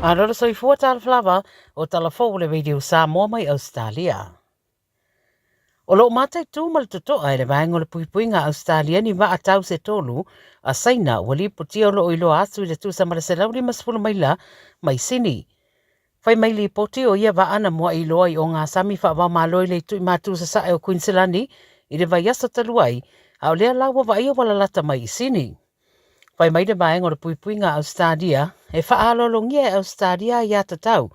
Malo le soifua talofa lava o tala fou o le Radio Samoa mai Ausetalia. O lo o mataitu ma le totoa e le Vaega o le Puipuiga a Ausetalia ni vaa tau se tolu a Saina ua lipotia o lo o iloa atu i le tusa ma le 150 maila mai Sini. Fai mai lipoti o ia vaa na mua'i loa i ogasami faavaomalo i le itu i matu sasae o Kuiniselani i le vaiaso talu ai, a o lea la ua vaaia ua lalata mai i Sini. Fai mai le Vaega o le Puipuiga a Ausetalia, e faaaloalogia e Ausetalia aiatatau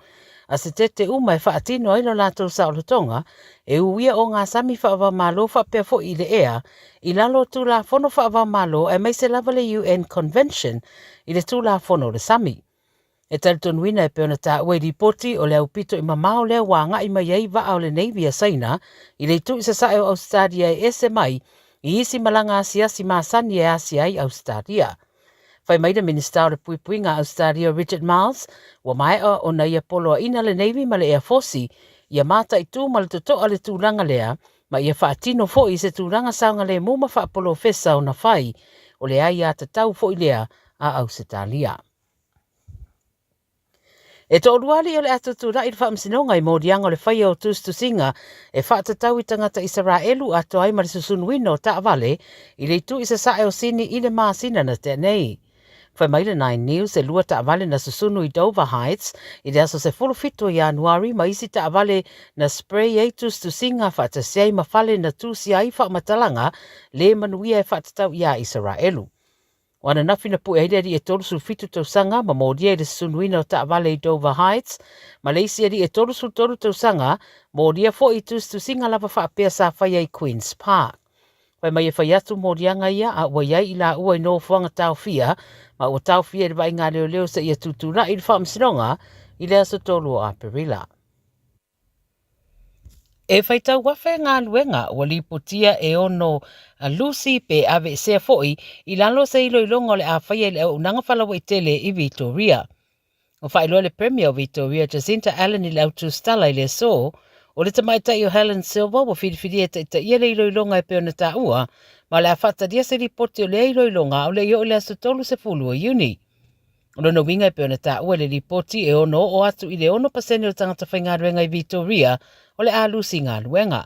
a se tete uma e faatino ai lo latou saolotoga e uia ogasami faava-o-Malo faapea foi i le ea i lalo o Tulafono faava-o-Malo aemaise lava le UN Convention i le Tulafono o le Sami. E talitonuina e pei ona taua i lipoti o le aupito i mamao lea ua agai mai ai vaa o le Navy a Saina i le itu i sasae o Ausetalia e ese mai i isi malaga asiasi masani e asia ai Ausetalia. Fai mai le Minisita o le Puipuiga a Ausetalia Richard Marles, ua maea ona ia poloaiina le Navy ma le Air Force ia mataitu ma le totoa le tulaga lea ma ia faatino foi i se tulaga saogalemu ma faapolofesa ona fai o le aiatatau foi lea a Ausetalia. E toalua alii o le a tutulai i le faamasinoga i moliaga o le faia o tusitusiga e faatatau i tagata Isaraelu atoa ai ma le susunuina o taavale i le itu i sasae o Sini i le masina na tea nei. Fai mai le Nine News e lua taavale na susunu i Dover Heights i le aso 17 o Ianuari ma isi taavale na spray ai tusitusiga faatasi ai ma fale na tusia ai faamatalaga le manuia e faatatau iā Isaraelu. O ananafi na pue ai le alii e 37 tausaga ma molia i le susunuina o taavale i Dover Heights, ma le isi alii e 33 tausaga, molia foi i tusitusiga lava faapea sa faia i Queen's Park. Fai mai e fai atu moliaga ia a ua i ai i laua i nofoaga taofia ma ua taofia i le vaaiga a leoleo seia tutulai i le faamasinoga i le aso 3 o Aperila. E faitau afe galuega ua lipotia e ono lusi pe aveesea foi i lalo o se iloiloga o le a faia i le auaunaga faalauaitele i Vitoria. Ua faailoa le Premier o Vitoria Jacinta Allan i le au tusitala i le aso o le tamaitai o Helen Silver ua filifilia e taitaia le iloiloga e pei ona taua ma o le a faatalia se lipoti o lea iloiloga a o le i oo i le aso 30 o Iuni. O lona uiga e pei ona taua i le lipoti e ono oo atu i le 6% o tagata faigaluega i Vitoria o le a lusi galuega.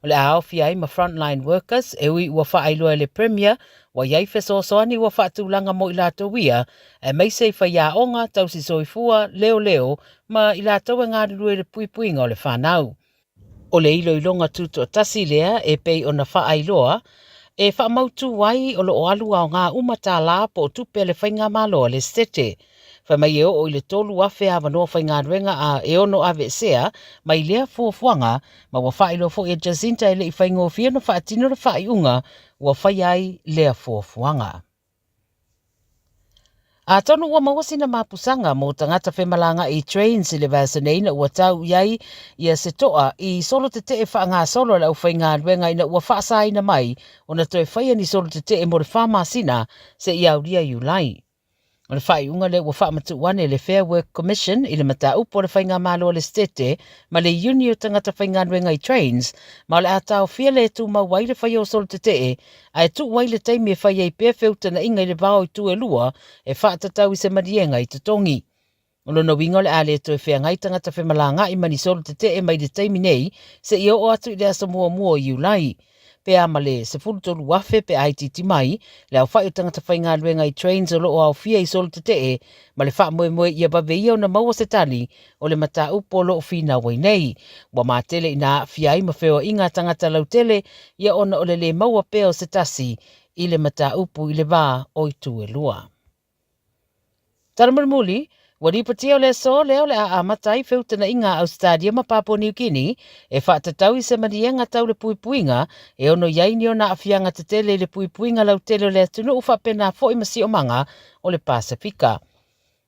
O le a aofia ai ma frontline workers e ui ua faailoa e le Premier ua i ai fesoasoani ua faatulaga mo i latou ia, aemaise i faiaoga, tausi soifua, leoleo ma i latou e galulue i le puipuiga o le fanau. O le iloiloga tutoatasi lea e pei ona faailoa, e faamautu ai o lo o alu aoga uma tālā po o tupe a le Faigamalo a le Setete. Fai mai e oo i le 3,000 avanoa faigaluega a e ono aveesea mai lea fuafuaga, ma ua faailoa foi e Jacinta e le i faigofie ona faatino le faaiuga ua faia ai lea fuafuaga. Atonu ua maua sina mapusaga mo tagata femalagaʻi i Trains i le vaiaso nei ina ua tau i ai ia se toa i solo tetee faagasolo a le aufaigaluega ina ua faasaina mai ona toe faia ni solo tetee mo le fa masina seia aulia Iulai. O le faaiuga lea ua faamatuu ane e le Fair Work Commission i le mataupu a le Faigamalo a le Setete ma le Iuni o Tagata Faigaluega i Trains ma o le a taofia le tumau ai le faia o solo tetee ae tuu ai le taimi e fai ai pea feutanaʻiga i le vao i tu e lua e faatatau i se maliega i totogi. O lona uiga o le a le toe feagai tagata femalagaʻi ma ni solo tetee mai le taimi nei seia oo atu i le aso muamua o Iulai. Pe a ma le 13,000 pe a itiiti mai le aofai o tagata faigaluega i trains o lo o aofia i solo tetee ma le faamoemoe ia vave ia ona maua se tali o le mataupu o lo o finau ai nei. Ua matele ina aafia ai ma feoaiga a tagata lautele ia ona o le lē maua pea o se tasi i le mataupu i le va o itu e lua. Tala mulimuli, ua lipotia o le aso lea o le a amata ai feutanaʻiga a Ausetalia ma Papua Niu Kini e faatatau i se maliega tau le puipuiga e ono i ai ni ona aafiaga tetele i le puipuiga lautele o le atunuu faapena foi ma siomaga o le Pasefika.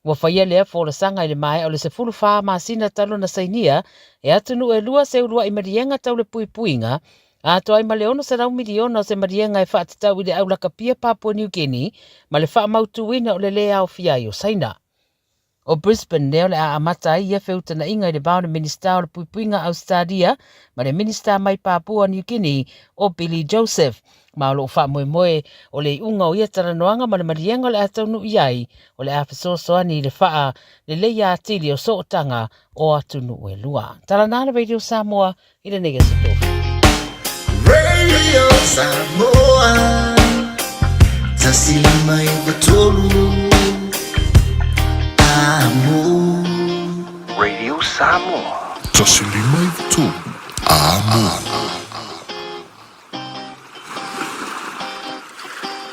Ua faia lea folasaga i le maea o le 14 masina talu ona sainia e atunuu e lua se uluai maliega tau le puipuiga, atoa ai ma le 600 miliona o se maliega e faatatau i le aulakapia Papua New Guinea ma le faamautuina o le lē aofia ai o Saina. O Brisbane lea o le a amata ai ia feutanaʻiga i le va o le Minisita o le Puipuiga Ausetalia ma le Minisita mai Papua New Guinea o Billy Joseph. Ma o lo o faamoemoe o le iuga o ia talanoaga ma le maliega o le a taunuu i ai, o le a fesoasoani i le faa leleia atili o sootaga o atunuu e lua. Talana le Radio Samoa i lenei aso Tofi. Radio Samoa 153 Amo. Radio Samoa. 153 Amo.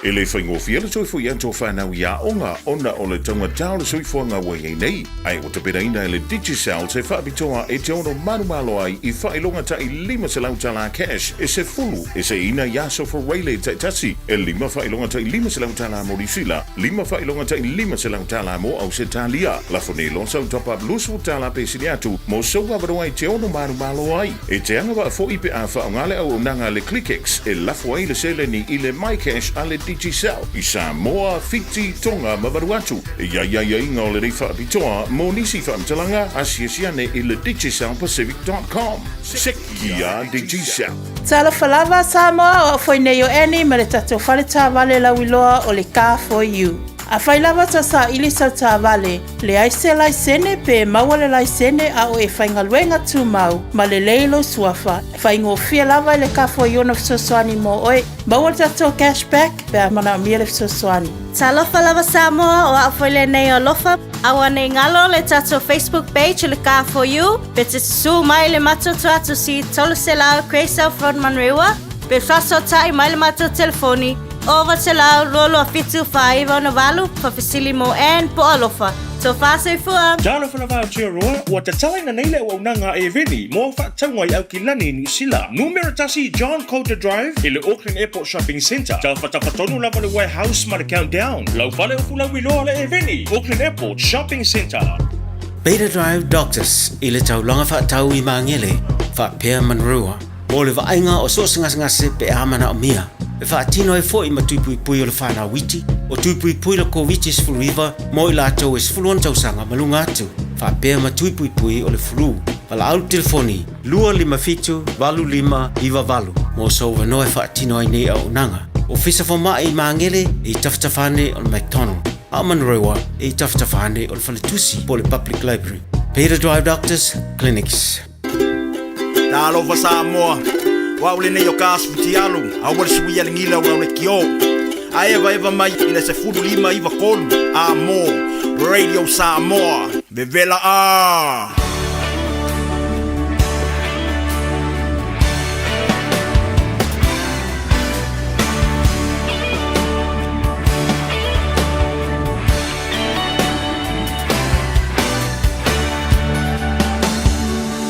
E le faigofie le toe foi atu o whanau i aoga ona o le taugata o le soifuaga ua i ai nei, ae ua tapenaina e le Digicel se faapitoa e te ono manumalo ai i faailoga ta'i $500 tala cash e sefulu e seiina i aso Fureile taitasi, e lima faailoga ta'i $500 tala mo Niu Sila, lima faailoga ta'i $500 tala mo Ausetalia. Lafo nei loa sau top up 20 tala pe sili atu mo sou avanoa e te ono manumalo ai. E te agavaa foi pe a faaaoga le auaunaga a le ClickX e lafo ai le seleni i le MyCash a le Digicel i Samoa, Fiti, Tonga ma Vanuatu. E i ai aiaiga o lenei faapitoa mo nisi faamatalaga, asiasi ane i le DigicelPacific.com. Sekia Digicel. Talofa lava Samoa, o au foi nei o Annie ma le tatou fale taavale lauiloa o le Car For You. Afai lava ta saili sau taavale, Leai se laisene pe maua le laisene a o e faigaluega tumau ma lelei lou suafa, e faigofie lava i le kafo i ona fesoasoani mo oe. Maua le tatou cash back pe a manaomia le fesoasoani. Talofa lava Samoa, o au foi lenei o Alofa. Aua nei galo le tatou Facebook page o le Car For You, pe te susū mai le matou tuatusi 300 Grey South Road Manurewa, pe faasootai mai le matou telefoni 900 22 7 49 68, faafesili mo Ann po o Alofa. Tofa soifua! Talofa lava Aotearoa, ua tatalaina nei le auaunaga a Eveni mo au faatauga i Aukilani i Niu Sila. Numera tasi John Coulter Drive i le Auckland Airport Shopping Centre. Tafatafa tonu lava le warehouse ma le Countdown. Lau fale o Fulauiloa le Eveni, Auckland Airport Shopping Centre. Beta Drive Doctors i le taulaga faatau i Magele, faapea Manurewa. Mo le vaaiga o so o se gasegase pe a manaomia, e faatino ai foi ma tui puipui o le whanau iti, o tui puipui le Koviti-19 mo i latou e 16 tausaga ma luga atu, faapea ma tui puipui o le flu. Valaau le telefoni 257 8598 mo sou avanoa e faatino ai nei auaunaga. Ofisa Fomai i Magele e i tafatafa ane o le McDonald, a o Manurewa e i tafatafa ane o le Faletusi po o le Public Library. Peter Drive Doctors Clinics. Talofa Samoa, o au lenei o Kas Futialu, aua le suia le gila o le kio. A evaeva mai i le 15 93 a mo Radio Samoa. Vevela a!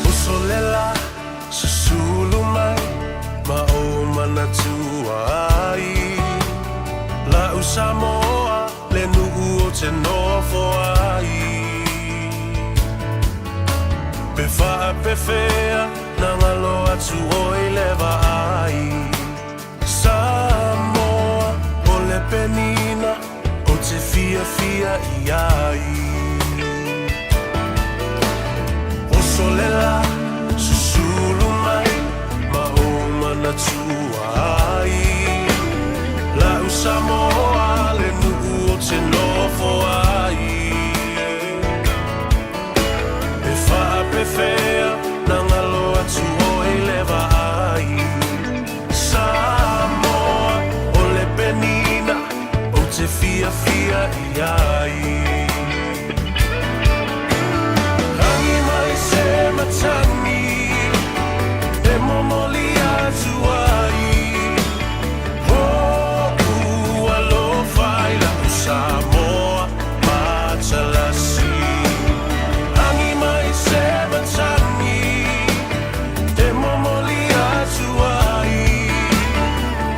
Uso lela susulu mai ma ou manatua ai La'u Samoa le nuu ou te nofo ai Pe faapefea na galo atu oe i le vaai Samoa o le penina ou te fiafia i ai Oso le la susulu mai ma ou manatua ai La'u Samoa le nuu ou te nofo ai Pe faapefea na galo atu oe i le vaai Samoa o le penina ou te fiafia i ai Agi mai se matagi e momoli atu ai Ho'u alofa i la'u Samoa matalasi Agi mai se matagi e momoli atu ai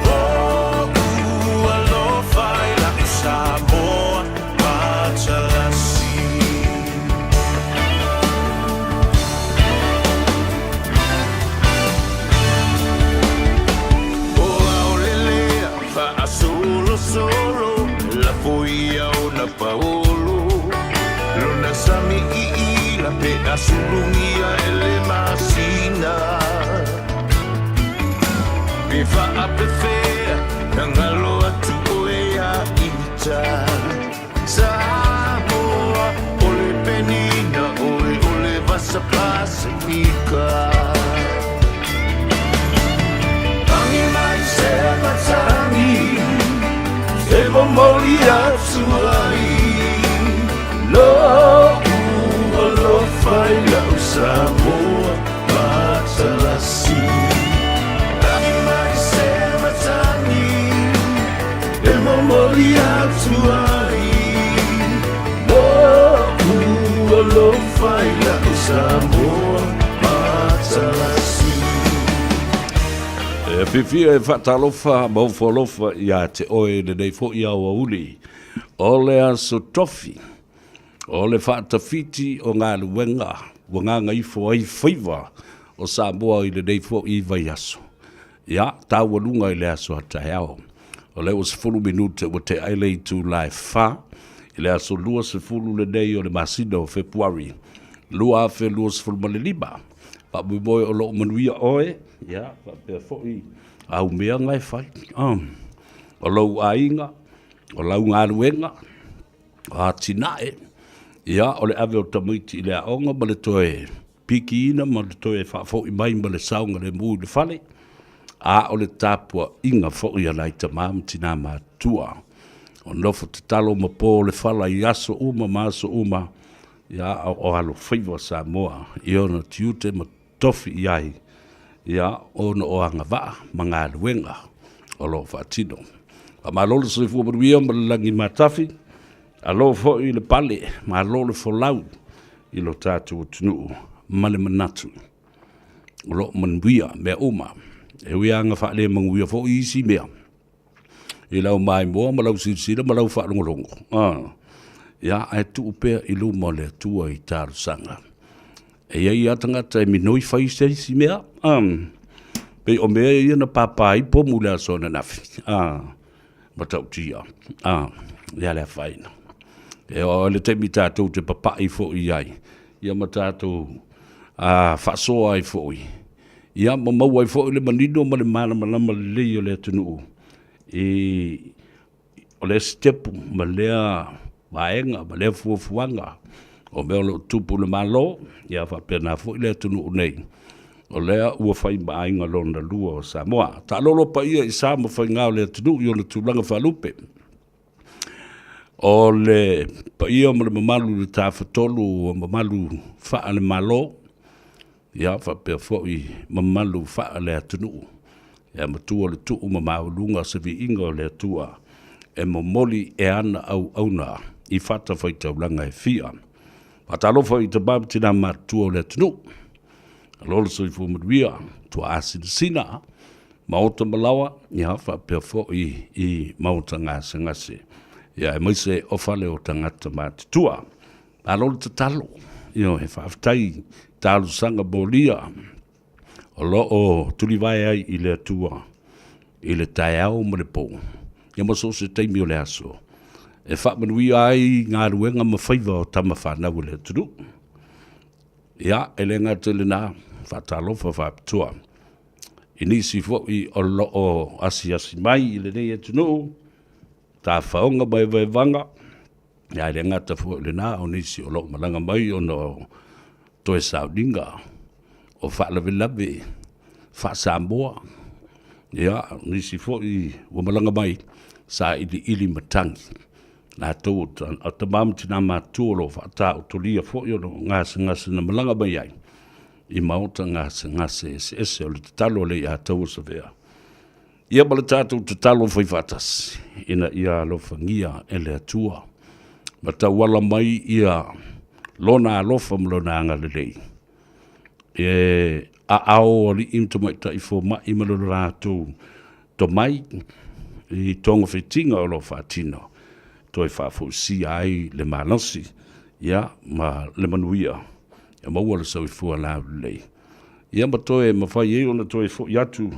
Ho'u alofa i la'u Samoa matalasi. O aolelea faasolosolo lafoia ona paolo lona sami iila pe asulugia e le masina pe faapefea Na galo atu ʻoe iā Ita Samoa ʻO le penina ʻoe ʻO le Vasa Pasifika Tangi mai se matagi E momoli atu ai Lo'u alofa i la'u Samoa Matalasi Tangi mai se matagi E momoli atu ai Lo'u alofa i la'u Samoa Matalasi. E fiafia e faatalofa ma ofo alofa ia te oe i lenei foi aoauli o le Aso Tofi o le faatafiti o galuega ua gagaifo ai faiva o Samoa i lenei foi vaiaso. Ia, taualuga i le aso a taeao. O lea ua 10 minute ua tea ai le itula e fa i le aso 20 lenei o le masina o Fepuari 2025. Faamoemoe o loo manuia oe, ia, faapea foi au mea na e fai. O lou aiga, o lau galuega, o atinae, ia, o le ave o tamaiti i le aoga ma le toe pikiina ma le toe faafoi mai ma le saogalemu i le fale, a o le tapuaiga foi a nai tama ma tina matutua. O nofo tatalo ma po le fala i aso uma ma aso uma, ia, a o alofaiva Samoa i ona tiute ma tofi i ai, ia, ona o agavaa ma galuega o lo o faatino. Faamalo le soifua manuia ma le lagi matafi, alo foi le pale, malo le folau i lo tatou atunuu ma le manatu o lo o manuia mea uma. E ui lava ina faale-manuia foi isi mea i lau maimoa ma lau silasila ma lau faalogologo, ia, ae tuu pea i luma o le Atua i talosaga. E i ai lava tagata e minoi fai se isi mea, pei o mea ia na pāpā ai pomu i le aso ananafi, matautia, ia le afaina. E oo i le taimi tatou te papai foi i ai, ia ma tatou faasoa ai foi, ia ma maua ai foi le manino ma le malamalama lelei o le atunuu i o lea sitepu ma lea vaega ma lea fuafuaga o mea o lo o tupu i le Malo, ia faapena foi le atunuu nei, o lea ua fai ma aiga lona lua o Samoa. Taalolo paia i sa ma faiga o le atunuu i ona tulaga faalupe. O le paia ma le mamalu i le Tafatolu o mamalu faale-Malo, ia faapea foi mamalu faale-atunuu, ia matua le tuu ma maualuga se viiga o le Atua e momoli e ana auauna i fatafaitaulaga e fia. Faatalofa i tama ma tina matutua o le atunuu, alo le soifua manuia, tuaasinasina, maota ma laoa, ia faapea foi i maota gasegase, ia aemaise o fale o tagata matutua. Malo le tatalo, ioe, faafetai talosaga molia o lo o tulivae ai i le Atua i le taeao ma le po, ia ma so o se taimi o le aso, e faamanuia ai galuega ma faiva o tama fanau a le atunuu. Ia, e le gata i lena, faatalofa faapitoa i nisi foi o lo o asiasi mai i lenei atunuu, tafaoga ma evaevaga, Ia e le gata foi i lena, o nisi o lo o malaga mai ona o toe sauniga o faalavelave faa-Samoa. Ia, o nisi foi ua malaga mai sailiili matagi, latou o tama ma tina matutua o lo o faataotolia foi ona o gasegase na malaga mai ai i maota gasegase eseese. O le tatalo a le ia tauasavea, Ia ma le tatou tatalo fai faatasi ina ia alofagia e le Atua ma tauala mai ia Lona alofa ma Lona agalelei e aao alii ma tamaitai fomai ma lo latou tomai i togafitiga o lo o faatino toe faafoisia ai le malosi ia ma le manuia e maua le soifua laulelei ia ma toe mafai ai ona toe foi atu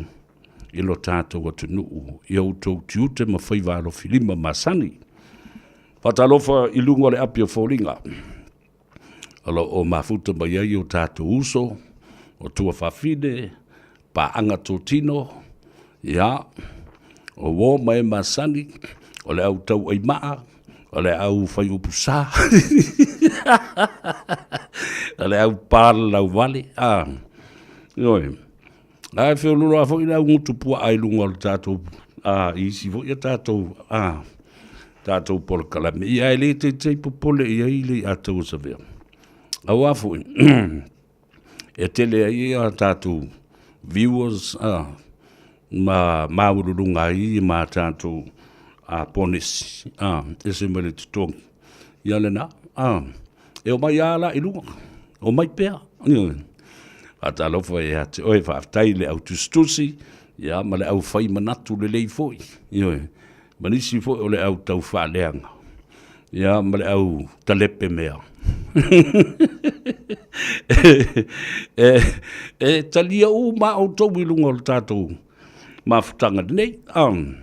i lo tatou atunuu i outou tiute ma faiva alofilima masani. Faatalofa i luga o le api o foliga o lo o mafuta mai ai o tatou uso, o tuafafine, paaga totino, ia, O uō ma e masani, o le au tauaimaa, o le au faiupu sa, o le au palalauvale, a, ioe. Ae feoloolo lava foi le au gutu puaa i luga o le tatou, a, i isi foi a tatou, a, tatou polokalame. Ia ae le taitai popole i ai le iatau o Savea. Aua foi, e tele ai a tatou viewers a, ma maualuluga ai ma tatou a, ponesi a, ese mai le totogi. Ia lena, a, e omai lava la i luga, omai pea. Ioe. Faatalofa ia te oe, faafetai i le au tusitusi, ia ma le au fai manatu lelei foi. Ioe. Ma nisi foi o le au tau faaleaga, ia ma le au talepe mea. E, e talia uma outou i luga o le tatou mafutaga lenei. Um,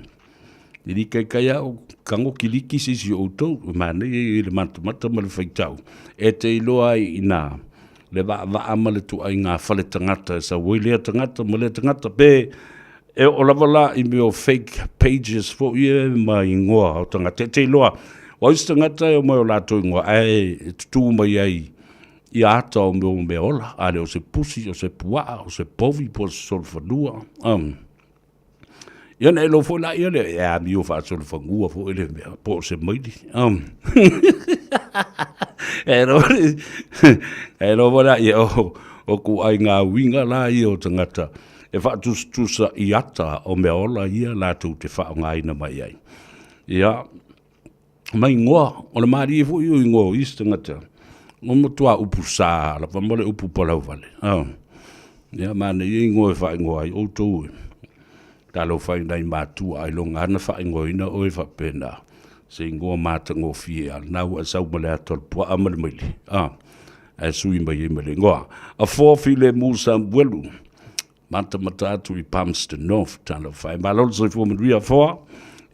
e li kaikai au kago kiliki se isi o outou, e manaia i le matamata ma le faitau, e te iloa ai ina le vaavaa ma le tuaiga fale tagata e sau ai lea tagata ma lea tagata, pe E oo lava la i mea o fake pages foi ia ma igoa o tagata. E te iloa, o ai se tagata e omai o latou igoa, ae e tutū mai ai i ata o mea o mea ola, a le o se pusi, o se puaa, o se povi, po o se solofanua. Um. Ia ona e iloa foi laia lea, e amio faasolofanua foi le mea, po o se maili. Um. E iloa, e iloa foi laia, o, o kuaiga uiga la ia o tagata, e faatusatusa i ata o mea ola ia latou te faaaogaina mai ai. Ia, ma igoa, o le malie foi o igoa o isi tagata, o matua upu sa lava ma le upu palauvale. Oh. Ia, manaia igoa e faaigoa ai outou e. Talofa i nai matua ailoga lava na faaigoaina oe faapena. Se igoa matagofie lava lena ua e sau ma le ata o le puaa ma le maile. Ah. Ae sui mai ai ma le igoa. A foa filemu Samuelu, matamata atu i Palmerston North, talofa e. Malo le soifua manuia Foa.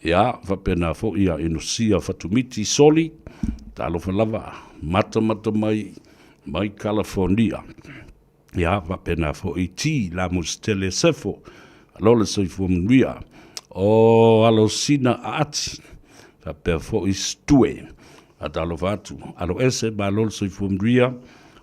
Ia, faapena foi ia Inosia Fatumiti Soli, talofa lava, matamata mai mai California. Ia, faapena foi T Lamusitele Sefo, malo le soifua manuia. O Alosina Aati, faapea foi Stue. Faatalofa atu, alo ese, malo le soifua manuia.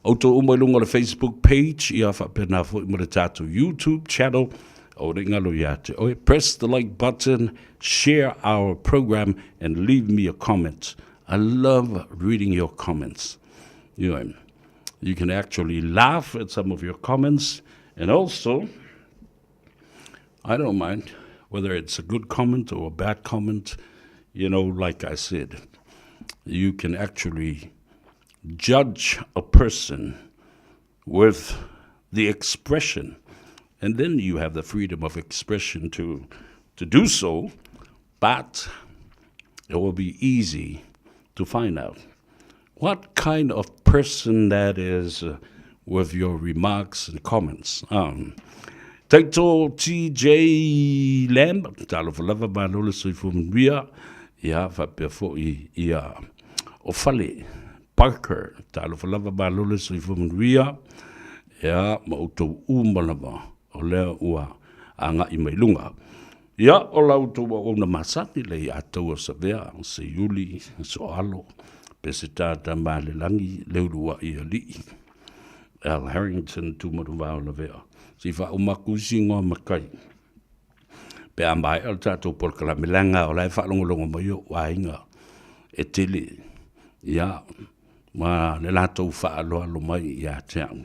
Outou uma i luga o le Facebook page, ia faapena foi ma le tatou YouTube channel, aua ne i galo ia te oe. Press the like button, share our program and leave me a comment. I love reading your comments. You know, you can actually laugh at some of your comments and also I don't mind whether it's a good comment or a bad comment. You know, like I said, you can actually judge a person with the expression, and then you have the freedom of expression to, to do so, but it will be easy to find out what kind of person that is uh, with your remarks and comments. Um, Taito TJ Lamb, talofa lava malo le soifua manuia, ia faapea foi ia o Fale Parker, talofa lava malo le soifua manuia, ia ma outou uma lava o lea ua agai mai luga. Ia, o la outou auauna masani le ia taua Savea, Seiuli, Soalo, Peseta Tamalelagi, Leulua'i Alii, Al Harrington, Tumanuvao Lavea. Se i faauma atu isi igoa matai pe a maea le tatou polokalame, leaga o la e faalogologo mai o'u aiga e tele, ia, ma le latou faaaloalo mai ia te au.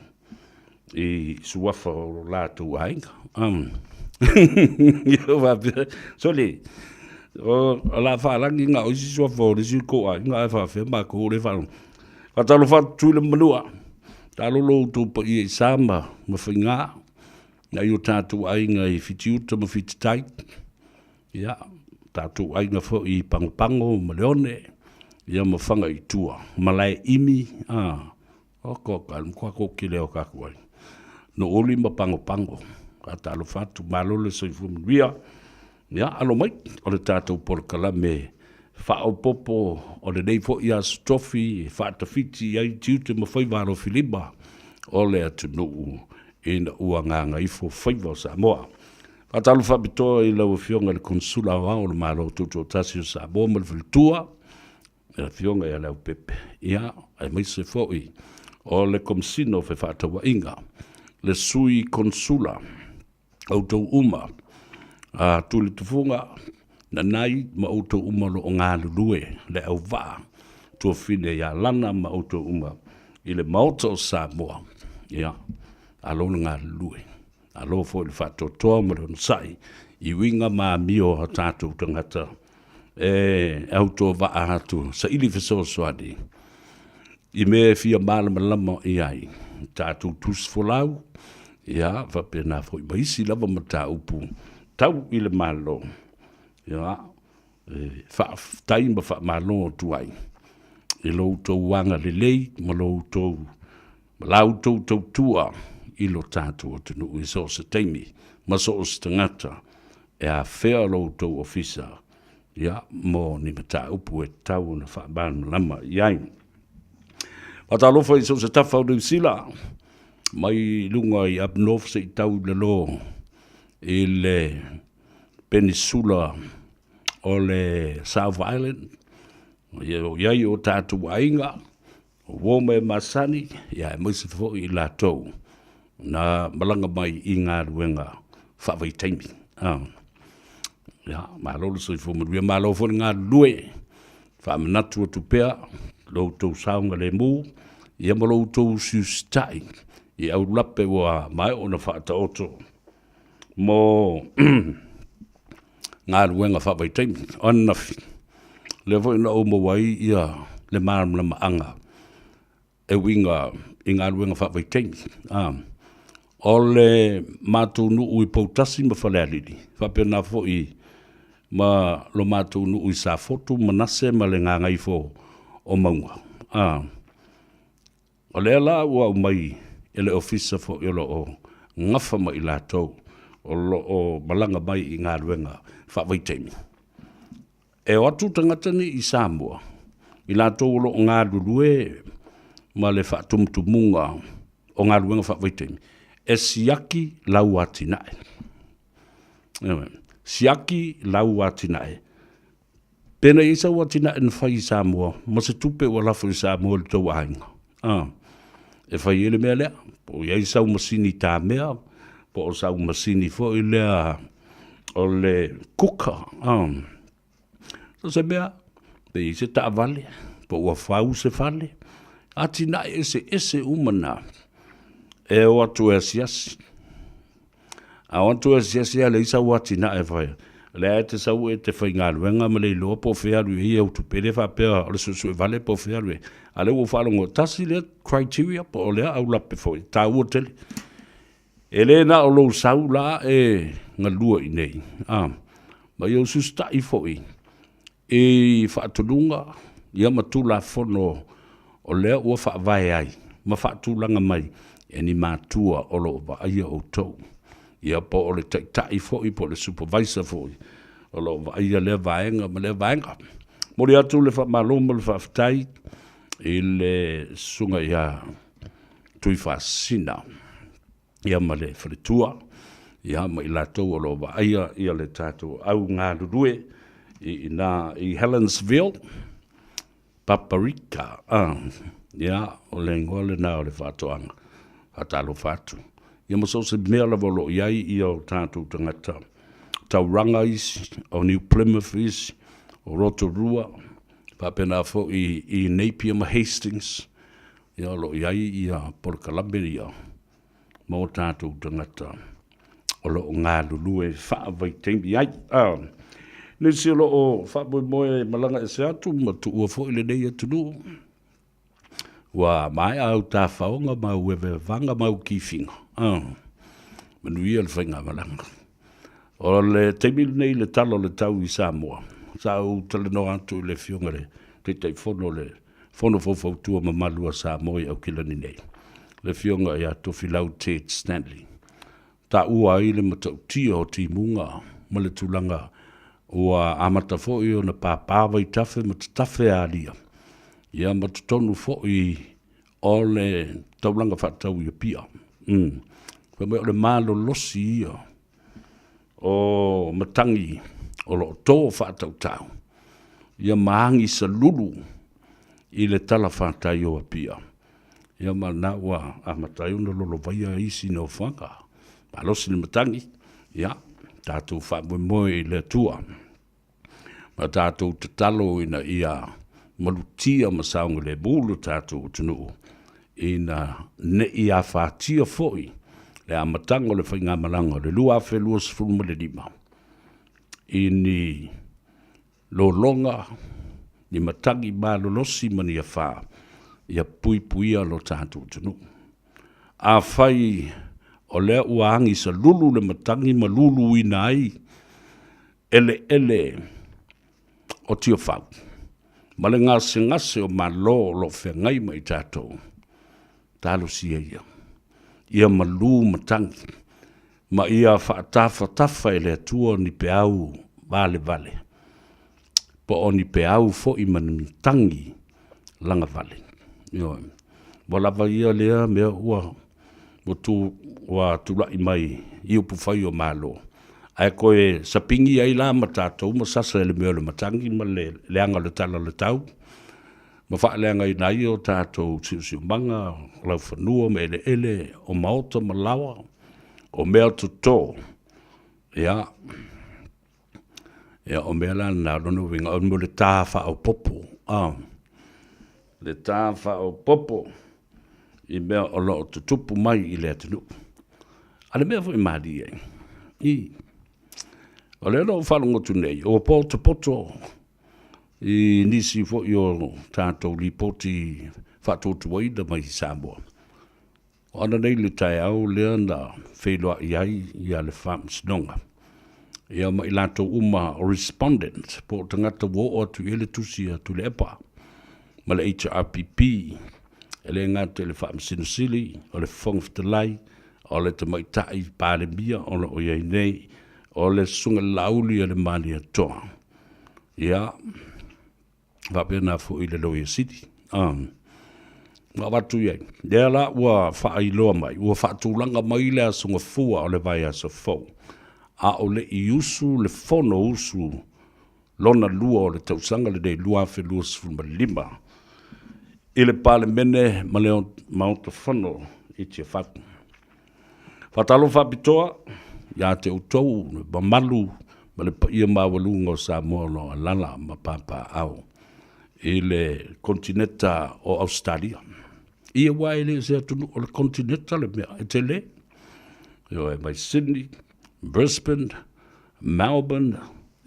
i suafa o lo latou aiga. Faapea, sole, o la faalagi na o isi suafa o le isi kou aiga ae faapea matou le faalogo. Faatalofa atu Tutuila ma Manua, taalolo outou paia i sa ma faiga, nai o tatou aiga i Fitiuta ma Fititai, ia, tatou aiga foi i Pagopago ma Leone, ia ma Fagaitua, Malaeimi, a, Oka oka, le matua kōkele o kākou ai. No oli ma pagopago. Faatalofa atu, malo le soifua manuia. Ia, alo mai, o le tatou polokalame faaopoopo o lenei foi Aso Tofi e faatafiti ai tiute ma faiva alofilima o le atunuu ina ua gagaifo faiva o Samoa. Faatalofa faapitoa i lau Afioga i le Konesula Aoao o le Malo Tutoatasi o Samoa ma le Faletua, le Afioga ia Leaupepe, ia, aemaise foi o le Komesina o Fefaatauaiga, le Sui Konesula, outou uma, a Tuilitufuga, Nanai ma outou uma o lo o galulue le auvaa tuafine ia Lana ma outou uma i le Maota o Samoa, ia, alo le galulue. Malo foi le faatoatoa ma le onosai i uiga ma amio a tatou tagata e autovaa atu saili fesoasoani i mea e fia malamalama i ai tatou tusi folau, ia faapena foi ma isi lava mataupu tau i le Malo, ia e faafetai ma faamalo atu ai i lo outou agalelei ma lo outou ma la outou tautua i lo tatou atunuu i so o se taimi ma so o se tagata e afea lo outou ofisa ia mo ni mataupu e tatau ona faamalamalama i ai. Faatalofa i so o se tafa o Niu Sila, mai luga i up north seia tau i lalo i le penisula o le South Island, ia o i ai o tatou aiga, o uo ma e masani, ia aemaise foi i latou na malaga mai i galuega faavaitaimi. Ia, malo le soifua manuia, malo foi le galulue, faamanatu atu pea lo outou saogalemu, ia ma lo outou usiusitai i aulape ua maea ona faataoto mo galuega faavaitaimi. O ananafi, lea foi na ou maua ai ia le malamalamaaga e uiga i galuega faavaitaimi. O le matou nuu i Poutasi ma Falealili, faapena foi ma lo matou nuu i Safotu, Manase ma le Gagaifo o Mauga. O lea la ua aumai e le Ofisa foi o lo o gafa ma i latou o lo o malaga mai i galuega faavaitaimi, e o atu tagata nei i Samoa, i latou o lo o galulue ma le faatumutumuga o galuega faavaitaimi, e siaki lau atinae. Siaki lau atinae Pe na i ai sau atinae na fai i Samoa ma se tupe ua lafo i Samoa i le tou aiga, a, e fai ai le mea lea, po o i ai sau masini tamea, po o sau masini foi lea o le cooker, a, so o se mea, pe i ai se taavale, po ua fau se fale, atinae eseese uma na e o atu e asiasi. A o atu e asiasi a leai sau atinae e fai, o lea e te sau e te faigaluega ma le iloa po o fea e alu i ai au tupe. E le faapea o le suesue vale po o fea e alu i ai. A o lea ua ou faalogo, tasi lea criteria po o lea aulape foi, e taua tele. E le na o lou sau la e galue i inei, a, ma ia usiusitai foi i faatonuga ia ma Tulafono o lea ua faavae ai ma faatulaga mai e ni matua o lo o vaaia outou, ia po o le taitai foi po o le supervisor foi o lo o vaaia lea vaega ma lea vaega. Momoli atu le faamalo ma le faafetai i le susuga ia Tuifaasisina ia ma le faletua, ia ma i latou o lo o vaaia ia le tatou au galulue i ina i Helensville, Paparika, ia, o le igoa lena o le faatoaga, faatalofa atu. Ia ma so o se mea lava o lo o i ai ia o tatou tagata, Tauranga isi, o New Plymouth isi, o Rotorua, faapena foi i Napier ma Hastings, Ia o lo o i ai ia polokalame ia mo tatou tagata o lo o galulue faavaitaimi ai. Nisi o lo o faamoemoe e malaga ese atu ma tuua foi lenei atunuu, ua maea au tafaoga ma au evaevaga ma au kifiga, manuia le faigamalaga. O le taimi lenei i le tala o le tau i Samoa, sa ou talanoa atu i le Afioga i le Taitaifono o le Fono Faufautua Mamalu a Samoa i Aukilani nei, le Afioga ia Tofilau Ted Stanley. Taua ai le matautia o timuga ma le tulaga ua amata foi ona pāpā vaitafe ma tatafe alia, ia ma totonu foi o le taulaga faatau i Apia. Fai mai o le malolosi ia. O matagi o lo o to faatautau ia ma agi salulu i le talafatai o Apia. Ia ma lena ua amata ai ona lolovaia isi nofoaga. Malosi le matagi, ia, tatou faamoemoe i le Atua ma tatou tatalo ina ia malutia ma saogalemu lo tatou atunuu ina ne i afatia foi le amataga o le faigamalaga o le 2025 i ni lologa, ni matagi malolosi ma ni afa ia puipuia lo tatou atunuu. Afai o lea ua agisalulu le matagi ma luluina ai eleele o Tiafau ma le gasegase o Malo o lo o feagai ma i tatou, talosia ia, ia malu matagi ma ia faatafatafa e le Atua ni peau valevale po o ni peau foi ma ni matagi lagavale. Ioe. Ua lava ia lea mea ua ua tu ua tulai mai i upufai o Malo, ae toe sapigi ai la ma tatou ma sasa i le mea o le matagi ma le leaga o le tala o le tau ma faaleagaina ai o tatou siosiomaga, o laufanua ma eleele, o maota ma laoa, o mea toto, ia, ia o mea la na, o lona uiga, o le ta faaopoopo, a, le ta faaopoopo i mea o lo o tutupu mai i le atunuu. A le mea foi malie ai, i, o lea na ou faalogo atu nei, ua potopoto i nisi foi o tatou lipoti faatuatuaina mai Samoa. O ana nei le taeao lea na feiloai ai ia le Faamasinoga ia ma i latou uma o respondent po o tagata ua oo atu i ai le tusi a Tuilaepa ma le HRPP, e le gata i le Faamasino Sili, o le Fofoga Fetalai, o le Tamaitai Palemia o lo o i ai nei, o le Susuga i le Laauli a le Malietoa, ia, faapena foi le Loia Sili. Ma avatu i ai, lea la ua faailoa mai, ua faatulaga mai le Aso Gafua o le vaiaso fou, a o le i usu le Fono Usu lona lua o le tausaga lenei 2025 i le Palemene ma le Maota Fono i Tiafau. Faatalofa faapitoa ia te outou le mamalu ma le paia maualuga o Samoa o lo o alaala ma papaaao i le konetineta o Ausetalia. Ia aua e le o se atunuu o le konetineta le mea e tele. Ioe, mai Sydney, Brisbane, Melbourne,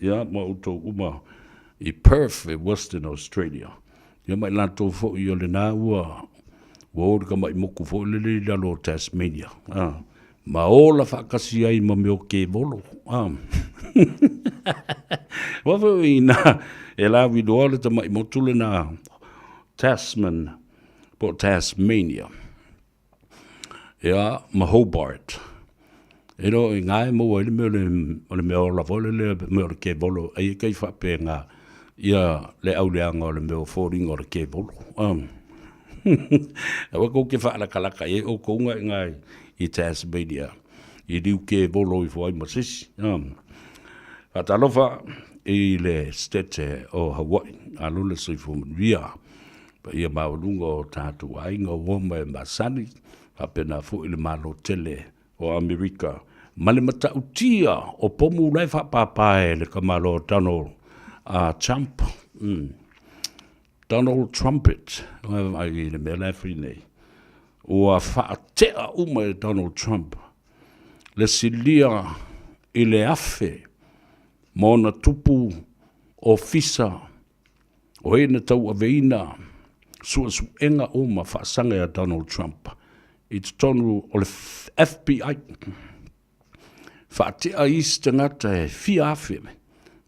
ia ma outou uma i Perth i Western Australia. Ia ma i latou foi o lena ua ua o i le kamai moku foi lele i lalo o Tasmania. Ah, ma ola faatasi ai ma mea o kevolo. Ah. Ua foi ina e lauiloa le tamai motu lena Tasman po o Tasmania. Ia, ma Hobart. E lo i ngā e maua ai le mea o le, o le mea ola foi lele, mea o le kevolo, ai e kai faapena ia le auleaga o le mea o foliga o le kevolo. Um. Aua kou ke whaalakalaka e o kounga i ngā i Tasmania, i riu kevolo i fo ai ma sisi. Um. Whaatalofa i le stete o Hawaii, alo le soifua manuia. Paia maualuga o tatou aiga ua ma e masani, faapena foi le Malo tele o Amerika ma le matautia o pomu la e faapapa e le tamaloa Donald Trump. Donald Trumpet, vaai i le mea la e fai nei. Ua faatea uma e Donald Trump le silia i le 1000 ma ona tupu ofisa O e na tauaveina suesuega uma faasaga ia Donald Trump i totonu o le FBI. Faatea isi tagata e fia afe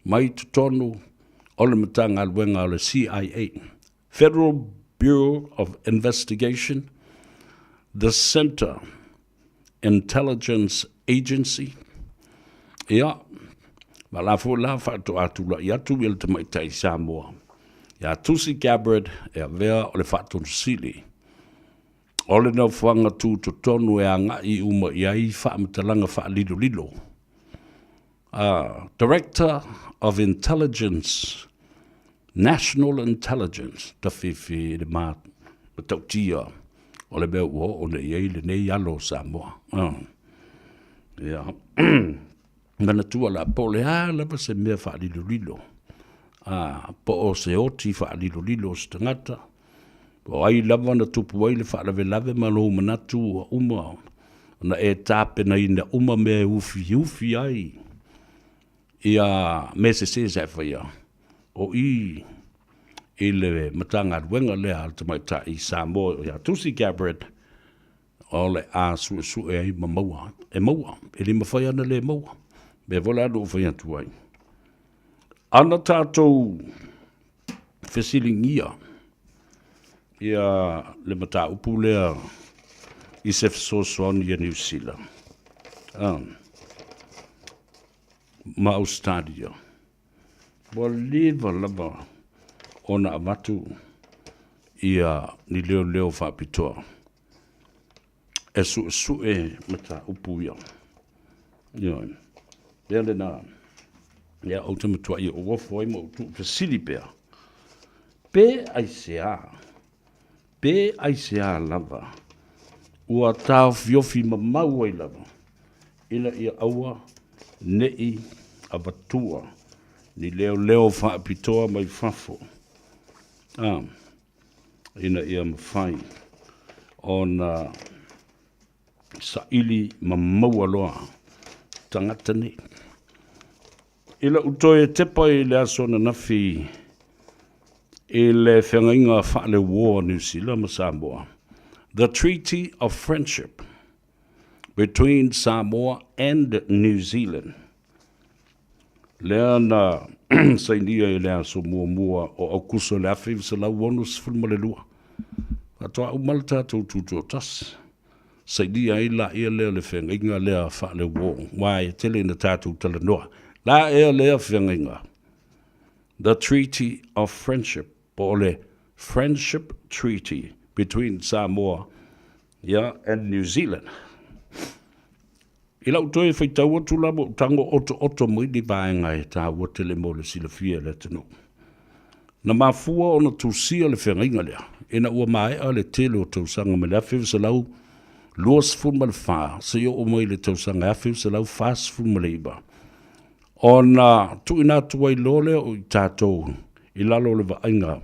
mai totonu o le Matagaluega o le CIA, Federal Bureau of Investigation, the Center Intelligence Agency, ia, ma la foi la faatoa tulai atu ia le tamaitai Samoa ia Tulsi Gabbard e avea o le Faatonu Sili o le nofoaga tutotonu e agai uma i ai faamatalaga faalilolilo. Director of Intelligence, National Intelligence, Tafefe i le matautia o le mea ua oo nei i ai lenei alo o Samoa. Ia, manatua la, po o le a lava se mea faalilolilo, po o se oti faalilolilo o se tagata, po o ai lava na tupu ai le faalavelave ma lou manatu ua uma ona e tapenaina uma mea e ufiufi ai ia mea sese sa e faia, o i i le Matagaluega lea a le tamaitai Samoa ia Tulsi Gabbard, o le a suesue ai ma maua, e maua, e le mafai ona le maua. Mea foi la na ou fai atu ai, ana tatou fesiligia ia le mataupu lea i se fesoasoani a Niu Sila ma Ausetalia, ua leva lava ona avatu ia ni leoleo faapitoa e suesue mataupu ia. Ioe. Lea lena, ia ou te matuai ou ofo ai ma ou tuufesili pea, pe aisea, pe aisea lava ua taofiofi mamau ai lava ina ia aua ne'i avatua ni leoleo faapitoa mai fafo, a, ina ia mafai ona saili ma maua loa tagata nei. I la'u toe tepa i le aso ananafi i le feagaiga faaleuo a Niu Sila ma Samoa, The Treaty of Friendship between Samoa and New Zealand, lea na sainia i le aso muamua o Aukuso i le 1962, faatoa uma le tatou tutoatasi. Sainia ai laia lea o le feagaiga lea faaleuo, aua e tele ina tatou talanoa. La ea lea feagaiga? The Treaty of Friendship, po o le Friendship Treaty between Samoa yeah, and New Zealand. I lau toe faitau atu la ua ou tago otooto mai ni vaega e taua tele mo le silafia e le atunuu. Na mafua ona tusia le feagaiga lea ina ua maea le tele o tausaga mai le 1924 seia oo mai le tausaga 1949 ona tuuina atu ai loa lea o i tatou i lalo o le vaaiga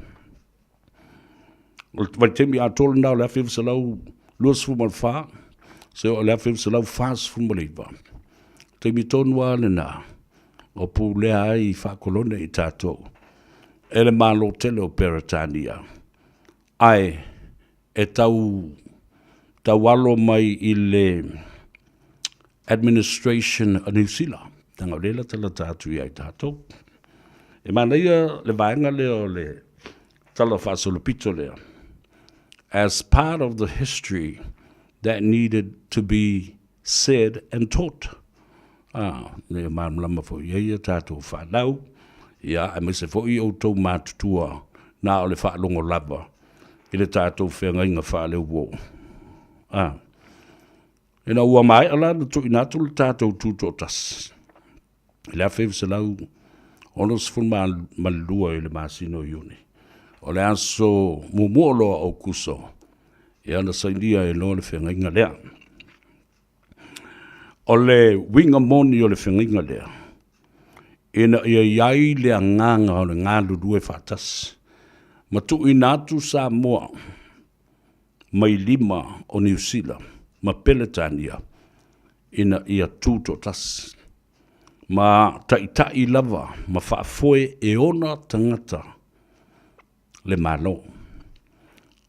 O le vaitaimi atoa lena o le 1924 seia oo i le 1949, taimi tonu lava lena o pulea ai faakolone i tatou e le Malo tele o Peretania, ae e tau taualo mai i le administration a Niu Sila, leaga o lea e latalata atu ia i tatou. E manaia le vaega lea o le tala faasolopito lea, as part of the history that needed to be said and taught. Ah, ina ia malamalama foi i ai a tatou fanau, ia, aemaise foi outou matutua na o le faalogo lava i le tatou feagaiga faaleuo. Ah. Ina ua maea la ona tuuina atu le tatou Tutoatasi i le 1962 i le masina o Iuni, o le aso muamua loa o Aokuso, ia na sainia ai loa le feagaiga lea. O le uiga moni o le feagaiga lea, ina ia i ai le agaga o le galulue faatasi ma tuuina atu Samoa mai lima o Niu Sila ma Peretania ina ia tutoatasi ma taitai lava ma faafoe e ona tagata le Malo.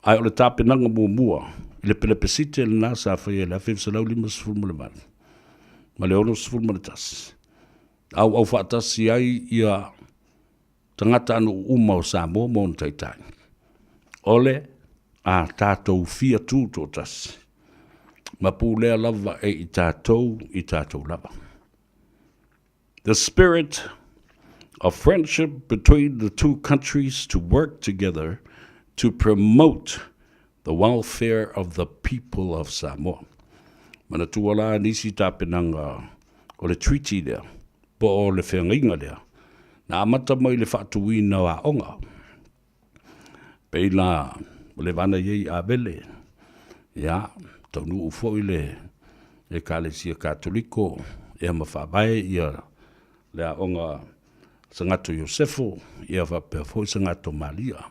Ae o le tapenaga muamua i le pelepesite lena sa faia i le 1958 ma le 61, auau faatasi ai ia tagatanuu uma o Samoa ma ona taitai, o le a tatou fia tutoatasi ma pulea lava e i tatou i tatou lava. The spirit of friendship between the two countries to work together to promote the welfare of the people of Samoa. Manatua la nisi tapenaga o le treaty lea. Po o le feagaiga lea, na amata mai le faatuina o aoga. Pei la o le vana i ai Avele, ia, taunuu foi le Ekalesia Katoliko, ia ma faavae ia le aoga Sagato Iosefo, ia faapea foi Sagato Malia.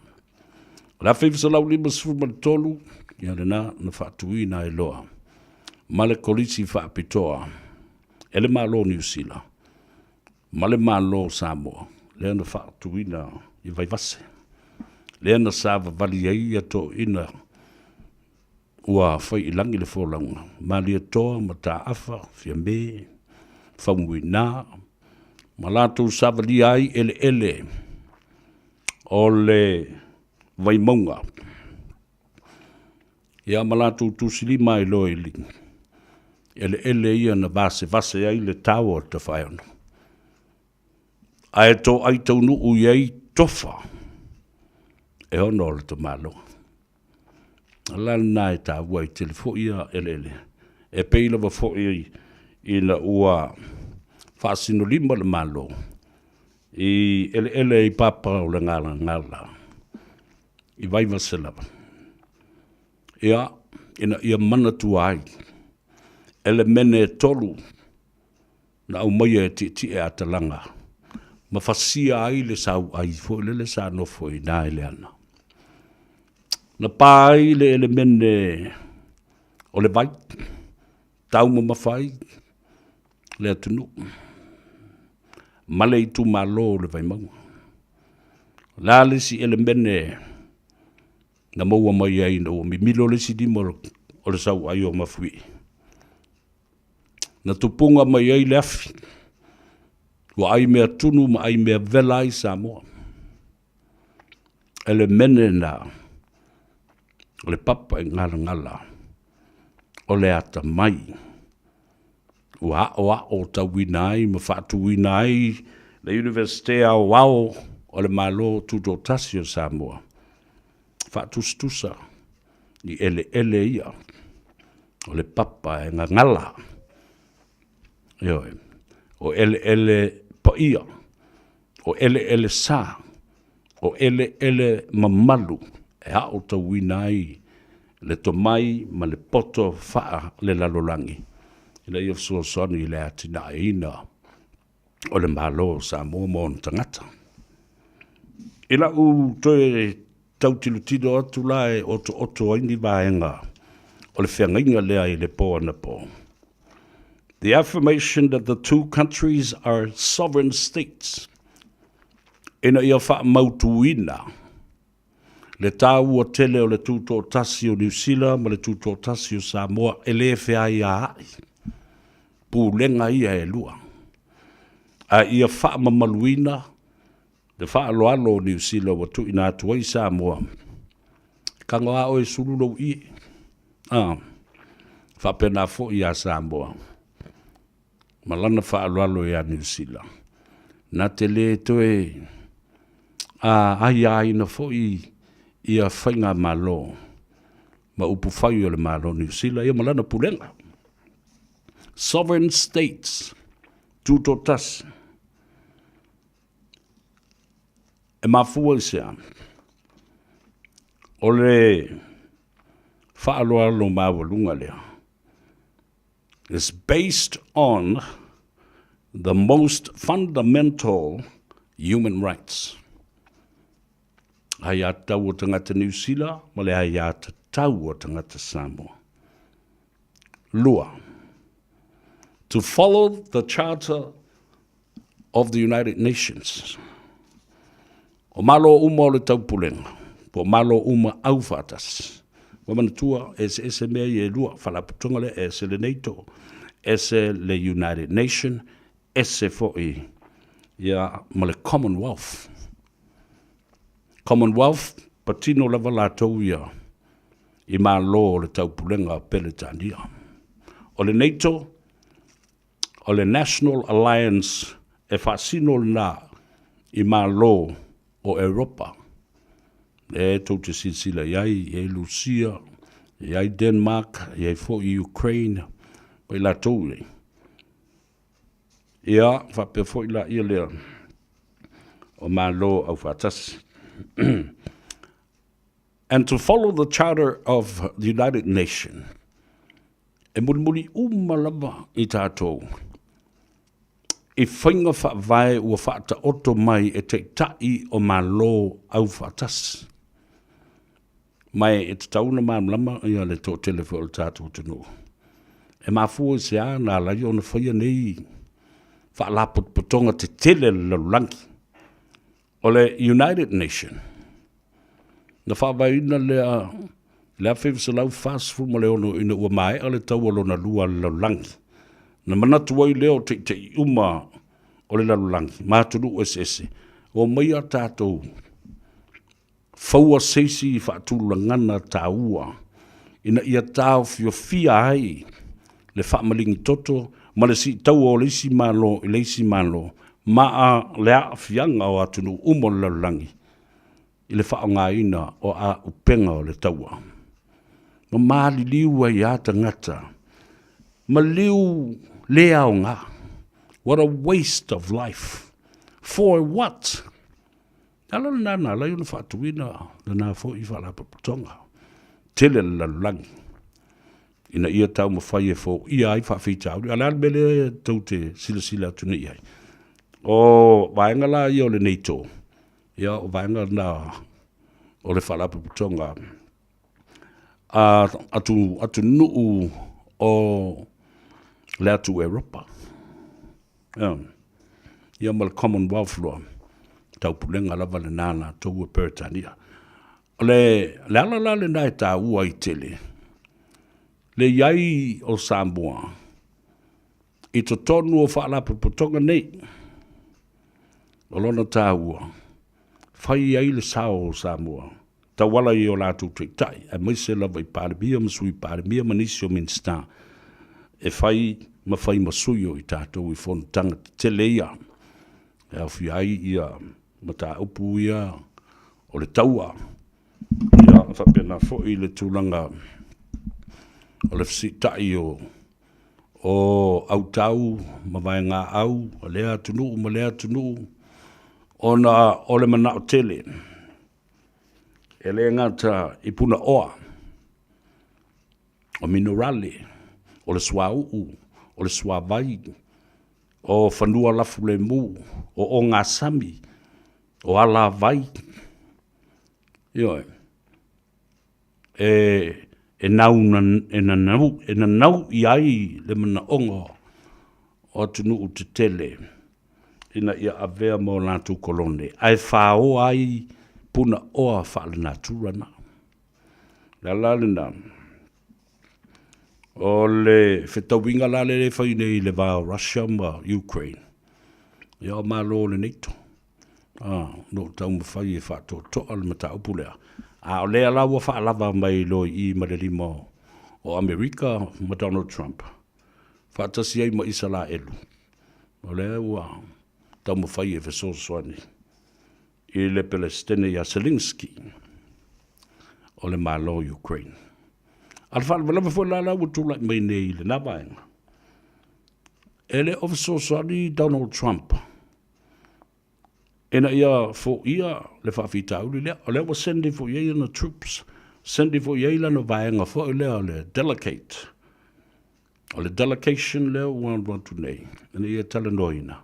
O le 1953, ia lena na faatuina ai loa ma le Kolisi Faapitoa e le Malo o Niu Sila ma le Malo o Samoa, lea na faatuina i Vaivase, lea na savavali ai ia toeaiina ua fai i lagi le folauga, Malietoa, Mataafa, Fiame, Faumuina, ma latou savalia ai eleele o le Vaimauga. Ia ma latou tusilima ai loa i eleele ia na vasevase ai le tao o le Tafaeono, ae toai taunuu i ai tofa e ono o le tamaloa. O la lena e taua ai tele foi ia eleele, e pei lava foi ina ua faasinolima le Malo i eleele i papa o le Galagala i Vaivase lava, ia, ina ia manatua ai elemene e tolu na aumaia e Tietie a Talaga ma fasia ai le sauai foi lele sa nofo i ina i Leana. Na pa ai le elemene o le vai, taumamafa ai le atunuu ma le itumalo o le Vaimauga. O le a le isi elemene na maua mai ai ina ua mimilo le isi lima o le sauai o Mafuie? Na tupuga mai ai le afi, ua ai mea tunu ma ai mea vela ai Samoa. Elemene na o le papa i galagala o le atamai ua aoao tauina ai ma faatuina ai le Iunivesite Aoao o le Malo Tutoatasi o Samoa, faatusatusa i eleele ia o le papa e gagala, ioe, o eleele paia, o eleele sa, o eleele mamalu e aotauina ai le tomai ma le poto faalelalolagi ina ia fesoasoani i le atinaeina o le Malo o Samoa ma ona tagata. I lau toe tau tilotilo atu la e otooto ai ni vaega o le feagaiga lea i le po anapo. The affirmation that the two countries are sovereign states ina ia faamautuina le taua tele o le tutoatasi o Niu Sila ma le tutoatasi o Samoa e le feaiaai pulega ia e lua, a ia faamamaluina le faaaloalo o Niu Sila ua tuuina atu ai Samoa. Tago lava oe e sulu lou ie. A, faapena foi ia Samoa ma lana faaaloalo ia Niu Sila, na te le toe aiaina foi ia faigamalo ma upufai o le Malo o Niu Sila ia ma lana pulega. Sovereign States, tutoatasi. E mafua i se a? O le faaaloalo maualuga lea is based on the most fundamental human rights. Aiatatau o tagata Niu Sila ma le aiatatau o tagata Samoa. Lua, to follow the Charter of the United Nations. O Malo uma o le Taupulega, po o Malo uma aufaatasi. Ua manatua, eseese mea ia e lua, Faalapotopotoga lea, ese le NATO, ese le United Nation, ese foi ia ma le Commonwealth. Commonwealth, patino lava latou ia i Malo o le Taupulega o Peretania. O le NATO, o le National Alliance e faasino lena i Malo o Europa. E tou te silasila i ai, e i ai Lusia, e i ai Denmark, e i ai foi Ukraine, ma i latou nei. Ia, faapea foi laia lea o Malo Aufaatasi. And to follow the Charter of the United Nation, e mulimuli uma lava i tatou i faiga faavae ua faataoto mai e Taitai o Malo Aufaatasi. Ma e tatau ona malamalama ia le toatele foi o le tatou atunuu. E mafua i se a na ala ai ona faia nei faalapotopotoga tetele a le lalolagi. O le United Nation, na faavaeina lea i le 1946 ina ua maea le taua lona lua a le lalolagi. Na manatu ai lea o taitai uma o le lalolagi ma atunuu eseese, omaia tatou Faua se isi faatulagana taua ina ia taofiofia ai le faamaligi toto ma le siitaua o le isi Malo i le isi Malo ma le aafiaga o atunuu uma o le lalolagi i le faaaogaina o auupega o le taua. Ma maliliu ai lava tagata maliu le aoga. What a waste of life. For what? Le ala lena na ala ai ona faatuina lena foi faalapotopotoga tele a le lalolagi ina ia taumafai e foia ai faafitauli. A o le a le mea lea tou te silasila atu nei i ai? O vaega la ia o le NATO, ia o vaega na o le faalapotopotoga a atu atunuu o le atu Europa. Ia ma le Commonwealth loa, taupulega lava lena a latou e Peretania. O le, le ala la lena e taua ai tele, le i ai o Samoa i totonu o faalapotopotoga nei, o lona taua, fai ai le sao o Samoa, tauala i o latou taitai, aemaise lava i Palemia ma Sui Palemia ma nisi o Minisita, e fai ma fai ma sui o i tatou i fonotaga tetele ia, e aofia ai ia mataupu ia o le taua, ia faapena foi le tulaga o le fesiitai o o autau ma vaegaau a lea atunuu ma lea atunuu, ona o le manao tele E le gata i punaoa, o minerale, o le suauu, o le suavai, o fanua lafulemu, o ogasami, o alavai, ioe, e, e, nau, e, nanau, e nanau i ai le manaoga o atunuu tetele ina ia avea ma o latou kolone, ae faoa ai punaoa faalenatura na. Le ala lena, o le fetauiga la lea e fai nei i le va o Russia ma Ukraine, ia o Malo o le NATO, ah, o lo o taumafai e faatoatoa le mataupu lea. A o lea la ua faalava mai loa i i ma le lima o Amerika ma Donald Trump, faatasi ai ma Isalaelu, O lea ua taumafai e fesoasoani i le Peresetene ia Zelenskyy o le Malo o Ukraine. A o le faalavelave foi la la ua tulai mai nei i lena vaega, e le o fesoasoani Donald Trump ina ia foia le faafitauli lea. O lea ua send ifo i ai ana troops, send ifo i ai lana vaega foi lea o le delegate. O le delegation lea ua alu atu nei, ina ia talanoaina,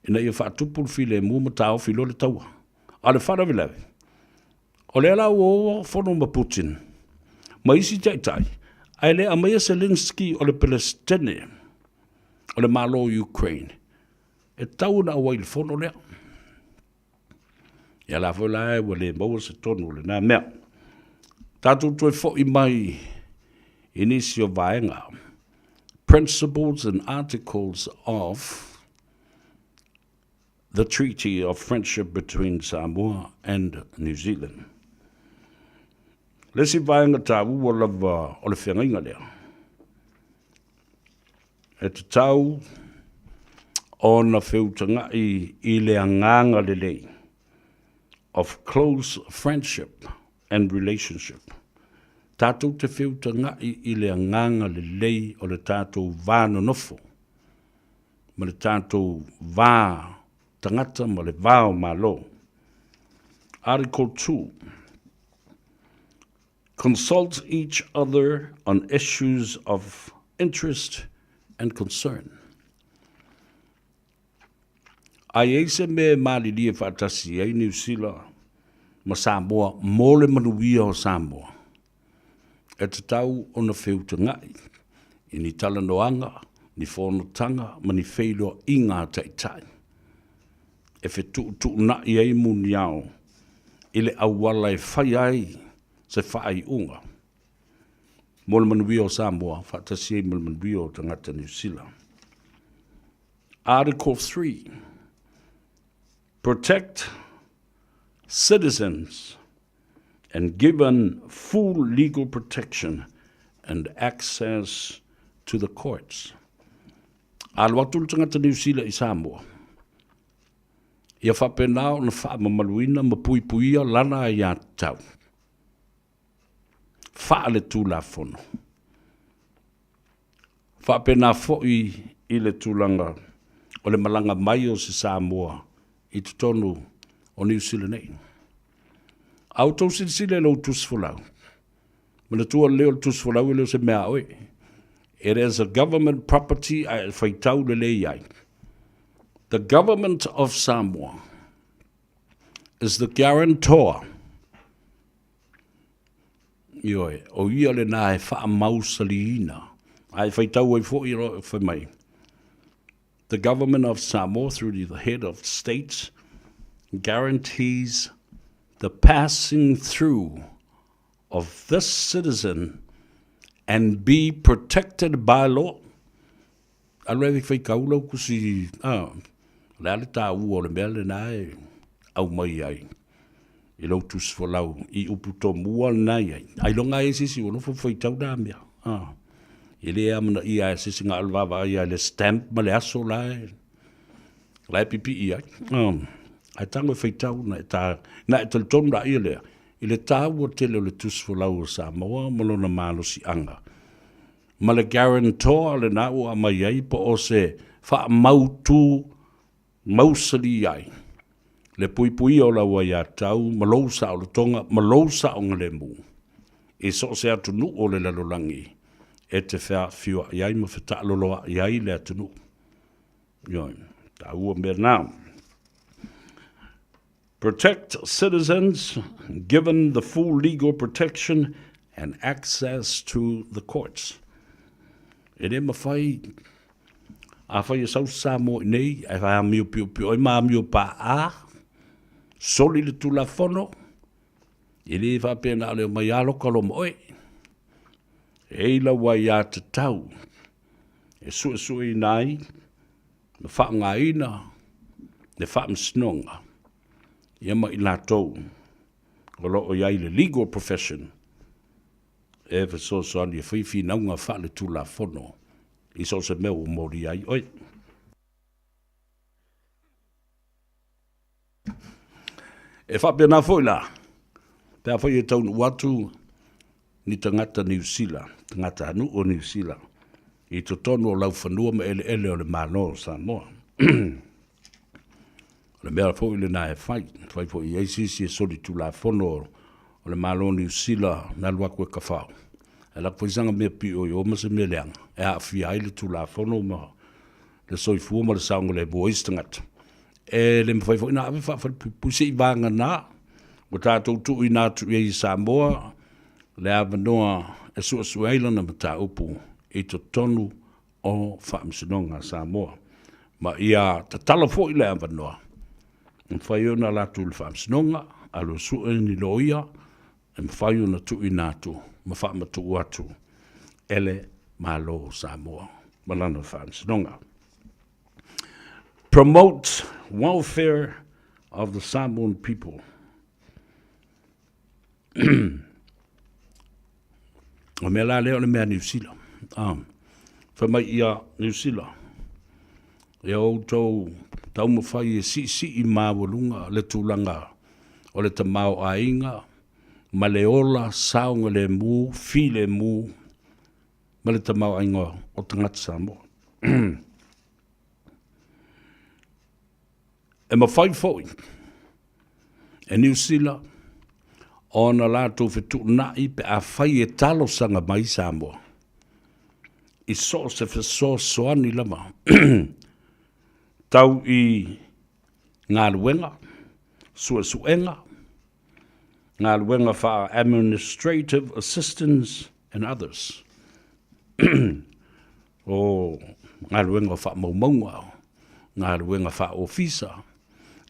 ina ia faatupu le filemu ma taofi loa le taua. A o le faalavelave, o lea la ua o fono ma Putin ma isi taitai, ae le aumaia Zelenskyy o le Peresetene o le Malo o Ukraine e tatau ona auai i le fono lea. Ia la foi la ua le maua se tonu o lena mea. Tatou toe foi mai i nisi o vaega. Principles and Articles of the Treaty of Friendship between Samoa and New Zealand. Le isi vaega taua lava o le feagaiga lea, E tatau ona feutagaʻi i le agaga lelei of close friendship and relationship. Tatou te feutagaʻi i le agaga lelei o le tatou va nonofo. ma le tatou va tagata ma le va o Malo. Article 2 Consult each other on issues of interest and concern. A i ai se mea e malilie faatasi ai Niu Sila ma Samoa mo le manuia o Samoa, e tatau ona feutaga'i i ni talanoaga, ni fonotaga ma ni feiloaiga a taitai e fetuutuuna'i ai muniao i le auala e fai ai se faaiuga mo le manuia o Samoa faatasi ai ma le manuia o tagata Niu Sila. Article 3 Protect citizens and given full legal protection and access to the courts. Alu atu le tagata Niu Sila i Samoa, ia faapena ona faamamaluina ma puipuia lana aiatatau faaletulafono. Faapena foi i le tulaga o le malaga mai o se Samoa i totonu o Niu Sila nei. A outou silasila i lou tusi folau, manatua lelei o le tusi folau e le o se mea a oe. It is a government property a e faitau lelei ai. The government of Samoa is the guarantor Ioe, o ia lena e faamausaliina, a e faitau ai foi o fai mai, The government of Samoa through the head of state guarantees the passing through of this citizen and be protected by law. Alu e faitau lau kusi, ah, le a le tāua o le mea lena e aumai ai i lou tusi folau i upu tomua lena i ai. Ailoga ai se isi ua nofo faitau na mea. Ah. E le amanaia e se isi na o le vaavaai lava i le stamp ma le aso la e, la e pipii ai. Ah. Ae tago e faitau na e, ta, na e talitonu laia lea i le tāua tele o le tusi folau o Samoa ma lona malosiaga. Ma le guarantor lena ua aumai ai po o se faamautu mausali ai le puipuia o lau aiatatau ma lou saolotoga ma lou saogalemu i so o se atunuu o le lalolagi e te feafioai ai ma fetaaloloai ai le atunuu. Ioe, taua mea na. Protect citizens given the full legal protection and access to the courts. E le mawhai, a whai e sau Samoa i nei, e whai amio pio pio ai ma amio pa a, soli le tulafono, e le whapena ale o mai aloka lo mo oe. E i lau ai a te tau, e sue sue i nai, na faaaogaina le faamasinoga ia ma i latou o lo o i ai le legal profession e fesoasoani e fai finauga faaletulafono i so o se mea ua molia ai oe. E faapena foi la, pe afai e taunuu atu ni tagata Niu Sila, tagatanuu o Niu Sila, i totonu o laufanua ma eleele o le Malo o Samoa. O le mea foi lena e fai, fai foi i ai sisi e solitulafono o le Malo o Niu Sila na alu atu e kafao. E alu atu foi sana mea pio i o ma se mea leaga e aafia ai le Tulafono ma le soifua ma le saogalemu o isi tagata. E le mafai foi ona ave faafalepuipui seivaga ua tatou tuuina atu i ai i Samoa le avanoa e suesue ai lana mataupu i totonu o Faamasinoga a Samoa. Ma ia tatala foi le avanoa e mafai ona alu atu i le Faamasinoga, alu e sue ni loia e mafai ona tuuina atu ma faamatuu atu e le Malo o Samoa ma lana Faamasinoga. Promote welfare of the Samoan people. O mea la lea o le mea Niu Sila. Ah, fai mai ia Niu Sila, ia outou taumafai e siisii maualuga le tulaga o le tamaoaiga ma le ola saogalemu, filemu ma le tamaoaiga o tagata Samoa. E mafai foi e Niu Sila ona latou fetuunai pe afai e talosaga mai Samoa i so o se fesoasoani lava tau i galuega, suesuega, galuega faa-administrative assistance and others. O galuega o faamaumauga, galuega faa-ofisa,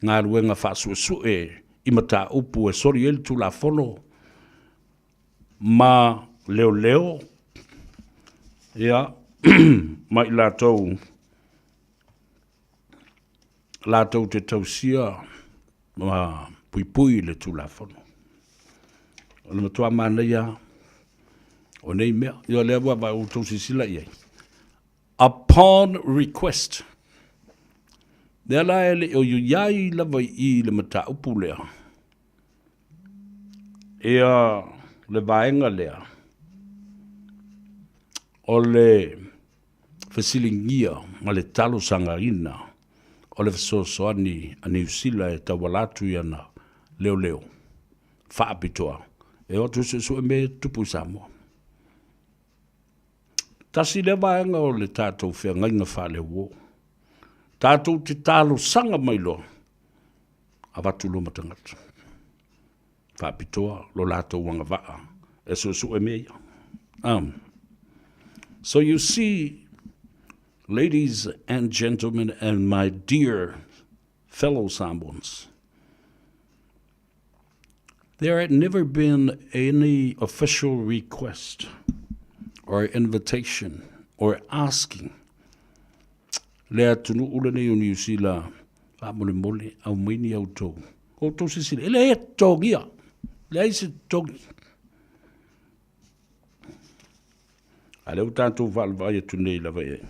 galuega faasuesue i mataupu e soli ai le Tulafono ma leoleo, ia, ma i latou latou te tausia ma puipui le Tulafono. O le matua manaia lava o nei mea. Ia o lea ua outou silasila i ai, upon request. Lea la e le o i ai lava i i le mataupu lea, ia le vaega lea o le fesiligia ma le talosagaina o le fesoasoani a Niu Sila e tauala atu i ana leoleo faapitoa e o atu e suesue mea ia e tutupu i Samoa. Tasi lea vaega o le tatou feagaiga faaleuo. Tatou te talosaga mai loa, avatu loa ma tagata faapitoa lo latou agavaa e suesue mea ia. So you see, ladies and gentlemen and my dear fellow Samoans, there had never been any official request or invitation or asking le atunuu lenei o Niu Sila faamolemole aumai ni outou outou silasila e leai e totogia leai se totogi a lea ua tatou vaavaai atu nei lava i ai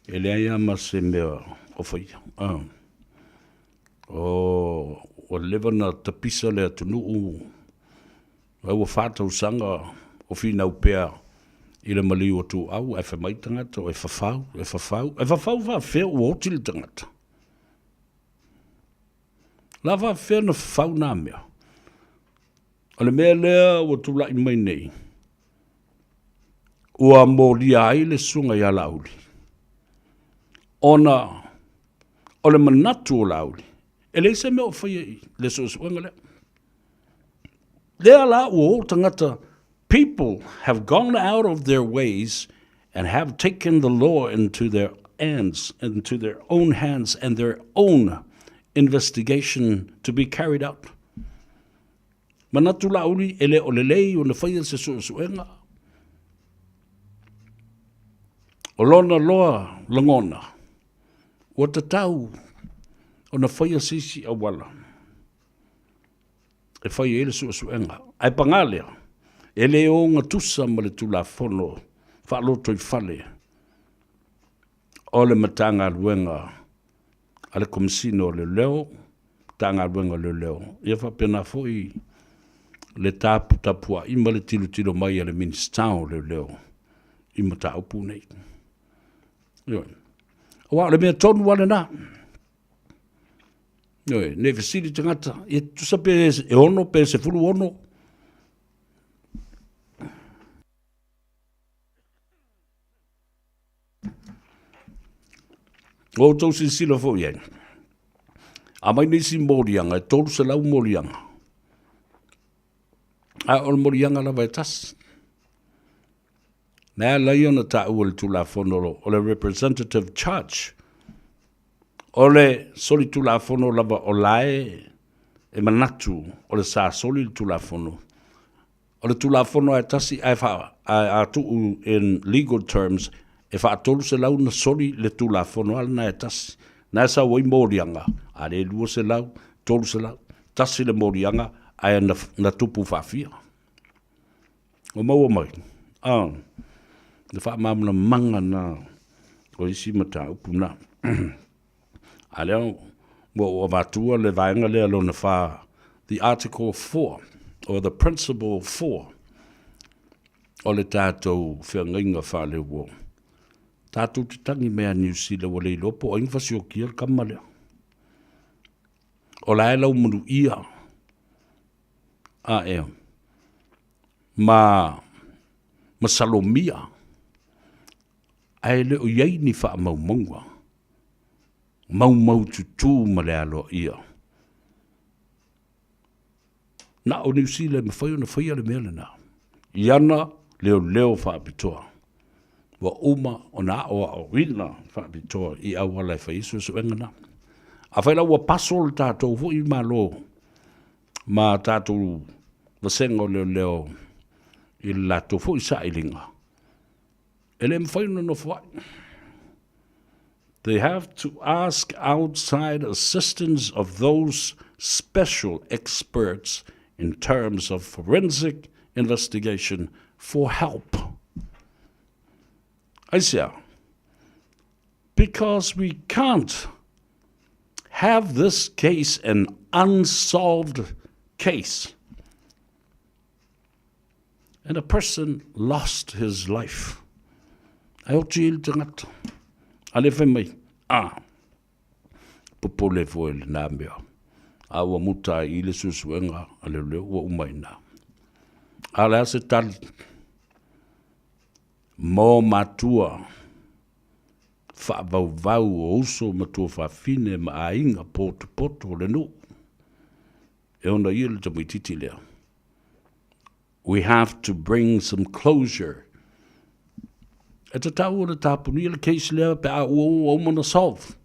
e leai lava ma se mea o faia. O, ua leva ona tapisa le atunuu, a ua 4 tausaga o finau pea i le maliu o Tuuau, ae fai mai tagata e fafau, e fafau, e fafau faafefea ua oti le tagata. La faafefea ona fafau na mea? O le mea lea ua tulai mai nei, ua molia ai le susuga ia Laauli, ona o le manatu o Laauli, e leai se mea o faia i le suesuega lea. Lea la ua o tagata, people have gone out of their ways and have taken the law into their hands, into their own hands and their own investigation to be carried out. Manatu Laauli e le o lelei ona faia se suesuega. O lona loa lagona, ua tatau ona faia se isi auala e fai ai le suesuega. Ae paga lea, e le ogatusa ma le Tulafono Faalotoifale o le Matagaluega a le Komesina o Leoleo, Matagaluega o Leoleo, ia faapena foi le taputapuai ma le tilotilo mai a le Minisita o Leoleo i mataupu nei. Ioe. Aua o le mea tonu lava lena. Ioe, ne i fesili tagata, ia tusa pe e 6 pe 16. Ua outou silasila foi i ai, aumai nisi moliaga, e 300 moliaga, a o le moliaga lava e tasi. Na ala ai ona taua le Tulafono o le Representative Charge, o le solitulafono lava o la e manatu o le sa soli le Tulafono, O le Tulafono lava e tasi ae faa, ae a tuu in legal terms, e faa 300 na soli le Tulafono lava lena e tasi. Na e sau ai moliaga, a le 200, 300, tasi le moliaga ae na, na tupu faafia. Ua maua mai? Ah, le faamalamalamaga na o isi mataupu na. A lea ua ou avatua le vaega lea lona fa, the article 4 or the principle 4 o le tatou feagaiga faaleuo. Tatou te tagi mai ia Niu Sila ua le iloa po o ai na fasiokia le tama lea. O la e lau manuia a ea ma masalomia ae le o i ai ni faamaumauga maumaututu ma le aloaia. Na o Niu Sila e mafai ona faia le mea lena i ana leoleo faapitoa ua uma ona aoaoina faapitoa i auala e fai ai suesuega na. Afai la ua paso le tatou foi Malo ma tatou vasega o leoleo i le latou foi sailiga, e le mafai ona nofo ai. They have to ask outside assistance of those special experts in terms of forensic investigation for help. Aisea? Because we can't have this case an unsolved case. And a person lost his life. Ae oti i le tagata. A le fai mai, a, popole foi i lena mea. A ua muta ai i le suesuega a leoleo ua uma i ina. A o le a se tali mo matua faavauvau o uso ma tuafafine ma aiga potopoto o le nuu e ona ia le tamaititi lea. We have to bring some closure. E tatau ona tapunia le case lea pe a ua uma ona solve.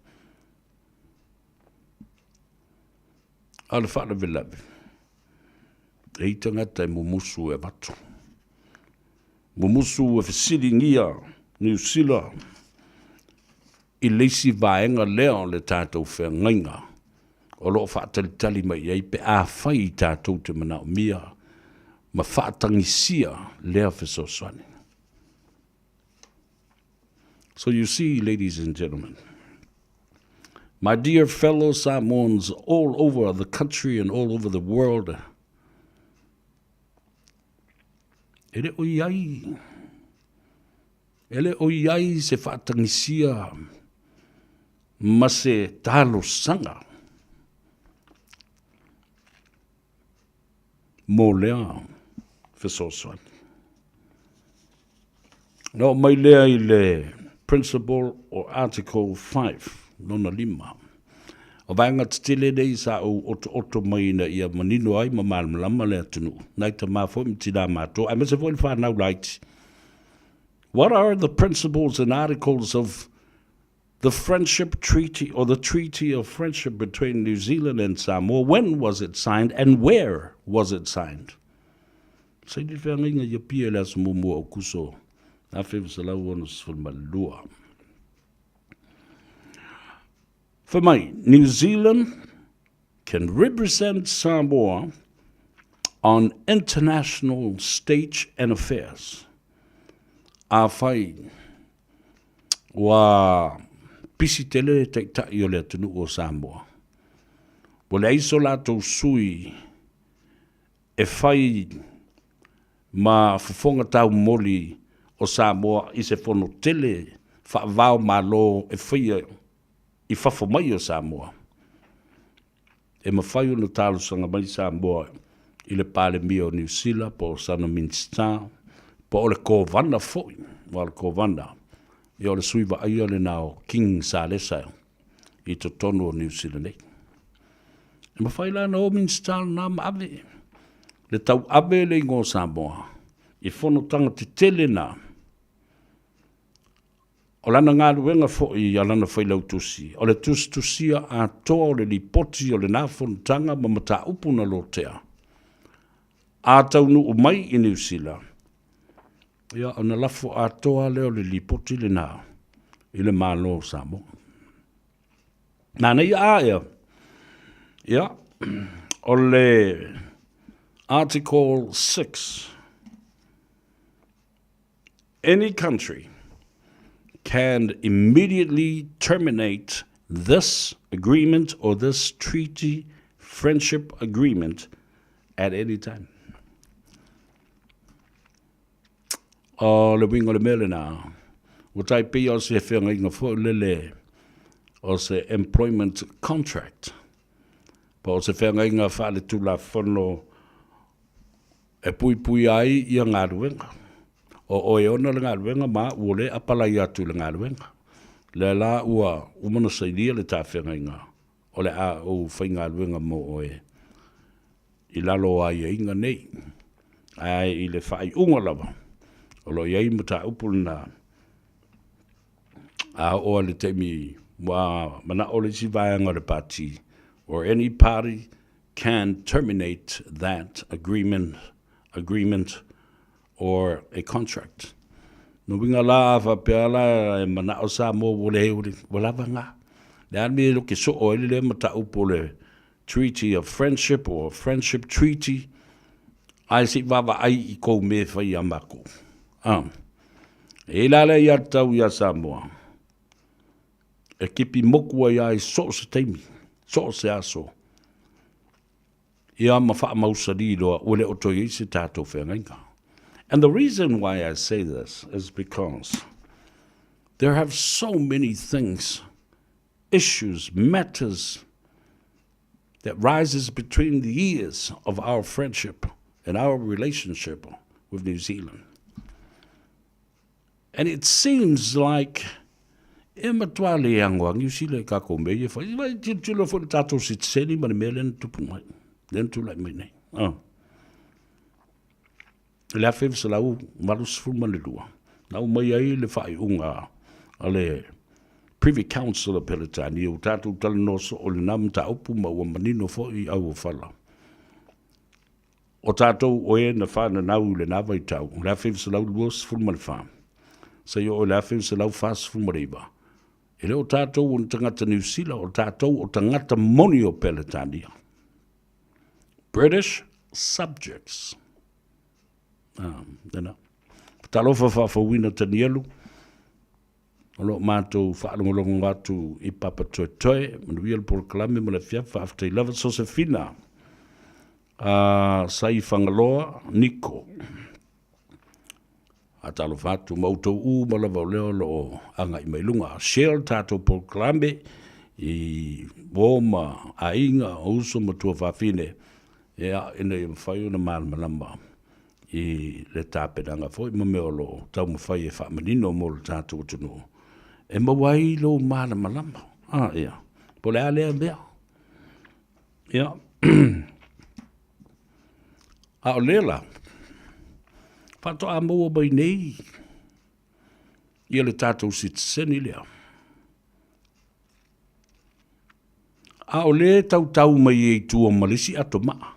A o le faalavelave, e i tagata e mumusu e avatu. Mumusu e fesiligia Niu Sila i le isi vaega lea o le tatou feagaiga o lo o faatalitali mai i ai pe afai tatou te manaomia ma faatagisia lea fesoasoani. So you see, ladies and gentlemen, my dear fellow Samoans all over the country and all over the world, e le o i ai E le o i ai se faatagisia ma se talosaga mo lea fesoasoani. Ona oo mai lea i le Principle o Article 5, lona 5. O vaega tetele nei sa ou otooto mai ina ia manino ai ma malamalama le atunuu, nai tama foi ma tinā matutua, aemaise foi le fanau laiti. What are the principles and articles of the Friendship Treaty or the Treaty of Friendship between New Zealand and Samoa? When was it signed and where was it signed? Saini le feagaiga i Apia i le aso muamua o Aokuso 1962. Fai mai, New Zealand can represent Samoa on international stage and affairs. Afai ua pisi tele taitai o le atunuu o Samoa, ua leai so latou sui e fai ma fofoga taumoli o Samoa i se fono tele faavao Malo e faia i fafo mai o Samoa. E mafai ona talosaga mai Samoa i le Palemia o Niu Sila po o sana Minisita po o le Kovana foi, aua o le Kovana, ia o le sui vaaia lena o King Salesa i totonu o Niu Sila nei. E mafai la ona o Minisita lena ma ave le tauave le igoa o Samoa i fonotaga tetele na. O lana galuega foi a lana Failautusi, o le tusitusia atoa o le lipoti o lena fonotaga ma mataupu na lotea. A taunuu mai i Niu Sila, ia ona lafo atoa lea o le lipoti lena i le Malo o Samoa. Manaia a ea, ia, o le Article 6, Any country can immediately terminate this agreement or this treaty friendship agreement at any time. O le uiga o le mea lena, Ua tai pei o se feagaiga foi lele o se employment contract, po o se feagaiga faaletulafono e puipuia ai ia galuega. O oe e ona le galuega ma au ua le apalai atu i le galuega. Lea la ua uma ona sainia le tafeagaiga o le a ou faigaluega mo oe i lalo o aiaiga nei. Ae i le faaiuga lava, o lo o i ai mataupu lena, a oo lava i le taimi ua manao le isi vaega o le Pati, or any party can terminate that agreement, agreement or a contract. No uiga la, a faapea la e manao Samoa ua le, ua lava na. Le a le mea e loke soo ai le lea mataupu o le Treaty of Friendship or Friendship Treaty, ae se i vaavaai i kou mea e fai iā makou. A. E i la lea ia tau iā Samoa, e kipi moku ai a i so o se taimi, so o se aso, ia ma faamausali loa ua le o toe i ai se tatou feagaiga. And the reason why I say this is because there have so many things, issues, matters that rises between the years of our friendship and our relationship with New Zealand. And it seems like e matua le ango a Niu Sila i kākou mea ia whai. Vai tilotilo foi le tātou sitiseni ma le mea lea na tupu mai. Lea na tulai mai nei. Ah. I le 1982, na aumai ai le faaiuga a le Privy Council o Peretania, ua tatou talanoa soo i lena mataupu ma ua manino foi i auofala. O tatou o e na fananau i lena vaitau, le 1924, seia oo i le 1949, e le o tatou o ni tagata Niu Sila, o tatou o tagata moni o Peretania. British subjects. Ah, lena. Talofa faafouina Tanielu, o lo o matou faalogologo atu i Papatoetoe, manuia le polokalame ma le afiafi, faafetai lava Sosefina Sai Fagaloa Niko. Faatalofa atu ma outou uma lava o lea o lo o agai mai luga. Share le tatou polokalame i uo ma aiga, o uso ma tuafafine, ia, ina ia mafai ona malamalama i le tapenaga foi ma mea o lo o taumafai e faamanino mo le tatou atunuu, e maua ai lou malamalama. A, ia, po o le a lea mea. Ia, a o lea la, faatoa maua mai nei ia le tatou sitiseni lea. A o lea e tautau mai ai i tua ma le isi ato maa.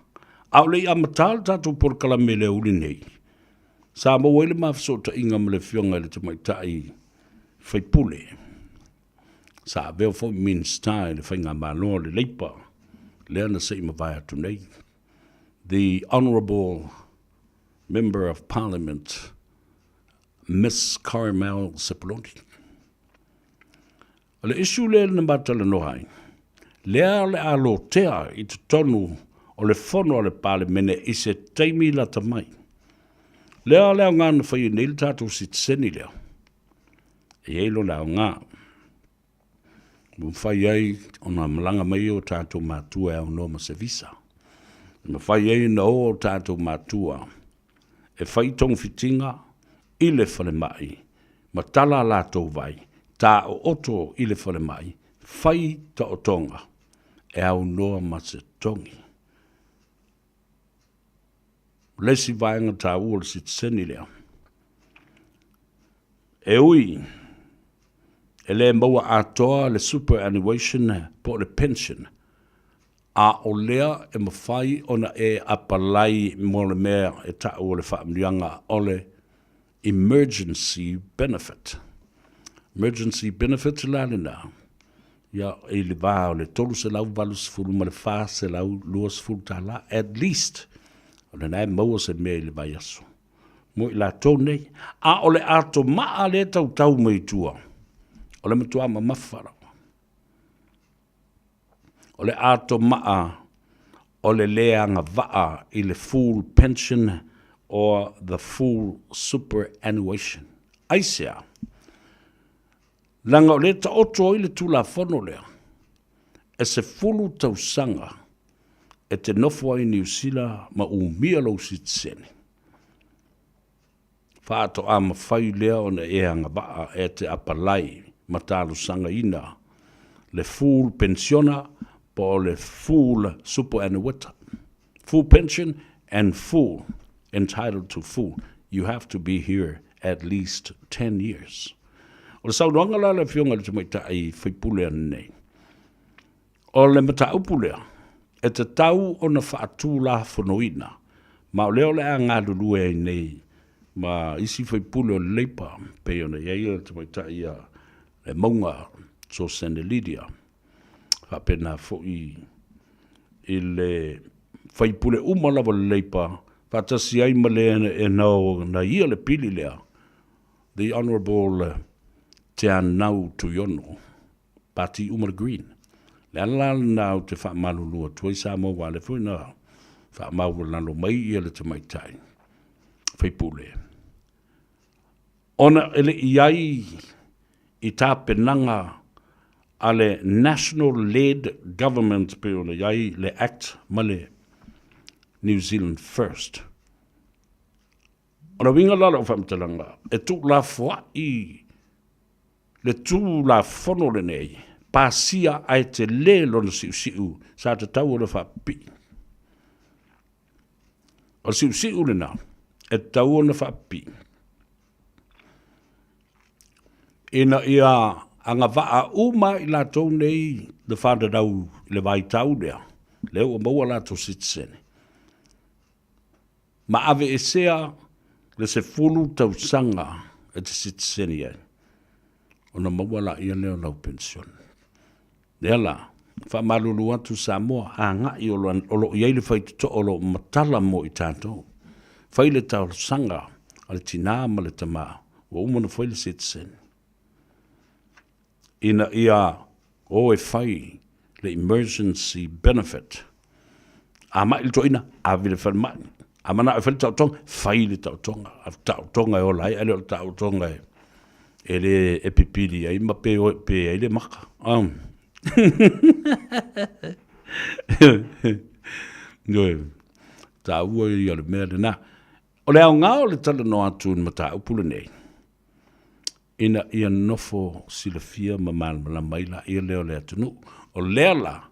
A o le i amata le tatou polokalame i le aoauli nei, sa maua ai le ma fesootaiga ma le Afioga i le Tamaitai Faipule, sa avea foi Minisita i le Faigamalo a le Leipa lea na se i mavae atu nei, the Honourable Member of Parliament, Miss Carmel Sepuloni. O le issue lea na ma talanoa ai, lea o le a lotea i totonu o le fono a le Palemene i se taimi lata mai. Lea o le aoga na fai ai nei le tatou sitiseni lea, e i ai lona aoga. Ua mafai ai ona malaga mai o tatou matua e aunoa ma se visa. E mafai ai ona o o tatou matua e fai togafitiga i le falemai ma tala a latou vai, taooto i le falemai, fai taotoga e aunoa ma se togi. O le isi vaega taua o le sitiseni lea, e ui e le maua atoa le superannuation po o le pension, a o lea e mafai ona e apalai mo le mea e tau o le faamanuiaga o le emergency benefit. Emergency benefit la lena, ia, i le va o le $380 ma le $420 at least, o lena e maua se mea i le vaiaso mo i latou nei. A o le ato maa lea e tautau mai i tua, o le matua mamafa lava. O le ato maa o le le agavaa i le full pension or the full superannuation. Aisea? Leaga o lea e taoto ai le Tulafono lea, e 10 tausaga e te nofo ai i Niu Sila ma umia lou sitiseni, faatoa mafai lea ona e agavaa e te apalai ma talosagaina le full pensiona po o le full superannuita. Full pension and full entitled to full. You have to be here at least 10 years. O le saunoaga la a le Afioga i le Tamaitai Faipule ananei, o le mataupu lea e tatau ona faatulafonoina, ma o lea o le a galulue ai nei ma isi faipule o le Leipa, pei ona i ai le Tamaitai ia Lemauga Sosene Lydia, faapena foi i le faipule uma lava o le Leipa, faatasi ai ma le e na ia le pili lea, The Honourable Teanau Tuiono, Pati uma le Green. Le ala la lena ou te faamalulu atu ai Samoa aua o lea foi na faamaualalo mai ia le tamaitai faipule. Ona e le i ai i tapenaga a le National Led Government pei ona i ai le Act ma le New Zealand First. O le uiga la o lau faamatalaga, e tuulafoai le Tulafono lenei, pasia ae tele lona siusiu sa tatau ona faapipii. O le siusiu lena e tatau ona faapipii ina ia agavaa uma i latou nei na fananau i le vaitau lea, lea ua maua latou sitiseni, ma aveesea le 10 tausaga e te sitiseni ai, ona maua laia lea o lau penisione. Lea la, faamalulu atu Samoa, agai o lo o i ai le faitotoa o lo o matala mo i tatou. Fai le talosaga a le tina ma le tama, ua uma ona fai le sitiseni, ina ia o e fai le emergency benefit. A mai le toeaina, ave i le falemai. A manao e fai le taotoga, fai le taotoga. A o le taotoga e ola ai, ae le o le taotoga e le e pipili ai ma pe, pe ai le maka. Um. Ioe, taua ia o le mea lena. O le aoga o le talanoa atu i le mataupu lenei, ina ia nofo silafia ma malamalama ai laia lea o le atunuu. O lea la,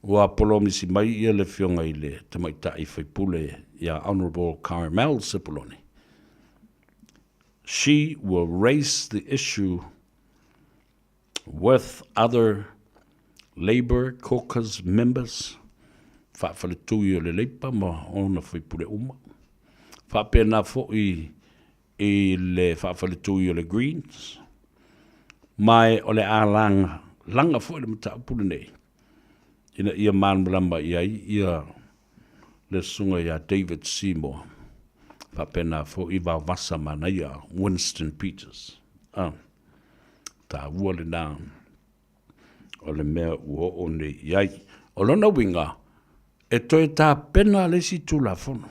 ua polomisi mai ia le Afioga i le Tamaitai Faipule ia Honourable Carmel Sepuloni, she will raise the issue with other Labour Caucus members, faafaletui o le Leipa ma ona faipule uma, faapena foi i le faafaletui o le Greens, ma o le a laga laga foi le mataupu lenei ina ia malamalama i ai ia le susuga ia David Seymour, faapena foi Vaovasa Manaia Winston Peters. Ah, taua lena o le mea ua oo nei i ai. O lona uiga, e toe tapena le isi Tulafono.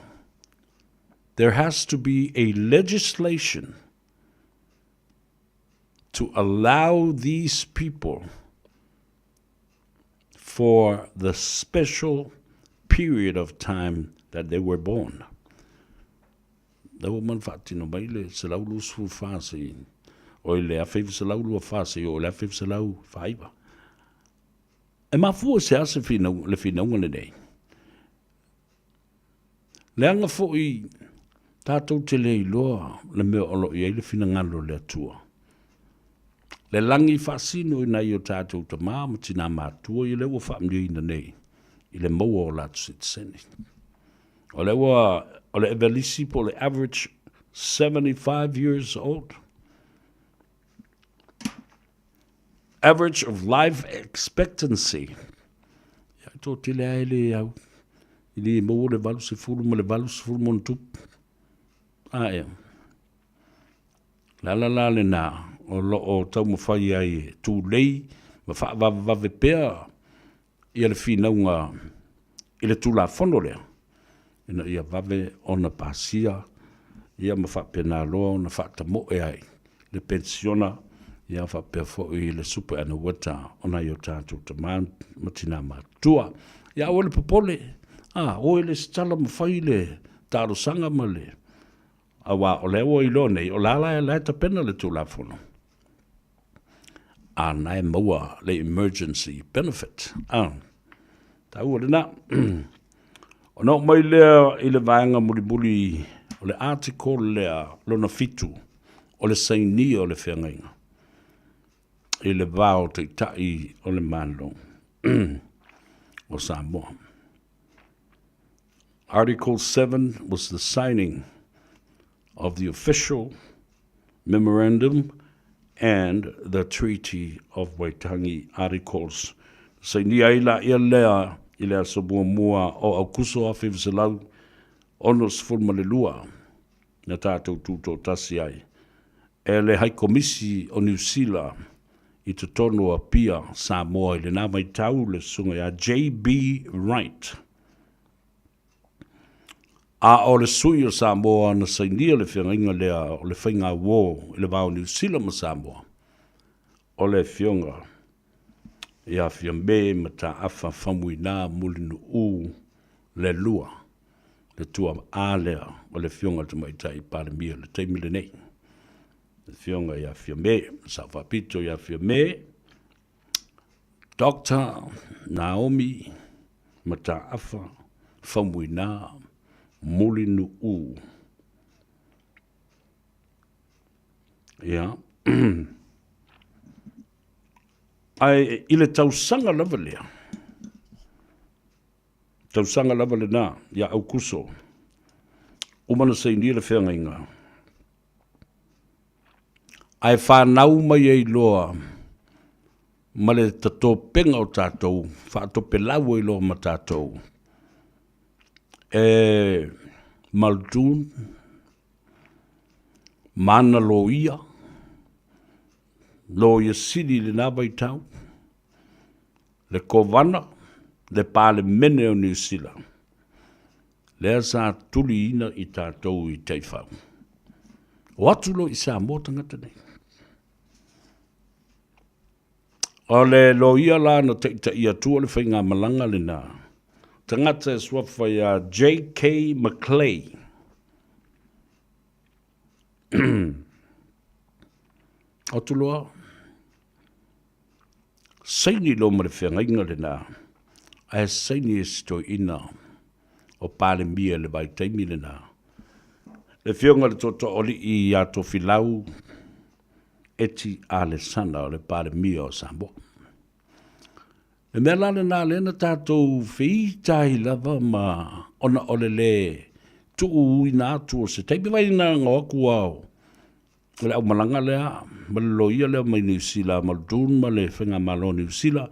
There has to be a legislation to allow these people for the special period of time that they were born. Lea ua uma ona faatino mai le 124 seia, oi le 1924 seia oo i le 1949. E mafua i se a se finauga, le finauga lenei? Leaga foi tatou te le iloa le mea o lo o i ai le finagalo o le Atua. Le lagi faasino i nai o tatou tama ma tinā matua ia lea ua faamanuiaina nei i le maua o latou sitiseni. O lea ua, o le Evelisi po o le average 75 years old. Average of life expectancy. Ia, toatele lava e le au, e le maua le 80 ma le 80 ma ona tupu. A ea. Le ala la lena o lo o taumafai ai e tulei ma faavavevave pea ia le finauga i le Tulafono lea, ina ia vave ona pasia ia ma faapena loa ona faatamoe ai le penisiona. Ia faapea foi le supe anueta o nai o tatou tama ma tina matutua. Ia aua le popole, a, o e lesitala ma fai le talosaga ma le, aua o lea ua iloa nei, o la la e tapena le Tulafono, a na e maua le emergency benefit. A, taua lena. Ona oo mai lea i le vaega mulimuli o le article lea lona 7, o le sainia o le feagaiga i le va o Taitai o le Malo o Samoa. Article 7 was the signing of the official memorandum and the Treaty of Waitangi Articles. Sainia ai laia lea i le aso muamua o Aukuso 1962 na tatou tutoatasi ai e le Haikomisi o Niu Sila i totonu o Apia, Samoa i lena vaitau le susuga ia JB Wright. A o le sui o Samoa na sainia le feagaiga lea o le faigauo i le va o Niu Sila ma Samoa, o le Afioga ia Fiame Mataafa Faumuina Mulinuu Lealua, le tua'a lea o le Afioga i le Tamaitai Palemia i le taimi lenei, le Afioga ia Fiame, le Sao Faapito ia Fiame, Doctor Naomi Mataafa Faumuina Mulinuu. Ia. Ae i le tausaga lava lea, tausaga lava lena ia Aukuso, uma na sainia le feagaiga, ae fanau mai ai loa ma le tatopenga o tatou, faatopelau ai loa ma tatou e Muldoon ma ana loia, Loia Sili i lena vaitau, le Kovana, le Palemene o Niu Sila, lea sa tuliina i tatou i taifau. O atu loa i Samoa tagata nei. O le loia la na taitaia atua le faigamalaga lena, tagata e suafa ia JK Maclay. Atu loa, saini loa ma le feagaiga lena, ae saini e si toeaina o Palemia i le vaitaimi lena, le Afioga i le Tootooalii ia Tofilau Eti Alesana o le Palemia o Samoa. Le mea la lena lea na tatou feitai lava ma ona o le lē tuuina atu o se taimi vai na o atu ao o le aumalaga lea ma le loia lea mai Niu Sila Muldoon ma le Faigamalo o Niu Sila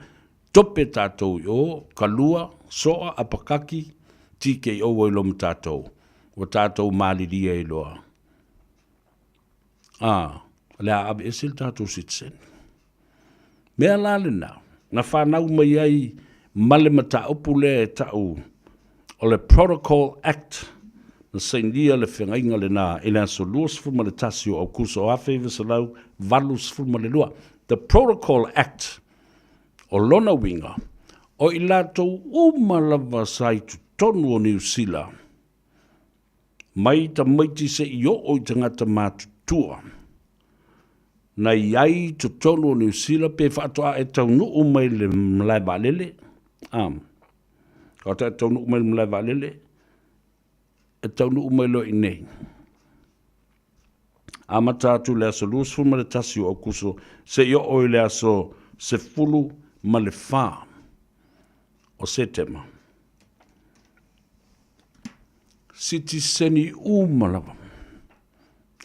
tope tatou i o kalua soa apakaki TKO ai loa ma tatou ua tatou malilie ai loa a o le a aveese le tatou citizen. Mea la lena na fanau mai ai ma le mataupu lea e ta'u o le Protocol Act na sainia le feagaiga lena i le aso 21 o Aukuso 1982. The Protocol Act, o lona uiga, o i latou uma lava sa i totonu o Niu Sila, mai tamaiti se'i oo i tagata matutua, na i ai i totonu o Niu Sila pe faatoa e taunuu mai le malae vaalele, a, faatoa e taunuu mai le malae vaalele, e taunuu mai loa i inei. Amata atu i le aso 21 o Aukuso seia oo i le aso 14 o Setema. Sitiseni uma lava.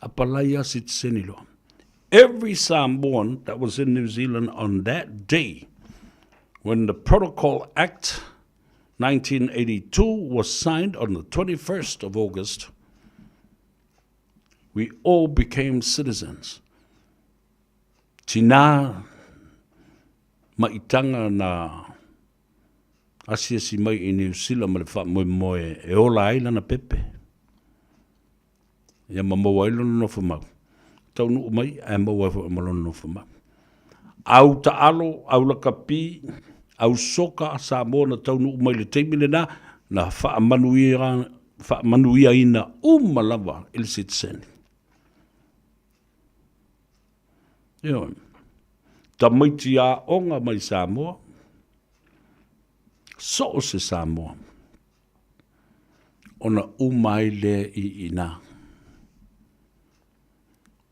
Apalai a sitiseni loa. Every Samoan that was in New Zealand on that day, when the Protocol Act 1982 was signed on the 21st of August, we all became citizens. Tinā maitanga na asiasi mai i Niu Sila ma le faamoemoe e ola ai lana pepe. Ia ma maua ai lona nofo mau. Taunuu mai ae maua ai foi ma lona nofo mau. Au taalo, au lakapi, au soka Samoa na taunuu mai le taimi lena, na faamanuia, faamanuiaina uma lava i le sitiseni. Ioe. Tamaiti aoga mai Samoa, so o se Samoa, ona uma ai lea i ina.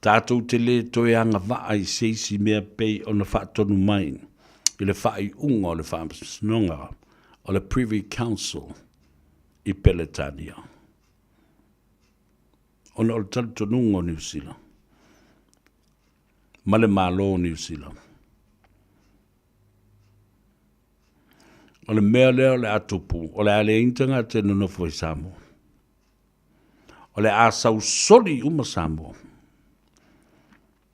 Tatou te lē toe agavaa i se isi mea pei ona faatonu mai i le faaiuga o le Faamasinoga o le Privy Council i Peletania, ona o le talitonuga o Niu Sila ma le Malo o Niu Sila. O le mea lea o le a tupu, o le a leai ni tagata e nonofo i Samoa. O le a sausoli uma Samoa.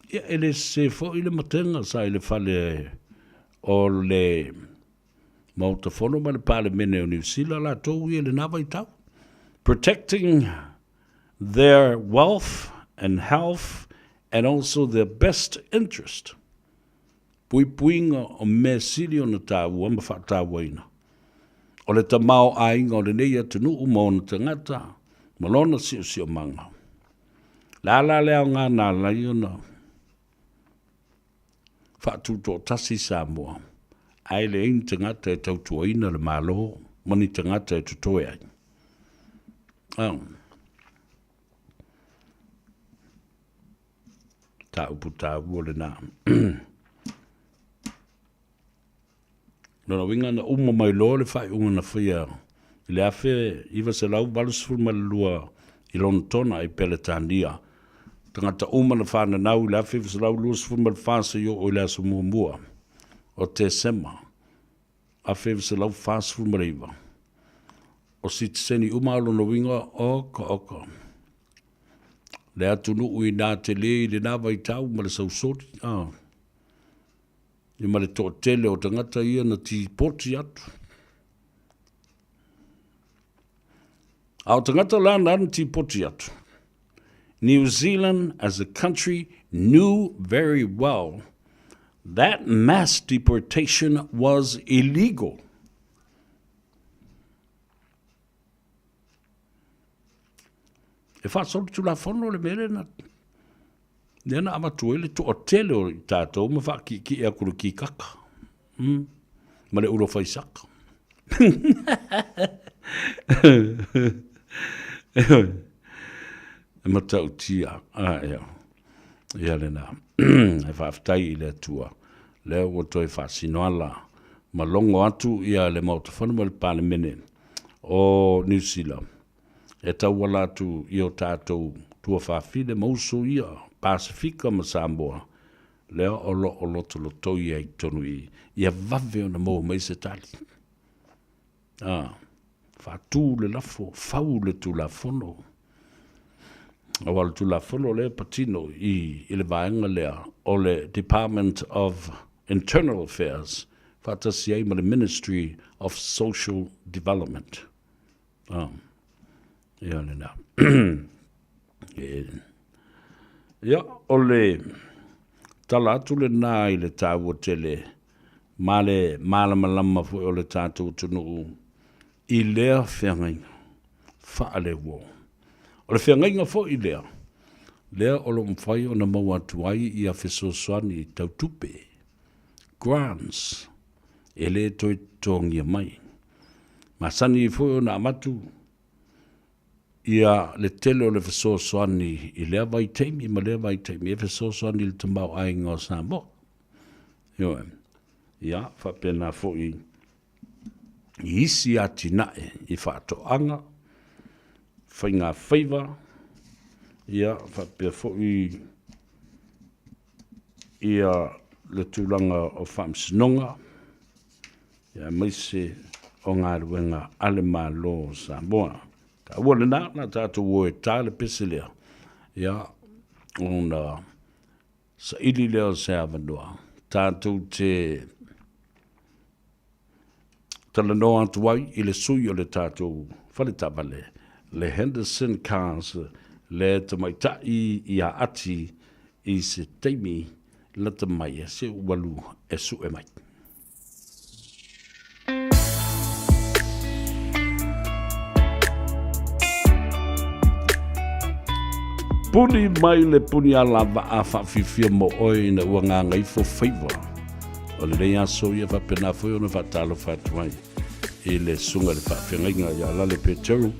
Ia, e le sese foi le matega sa i le fale o le Maota Fono ma le Palemene o Niu Sila latou ia i lena vaitau. Protecting their wealth and health and also their best interest. Puipuiga o mea sili ona taua ma faatauaina. O le tamaoaiga o lenei atunuu ma ona tagata ma lona siosiomaga. Le a la le aoga na ala ai ona faatutoatasi Samoa, ae leai ni tagata e tautuaina le Malo ma ni tagata e totoe ai. Oh. Mataupu taua lena. Lona uiga na uma mai loa le faaiuga na faia i le 1982 i Lonetona i Peletania. Tagata uma na fananau i le 1924 seia oo i le aso muamua o Tesema 1949, o sitiseni uma a lona uiga, oka oka. Le atunuu inā tele i lena vaitau ma le sausoli, a. Ia ma le toatele o tagata ia na tipoti atu. A o tagata la na na tipoti atu. New Zealand as a country knew very well that mass deportation was illegal. E faasolo tulafono le mea lea na lea na avatu ai le toatele o i tatou ma faakiikii atu le kikaka ma le ulo faisaka. E matautia, a ea, ia lena. E faafetai i le Atua, lea ua toe faasinoala ma logo atu ia le Maota Fono ma le Palemene o Niu Sila e tauala atu i o tatou tuafafine ma uso ia, Pasefika ma Samoa, lea o lo o lotolotoi ai i totonu i i, ia vave ona maua mai se tali. A, faatu le lafo, fau le Tulafono. Aua o le Tulafono lea e patino i, i le vaega lea o le Department of Internal Affairs faatasi ai ma le Ministry of Social Development. Ah, ia lena. E, ia, o le tala atu lena i le taua tele ma le malamalama foi o le tatou atunuu i lea feagaiga faaleuo. O le feagaiga foi lea, lea o lo o mafai ona maua atu ai ia fesoasoani tau tupe, grants, e le toe totogia mai. Masani ai foi ona avatu ia le tele o le fesoasoani i lea vaitaimi ma lea vaitaimi e fesoasoani i le tamaoaiga o Samoa. Ioe. Ia, faapena foi i isi atinae i faatoaga, faigafaiva, ia faapea foi ia le tulaga o faamasinoga, aemaise o galuega a le Malo o Samoa. Taua lena, na tatou o e ta le pese lea, ia, ona saili lea o se avanoa, tatou te talanoa atu ai i le sui o le tatou faletaavale, le Henderson Cars, le tamaitai ia Ati i se taimi. lata mai se ou alu e suʻe mai. Puni mai le puni ala waa faafifia mo oe ina ua gagaifo faiva. O lenei aso ia faapena foi ona faatalofa atu ai i le susuga i le faafeagaiga ia Lale Petero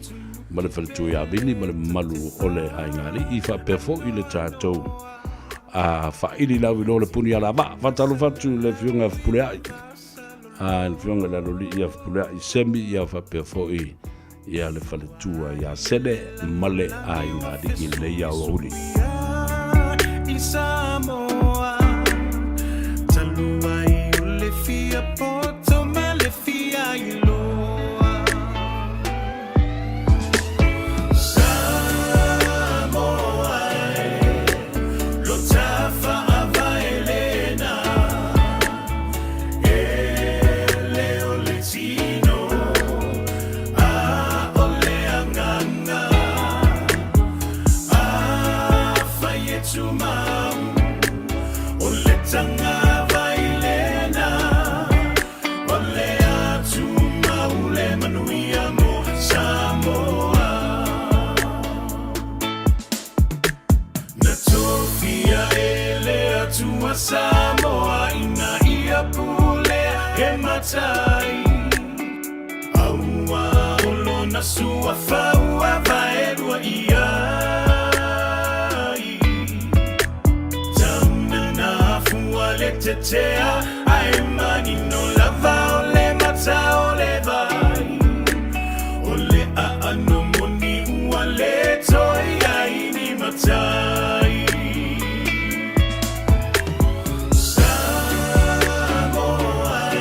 ma le faletua ia Vini ma le mamalu o le aiga alii faapea foi le tatou a faaili lau iloa le puni ala vaa. Faatalofa atu i le afioga ia Fepuleai, a le afioga i le Alolii ia Fepuleai Semi ia faapea foi ia le faletua ia Sele ma le aiga alii i lenei aoauli. I Samoa talu ai o le fia poto ma le fia iloa. Samoa e, lo tafaavae lena, e le o le tino, a o le agaga, afai e tumau, o le tagavai lena, o le atumau le manuia mo Samoa. Na tofia e le Atua Samoa ina ia pulea e matai, Aua o lona suafa ua vaelua i ai. Tauna na afua le tetea, ae manino lava o le mata o le vai. O le aano moni ua le toe i ai ni matai. Samoa e,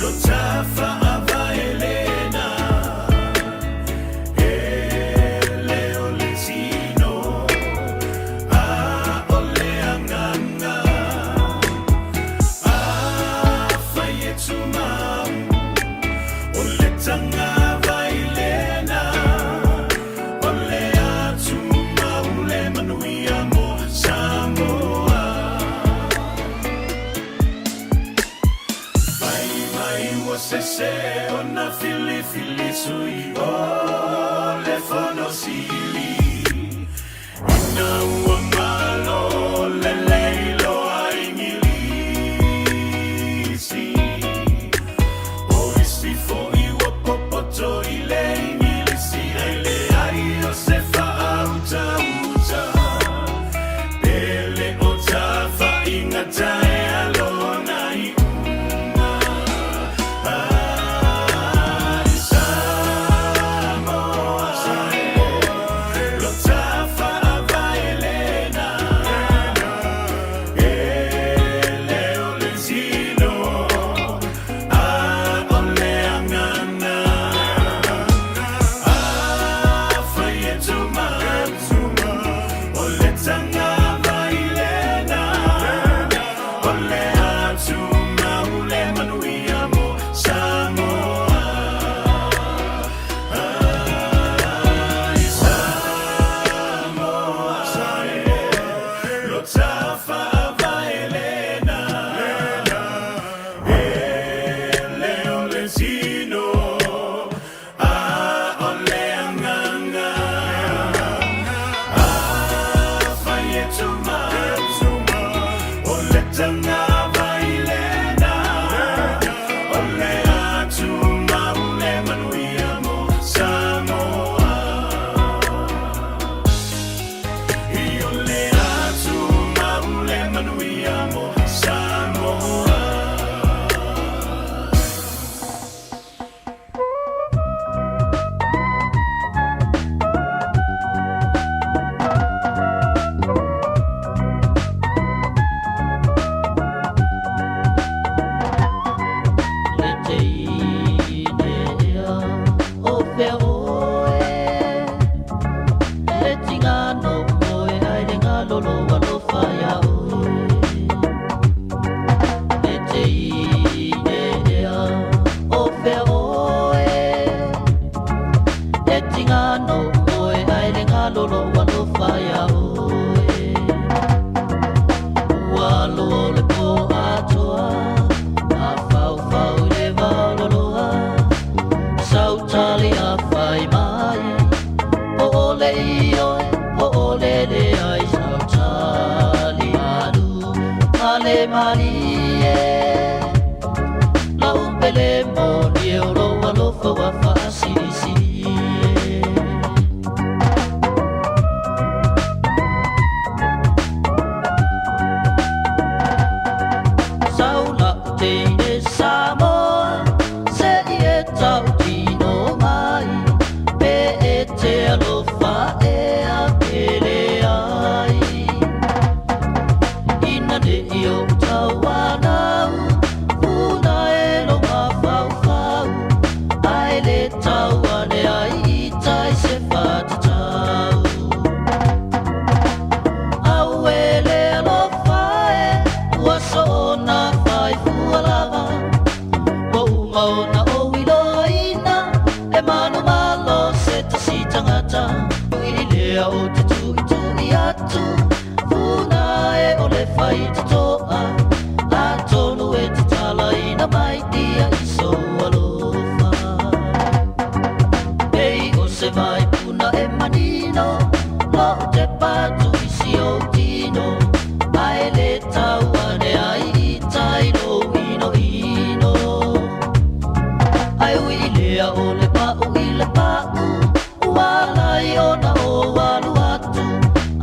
lo tafaavae lena, e le o le tino, a o le agaga, afai e tumau, o le tagavai lena, o le atumau le manuia mo Samoa. Fai mai ua sese ona filifili sui o le Fono Sili, ina ua malo lelei loa Igilisi. O isi foi ua popoto i le Igilisi, ai leai o se faautauta, pe le o tafaiga taea lona iuga. Ai Samoa e, lo tafaavae lena, e le o le tino, a o le agaga, afai e tumau, o le tagavai lena, o le atumau le manuia mo Samoa. Ai Samoa e, lo tafaavae lena, e le o le tino, a o le agaga, afai e tumau, o le tagavai lena, o le atumau le manuia mo Samoa. I o le atumau le manuia mo Samoa. Le teine ea o fea oe, e tigano oe ai le galolo alofa ia oe. Le teine ea o fea oe, e tigano oe ai le galolo alofa ia oe. malie Lau pele moni e o lou alofa ua faasilisili e. Sau lau teine Samoa Se i e tautino mai Pe e te alofa ea pe leai Ina ne i ou tauanau Puna e lou mafaufau Ae le tau ane ai i tai se faatatau Auē le alofa e Ua soona faifua lava Ua uma ona ou iloaina E manumalo se tasi tagata Ui lea ou te tuitui atu Funa e o le faitotoa Atonu e tatalaina mai ia i sou alofa Pei o se vai puna e manino Lou tepa atu i si ou tino Ae le tau ane ai i tai lou inoino Ae ui i lea o le pa'u i le pa'u Ua ala ai ona ou alu atu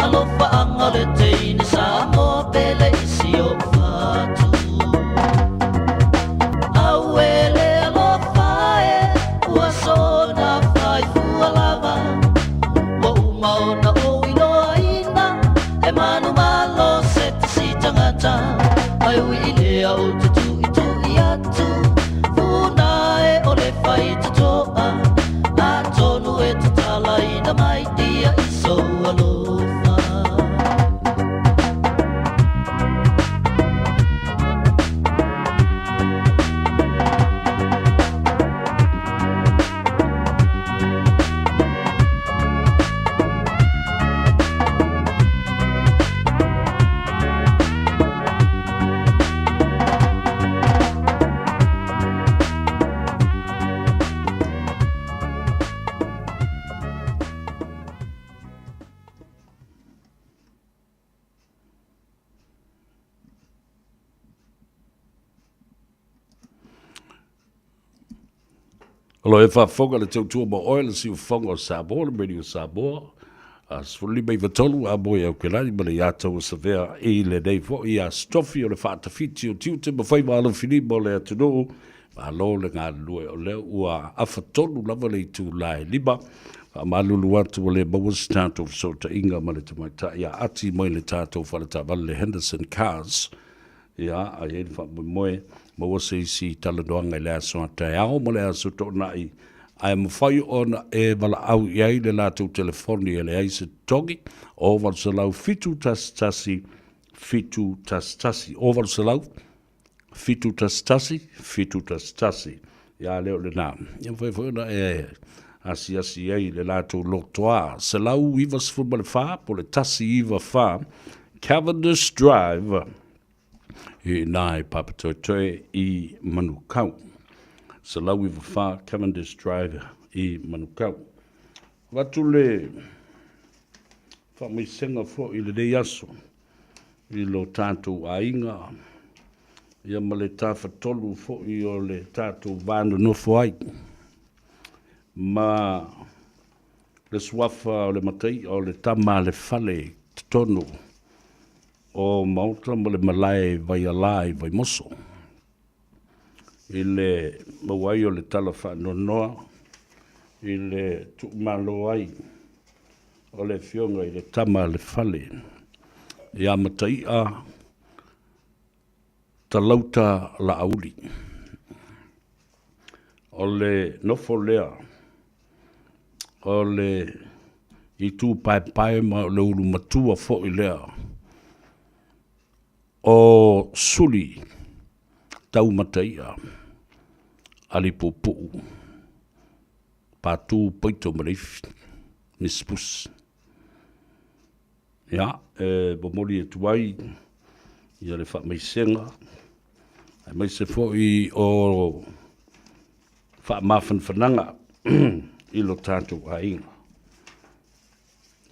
Alofaaga o le teine Samoa pele i si o'u fatu Auē le alofa e Ua soona faifua lava Ua uma ona ou iloaina E manumalo se tasi tagata Ae ui i lea ou te tuitui atu Funa e o le faitotoa Atonu e tatalaina mai ia i sou alofa. O lo e faafofoga le tautua ma oe le siufofoga o Samoa, le Radio Samoa, a 15 93 a moe Aukilani ma le iā tauasavea i lenei foi aso tofi o le faatafiti o tiute ma faiva alofilima o le atunuu. Malo le galulue, o lea ua afatolu lava le itula e 5. Faamalulu atu ua le maua se tatou fesootaiga ma le tamaitai ia Ati mai le tatou faletaavale le Henderson Cars. Ia, a i ai le faamoemoe, maua se isi talanoaga i le aso a taeao ma le aso toonai, ae mafai ona e valaau i ai le latou telefoni e leai se totogi, 0800 711 711, 0800 711 711. Ia lea o lena. Ia mafai foi ona e asiasi ai i le latou lotoa 194 po le 194 Cavendish Drive i ina i Papatoetoe i Manukau. 194 Cavendish Drive i Manukau. Avatu le faamaisega foi i lenei aso i lo tatou aiga ia ma le tafatolu foi o le tatou va nonofo ai ma le suafa o le Mataia o le tama a le fale i totonu o Maota ma le malae Vaialā i Vaimoso i le maua ai o le tala faanoanoa i le tuumalo ai o le afioga i le tama a le fale ia Mataia Talauta Laauli. O le nofo lea o le itu paepae ma o le ulu matua foi lea o Suli Taumataia Alipuupuu Patu Paito ma Leifi Miss Pusi. Ia, e momoli atu ai ia le faamaisega aemaise foi o faamafanafanaga i lo tatou aiga.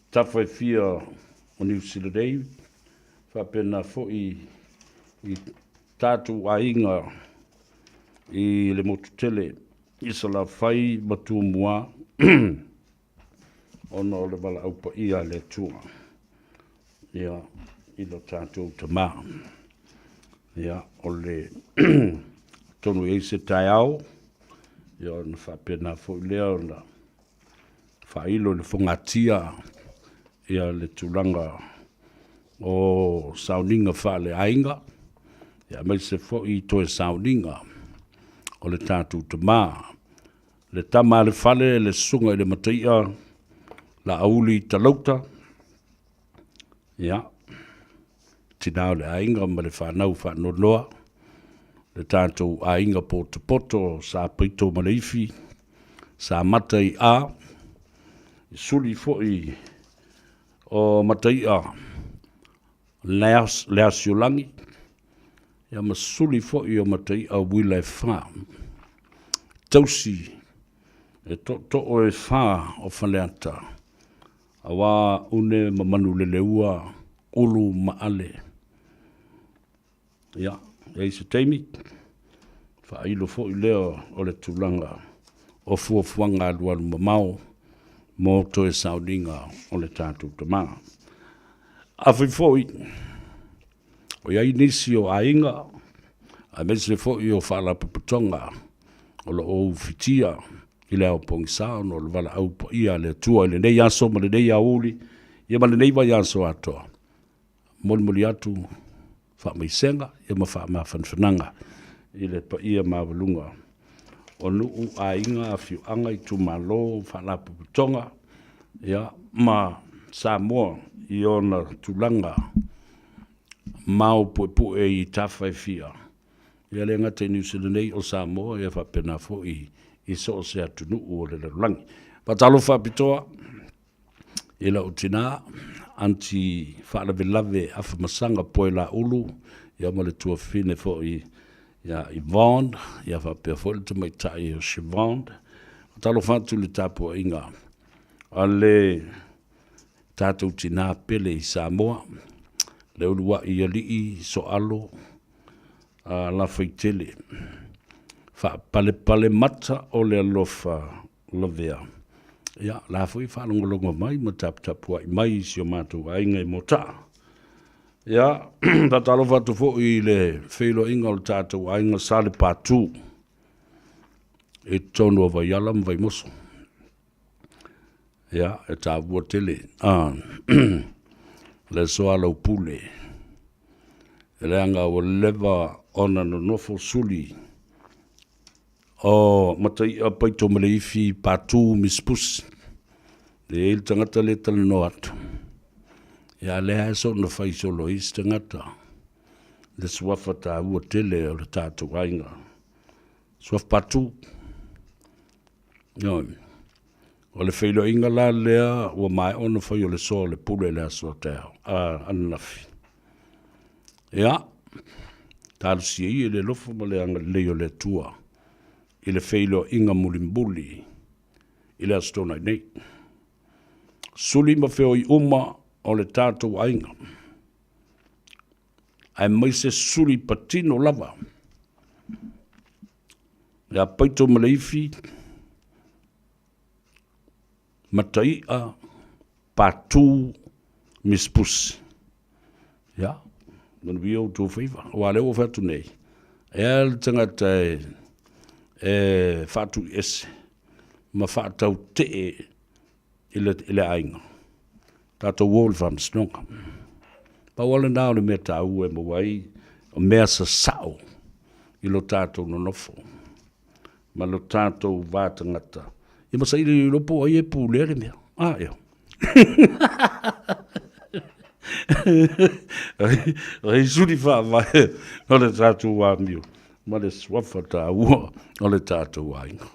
Tafa e fia o Niu Sila nei, faapena foi i tatou aiga i le motu tele i Salafai ma Tumua ona o le valaau paia a le Atua ia i lo tatou tama. Ia o le tonu i ai se taeao ia ona faapena foi lea ona faailo i le fogatia ia le tulaga o sauniga faaleaiga, ia aemaise foi toe sauniga o le tatou tama, le tama a le fale, le susuga i le Mataia Laauli Talauta, ia, tina o le aiga ma le fanau faanoanoa, le tatou aiga potopoto sa Paito ma Leifi, sa Mata i A, i suli foi o Mataia Leasiolagi, ia ma suli foi o Mataia Uila e Fa, tausi e tootoo e fa o Faleata, aua Une ma Manuleleua, Ulu ma Ale. Ia, e i ai se taimi, faailo foi lea o le tulaga o fuafuaga alualu mamao mo toe sauniga o le tatou tama. Afai foi o i ai nisi o aiga, aemaise foi o faalapotopotoga o lo o ufitia i le ao pogisa ona o le valaau paia a le Atua i lenei aso ma lenei aoauli, ia ma lenei vaiaso atoa, molimoli atu faamaisega ia ma faamafanafanaga i le paia maualuga o nuu, aiga, afioaga, itumalo, faalapotopotoga ia ma Samoa i ona tulaga maopuepue i tafa e fia, ia le gata i Niu Sila nei o Samoa ia faapena foi i so o se atunuu o le lalolagi. Faatalofa faapitoa i lau tina, Aunty Faalavelave Afamasaga Poelaulu, ia ma le tuafafine foi ia Yvonne, ia faapea foi le tamaitai o Siobhan. Faatalofa atu i le tapuaiga a le tatou tina pele i Samoa, le uluai alii Soalo a Lafaitele, faapalepale mata o le alofa lavea. Ia, la foi e faalogologo mai ma taputapuai mai i si o matou aiga i Motaa. Ia, faatalofa atu foi i le feiloaiga o le tatou aiga Salepatu i totonu o Vaiala ma Vaimoso. Ia, e taua tele le soalaupule, leaga ua leva ona nonofo suli o Mataia Paitomaleifi Patu Misipusi. E i ai le tagata lea e talanoa atu, ia a o lea lava e soona fai solo e isi tagata le suafa taua tele o le tatou aiga, Suafa Patu. Ioe. O le feiloaiga la lea ua maea ona fai o le soa o le pule i le aso taeao, ananafi. Ia, talosia ia i le alofa ma le agalelei o le Atua i le feiloaiga mulimuli i le Aso Toonai nei. Suli ma feoi uma o le tatou aiga, aemaise suli patino lava ia Paito ma Leifi, Mataia, Patu, Misipusi. Ia, manuia outou faiva. Aua o lea ua fai atu nei, e a le tagata e, e faatuiese ma faatautee i le, i le aiga, tatou o i le faamasinoga. Pau lava lena o le mea taua e maua ai o mea sasao i lo tatou nonofo ma lo tatou va tagata. Ia ma saili iloa po o ai e pulea le mea. A, eo. Ai suli faavae o le tatou amio ma le suafa taua o le tatou aiga.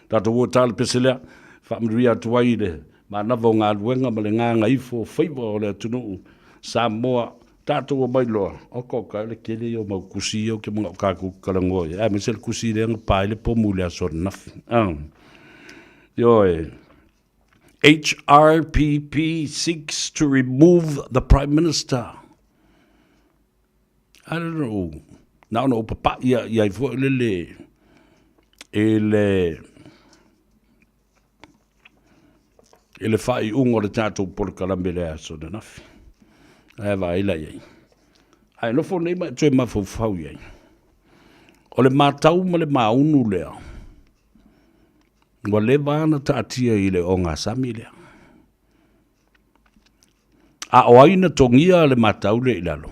Tatou o tala pese lea, faamanuia atu ai i le manava o galuega ma le gagaifo o faiva o le atunuu Samoa tatou omai loa, oka oka le tele ia o mau kusi ia ou te manao tatou talanoa i ai, aemaise le kusi lea na pa ai le pomu i le aso ananafi. Ioe. HRPP seeks to remove the Prime Minister. A le na ou, na ona ou papaʻi a i ai foi lele i le i le faaiuga o le tatou polokalame i le aso ananafi. Ae vaai la i ai. Ae nofo nei ma e toe mafaufau i ai. O le matau ma le maunu lea, ua leva ona taatia i le ogasami lea. A o ai na togia le matau lea i lalo?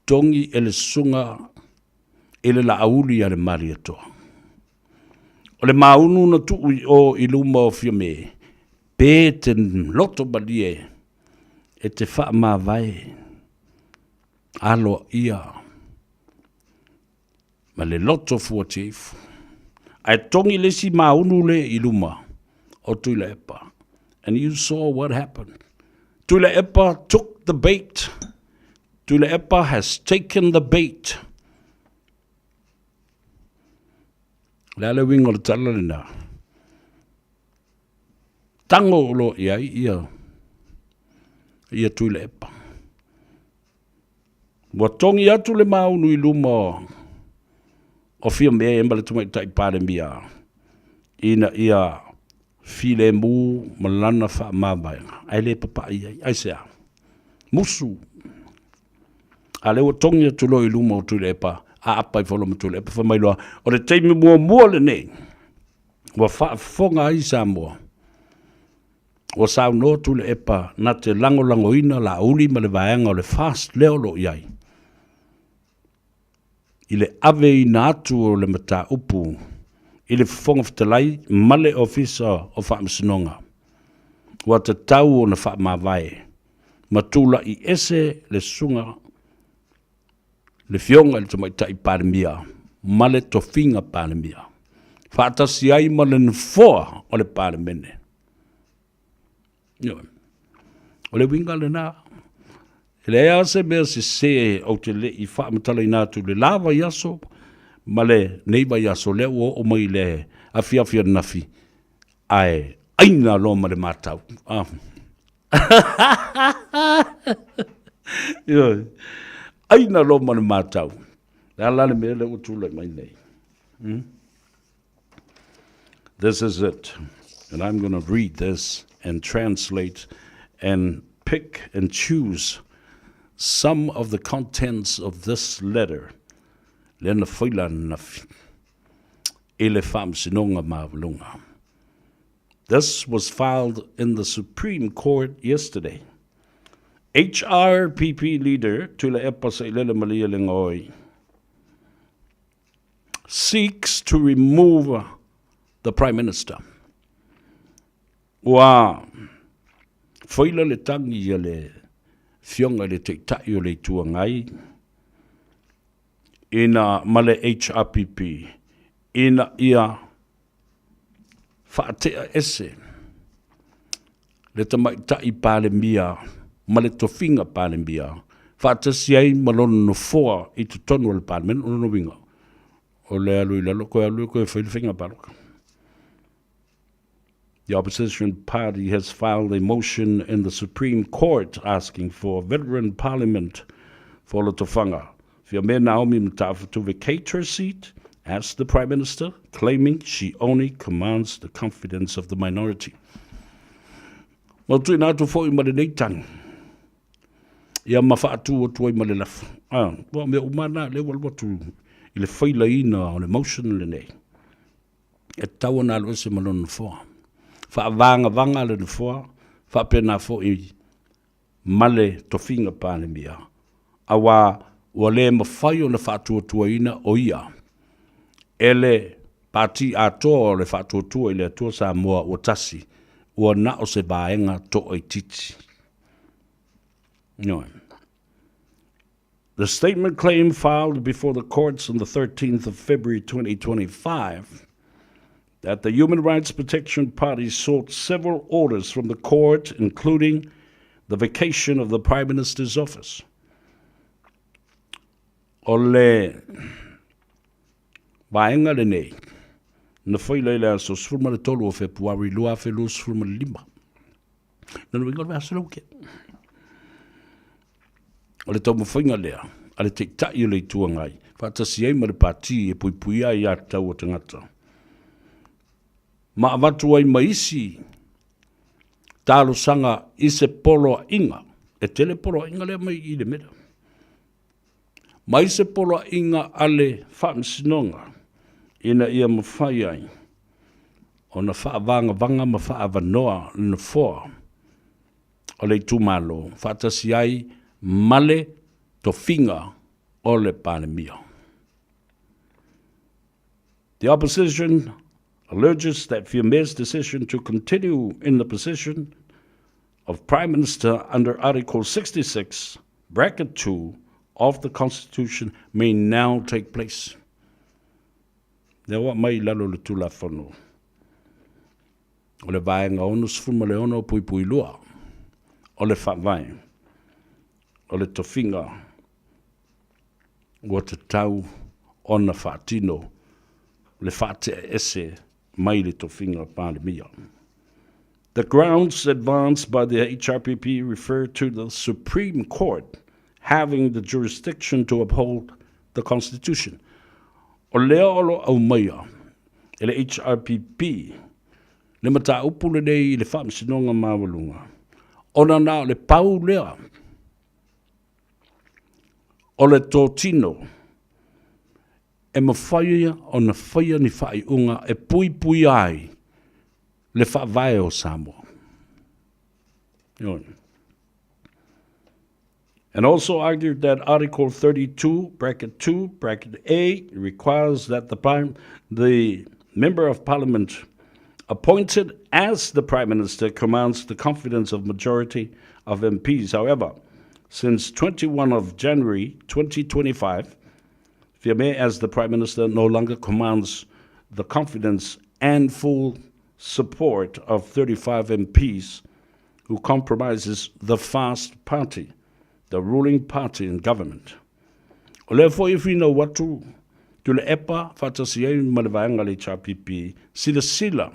Togi e le susuga i le Laauli a le Malietoa. O le maunu na tuu i o i luma o Fiame, pe te loto malie e te faamavae aloaia ma le loto fuatiaifo. Ae togi le isi maunu le i luma o Tuilaepa. And you saw what happened. Tuilaepa took the bait. Tuilaepa has taken the bait. Le a le uiga o le tala lena? Tango o lo i ai ia, ia Tuilaepa. Ua togi atu le maunu i luma o Fiame ma le Tamaitai Palemia ina ia filemu ma lana faamavaega, ae le papai ai. Aisea? Musu. A lea ua togi atu loa i luma o Tuilaepa, aapa ifo loa ma Tuilaepa, fai mai loa, o le taimi muamua lenei ua faafofoga ai Samoa Ua saunoa Tuilaepa na te lagolagoina Laauli ma le vaega o le FAST lea o lo o i ai i le aveina atu o le mataupu i le Fofoga Fetalai ma le Ofisa o Faamasinoga ua tatau ona faamavae ma tulai ese le susuga le Afioga i le Tamaitai Palemia ma le tofiga Palemia, faatasi ai ma le Nofoa o le Palemene. Ioe. O le uiga lena. E leai lava se mea sese ou te le i faamatalaina atu i le la vaiaso ma lenei vaiaso, lea ua oo mai i le afiafi ananafi, ae aina loa ma le matau. Ah. Ioe. Aina loa ma le matau. Le a la le mea lea ua tulai mai nei. Hmm? This is it. And I'm going to read this and translate and pick and choose some of the contents of this letter. Lea na faila ananafi i le Faamasinoga Maualuga. This was filed in the Supreme Court yesterday. HRPP leader Tuilaepa Sailele Malielegaoi seeks to remove the Prime Minister. Ua faila le tagi a le Afioga i le Taitai o le Itu Agai ina ma le HRPP ina ia faatea ese le Tamaitai Palemia ma le tofiga Palemia faatasi ai ma lona nofoa i totonu o le Palemene. O lona uiga, o le alu i lalo, koe alu koe fai le faiga palota. The opposition party has filed a motion in the Supreme Court asking for veteran parliament for Lotofaga, Fiame Naomi Mataafa to vacate her seat as the Prime Minister, claiming she only commands the confidence of the minority. Ma tuuina atu foi ma lenei tagi. Ia ma faatu atu ai ma le lafo. Ah, ua mea uma na lea ua alu atu i le failaina o le motion lenei. E tatau ona alu ese ma lona nofoa. Faavagavaga le nofoa, faapena foi ma le tofiga Palemia, auā ua le mafai ona faatuatuaina o ia e le Pati atoa o le Faatuatua i le Atua Samoa ua tasi, ua na o se vaega toaitiiti. Ioe. The statement claim filed before the courts on the 13th of February 2025 that the Human Rights Protection Party sought several orders from the court, including the vacation of the Prime Minister's office. O le vaega lenei, na faila i le aso 13 o Fepuari 2025. Lona uiga o le vaiaso lea ua tea. O le taumafaiga lea a le Taitai o le Itu Agai faatasi ai ma le Pati e puipuia ai aiatatau a tagata ma avatu ai ma isi talosaga i se poloaiga, e tele poloaiga lea mai i le mea ma i se poloaiga a le Faamasinoga ina ia mafai ai ona faavagavaga ma faaavanoa le Nofoa o le itumalo faatasi ai ma le tofiga o le Palemia. The opposition alleges that Fiame's decision to continue in the position of Prime Minister under Article 66, bracket 2 of the Constitution may now take place. Lea ua aumai i lalo o le Tulafono o le Vaega 66.2 o le Faavae o le tofiga ua tatau ona faatino le faatea ese mai le tofiga Palemia. The grounds advanced by the HRPP refer to the Supreme Court having the jurisdiction to uphold the Constitution. O lea o lo o aumaia e le HRPP le mataupu lenei i le Faamasinoga Maualuga, ona na o le pau lea o le totino e mafai ona faia ni faaiuga e puipuia ai le faavae o Samoa. And also argued that Article 32, bracket 2, bracket A, requires that the, prime, the Member of Parliament appointed as the Prime Minister commands the confidence of majority of MPs. However, since 21 of January 2025, Fiame as the Prime Minister no longer commands the confidence and full support of 35 MPs who compromises the Fast Party, the ruling party in government. O lea foi e finau atu Tuilaepa faatasi ai ma le vaega a le HRPP, silasila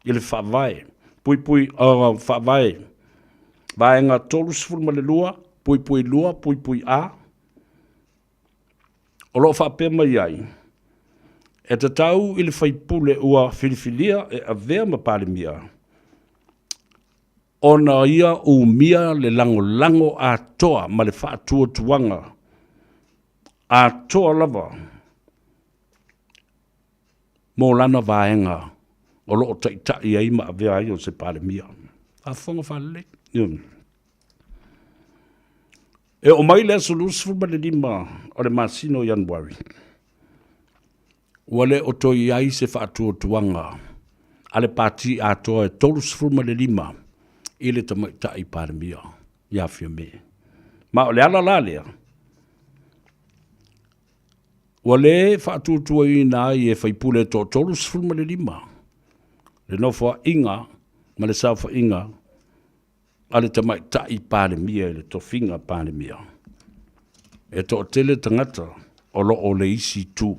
i le faavae, puipui, uh, faavae, vaega 32, puipui 2, puipui A, O lo o faapea mai ai, e tatau i le faipule ua filifilia e avea ma Palemia ona ia umia le lagolago atoa ma le faatuatuaga atoa lava mo lana vaega o lo o taitai ai ma avea ai o se Palemia. Faafofoga faalelei. E oo mai le aso 25 o le masina o Ianuari, ua le o toe i ai se faatuatuaga a le Pati Atoa e 35 i le Tamaitai Palemia ia Fiame. Ma o le ala la lea, ua le faatuatuaina ai e faipule e toatolu 15 le nofoaiga ma le saofaiga a le Tamaitai Palemia i le tofiga Palemia. E toatele tagata o lo o le isi itu.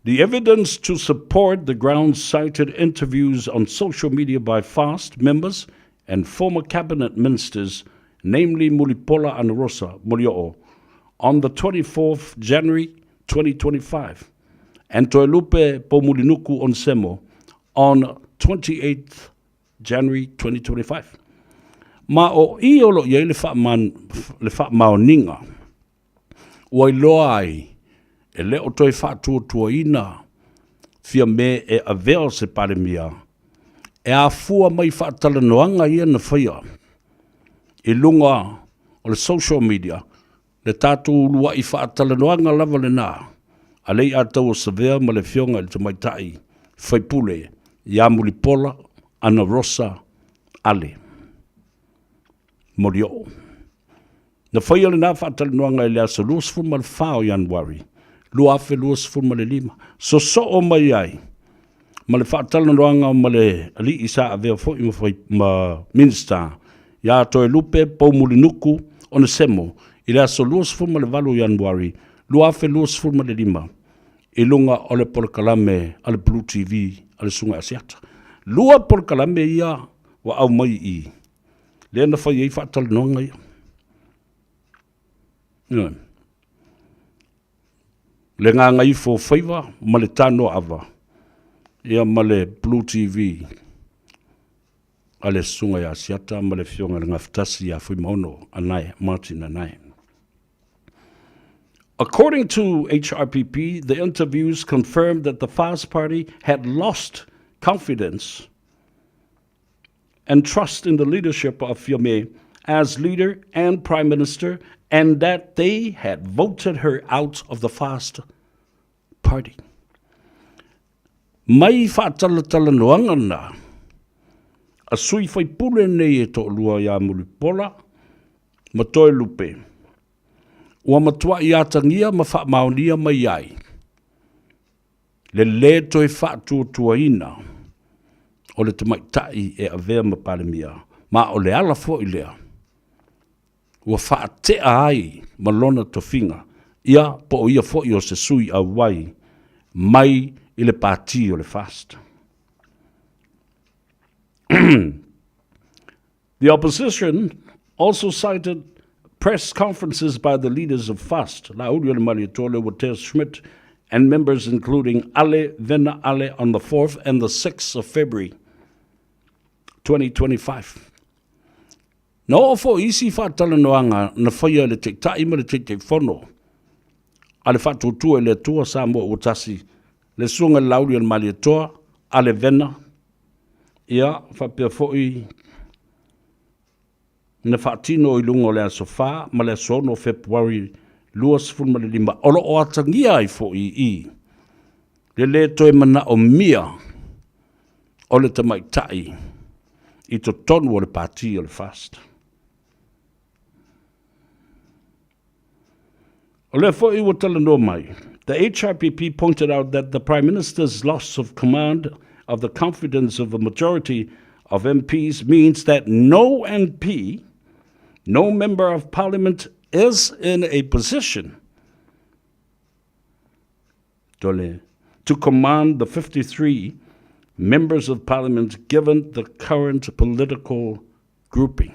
The evidence to support the grounds cited interviews on social media by FAST members and former cabinet ministers, namely Mulipola Anarosa Molioo, on the 24th January 2025 and Toelupe Poumulinuku Onesemo on 28th January 2025. Ma o i o lo o i ai le faamaoniga ua iloa ai e le o toe faatuatuaina Fiame e avea o se Palemia e afua mai faatalanoaga ia na faia i luga o le social media Le tatou uluai faatalanoaga lava lena a Lei'ataua Savea ma le Afioga i le Tamaitai Faipule ia Mulipola Anarosa Ale Molioo. Na faia lena faatalanoaga i le aso 24 o Ianuari 2025, sosoo mai ai ma le faatalanoaga ma le alii sa avea foi ma, fai, ma Minista ia Toelupe Poumulinuku Onesemo i le aso 28 o Ianuari 2025 i luga o le polokalame a le Blue TV a le Susuga Asiata. Lua polokalame ia ua aumai i i. Lea na fai ai faatalanoaga ia. Ioe. Le gagaifo o faiva ma le tanoaava, ia ma le Blue TV a le Susuga ia Asiata ma le Afioga i le Gafatasi ia Fuimaono Anae, Martin Anae. According to HRPP, the interviews confirmed that the Fast Party had lost confidence and trust in the leadership of Fiame as leader and prime minister and that they had voted her out of the Fast Party. Mai faatalatalanoaga na a sui faipule nei e toalua ia Mulipola ma Toelupe, ua matuai atagia ma faamaonia mai ai le lē toe faatuatuaina o le tamaitai e avea ma Palemia, ma o le ala foi lea ua faatea ai ma lona tofiga, ia po o ia foi o se sui auai mai i le Pati o le FAST. The opposition also cited press conferences by the leaders of FAST, Laaulialemalietoa Leuatea Schmidt, and members including Ale Vena Ale on the 4th and the 6th of February 2025. Na oo foi isi faatalanoaga na faia e le Taitai ma le Taitaifono a le Faatuatua i le Atua Samoa Ua Tasi, le Susuga i le Laauli o le Malietoa, Ale Vena, ia, faapea foi na faatino i luga o le aso 4 ma le aso 6 o Fepuari 25, o lo o atagia ai foi i i le lē toe manaomia o le tamaitai i totonu o le Pati o le FAST. O lea foi ua talanoa mai, the HRPP pointed out that the Prime Minister's loss of command of the confidence of a majority of MPs means that no MP, no Member of Parliament is in a position to command the 53 Members of Parliament given the current political grouping.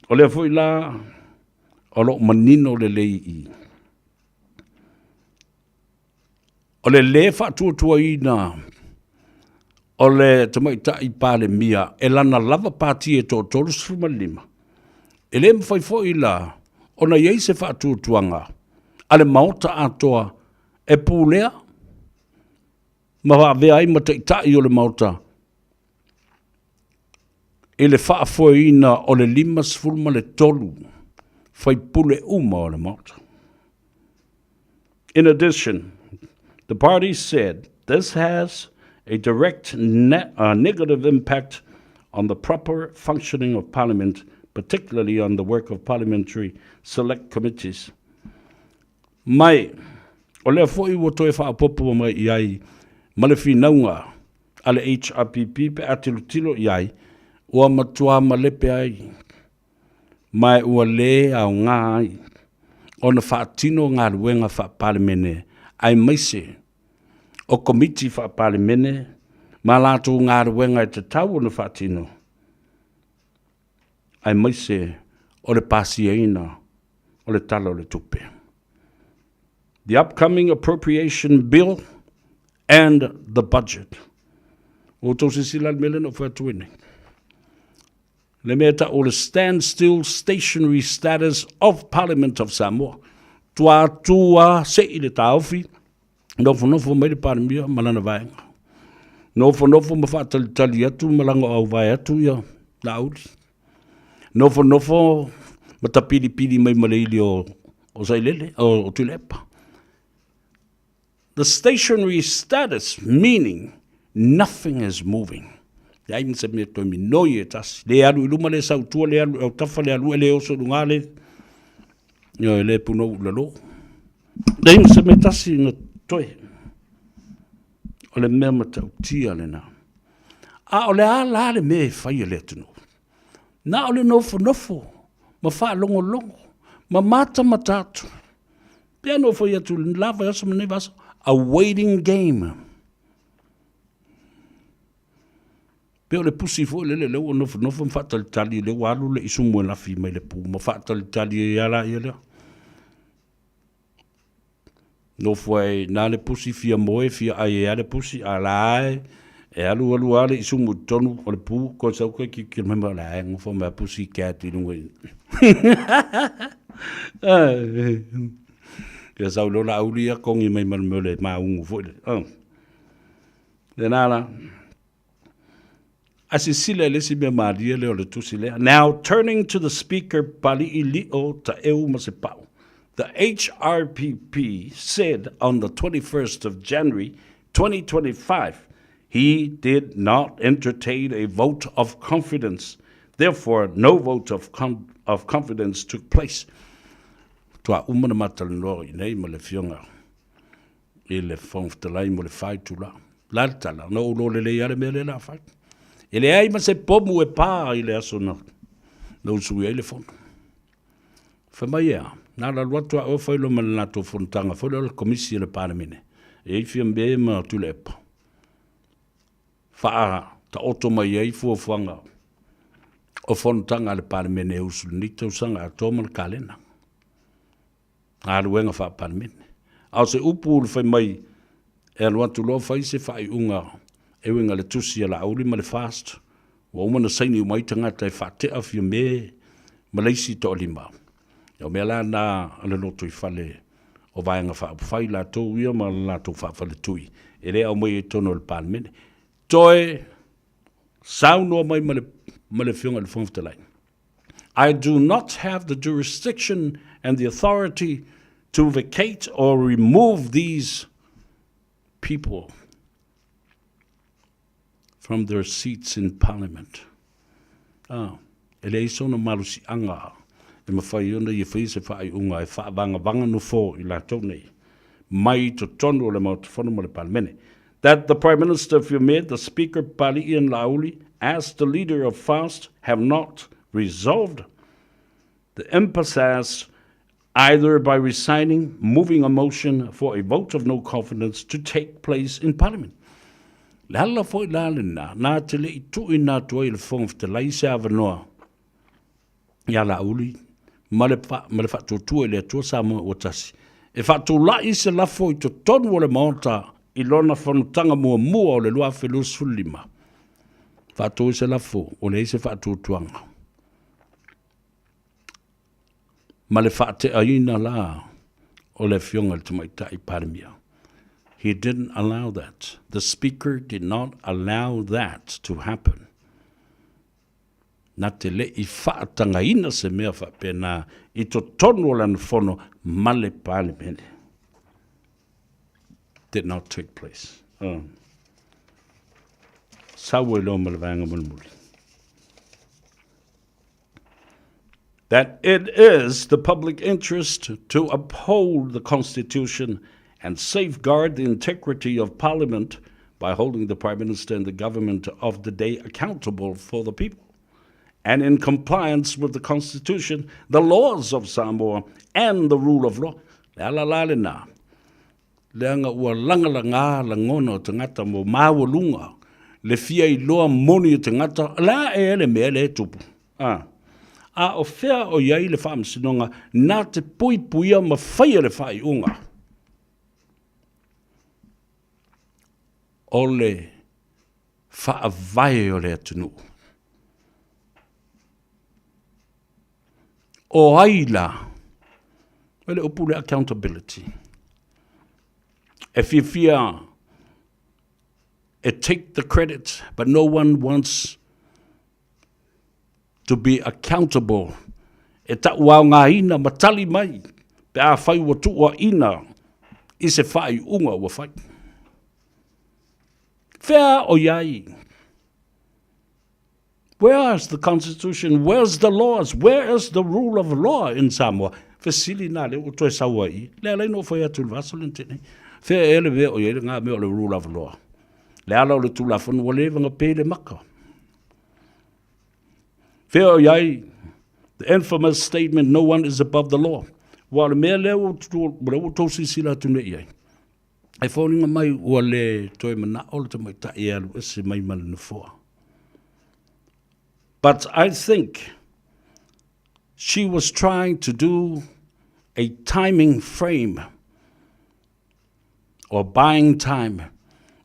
O lea foi la o lo o manino lelei i i. O le lē faatuatuaina o le Tamaitai Palemia e lana lava pati e toa-35, e le mafai foi la ona i ai se faatuatuaga a le Maota atoa e pulea ma avea ai ma Taitai o le Maota i le faafoeina o le 53 faipule uma o le Maota. In addition, the party said this has a direct ne negative impact on the proper functioning of Parliament, particularly on the work of parliamentary select committees. Mai, o lea foi ua toe faaopoopo mai i ai ma le finauga a le HRPP pe a tilotilo i ai, ua matua malepe ai, ma ua lē aoga ai ona faatino galuega faa-Palemene aemaise o Komiti faa-Palemene ma latou galuega e tatau ona faatino, aemaise o le pasiaina o le Tala o le Tupe. The upcoming appropriation bill and the budget. Ua outou silasila i le mea lea na ou fai atu ai nei. Le mea e tau o le standstill stationary status of Parliament of Samoa. Tua atu a sei le taofi, nofonofo mai le Palemia ma lana vaega. Nofonofo ma faatalitali atu ma lago auvae atu ia Laauli. Nofonofo ma tapilipili mai ma le ili o, o Sailele, o, o Tuilaepa. The stationary status meaning nothing is moving. Leai ma se mea toe minoi e tasi. Le alu i luma, le sau tua, le alu i autafa, le alu e le oso i luga, le, ioe, le punou i lalo. Leai ma se mea tasi na toe. O le mea matautia lena. A o le a la le mea e fai e le atunuu? Na o le nofonofo ma faalogologo ma matamata atu. Pei ona ou fai atu i le la vaiaso ma lenei vaiaso, a waiting game. Pei o le pusi foi lele lea ua nofonofo ma faatalitali lea ua alu le isumu e lafi mai le pu ma faatalitali ai lava laia lea. Nofo ai i ina le pusi fia moe fia ai ai lava le pusi, a o la e e alu alu lava le isumu i totonu o le pu, toe sau toe tilotilo mai ma o la e nofo mai lava pusi cat i luga i Ia sau loa Laauli ia kogi mai ma le mea o le maugu foi lea. Lena la. A silasila i le isi mea malie lea o le tusi lea. Now turning to the Speaker Pali'i Lio Taeu Masepau, the HRPP said on the 21st of January 2025 he did not entertain a vote of confidence. Therefore, no vote of, con of confidence took place. Tua uma na matalanoa i nei ma le fionga i le Fofoga Fetalai mo le faitula. O le a le tala? Na ou iloa lelei lava le mea lea o le a fai. E leai ma se pomu e pā i le aso na na usui ai le fono. Fai mai e a? Na ala alu atu a oe fai loa ma le latou fonotaga foi lea o le Komisi a le Palemene. E i ai Fiamē ma Tuilaepa. Faataoto mai ai fuafuaga o fonotaga a le Palemene e usu i lenei tausaga atoa ma le kalena. galuega faa-Palemene. A o se upu i le fai mai e alu atu loa fai se faaiuga e uiga i le tusi a Laauli ma le FAST, ua uma ona saini uma ai tagata e faatea Fiame ma le isi toalima. O mea la na a le lotoifale o Vaega Faaupufai latou ia ma le latou faafaletui e le aumaia i totonu o le Palemene. Toe saunoa mai ma le, ma le Afioga i le Fofoga Fetalai. I do not have the jurisdiction and the authority to vacate or remove these people from their seats in parliament. Ah, e leai sona malosiaga e mafai ona ia faia se faaiuga e faavagavaga nofo i latou nei mai totonu o le Maota Fono ma le Palemene. That the Prime Minister Fiume, the Speaker Pali'i and Laauli, as the leader of FAST, have not resolved the impasse either by resigning, moving a motion for a vote of no confidence to take place in Parliament. Le ala foi la lena, na te le i tuuina atu ai e le Fofoga Fetalai se avanoa iā Laauli ma le, ma le faatuatua i le Atua Samoa ua tasi, e faatulai se lafo i totonu o le Maota i lona fonotaga muamua o le 2025. Faatu ai se lafo, ua leai se faatuatuaga. Ma le faateaina la o le Afioga i le Tamaitai Palemia. He didn't allow that. The Speaker did not allow that to happen. Na te le i faatagaina se mea faapena i totonu o lana fono ma le Palemene. Did not take place. Oh. Sau ai loa ma le vaega mulimuli. That it is the public interest to uphold the Constitution and safeguard the integrity of Parliament by holding the Prime Minister and the government of the day accountable for the people and in compliance with the Constitution, the laws of Samoa and the rule of law. Le ala la lena. Leaga ua lagalagā lagona o tagata mo maualuga le fia iloa moni o tagata, o le a ea le mea lea e tupu? A. A o fea o i ai le faamasinoga na te puipuia ma faia le faaiuga o le faavae o le atunuu? O ai la? O le upu le accountability. E fiafia e take the credit, but no one wants to be accountable. E tauaogaina ma tali mai pe afai ua tuuaina i se faaiuga ua fai. Fea o i ai? Where is the constitution? Where's the laws? Where is the rule of law in Samoa? Fesili nā lea ua toe sau ai i. Le ala i no whai atu le vaso le tēnei. Whea e le mea o i ai le ngā mea o le rule of law. Le ala o le tulafono ua leva na pē le maka. Whea o i ai the infamous statement no one is above the law. Ua o le mea lea ua tou silasila atu nei i ai. E foliga mai ua le toe manao le tamaitai e alu ese mai ma le nofoa. But I think she was trying to do a timing frame or buying time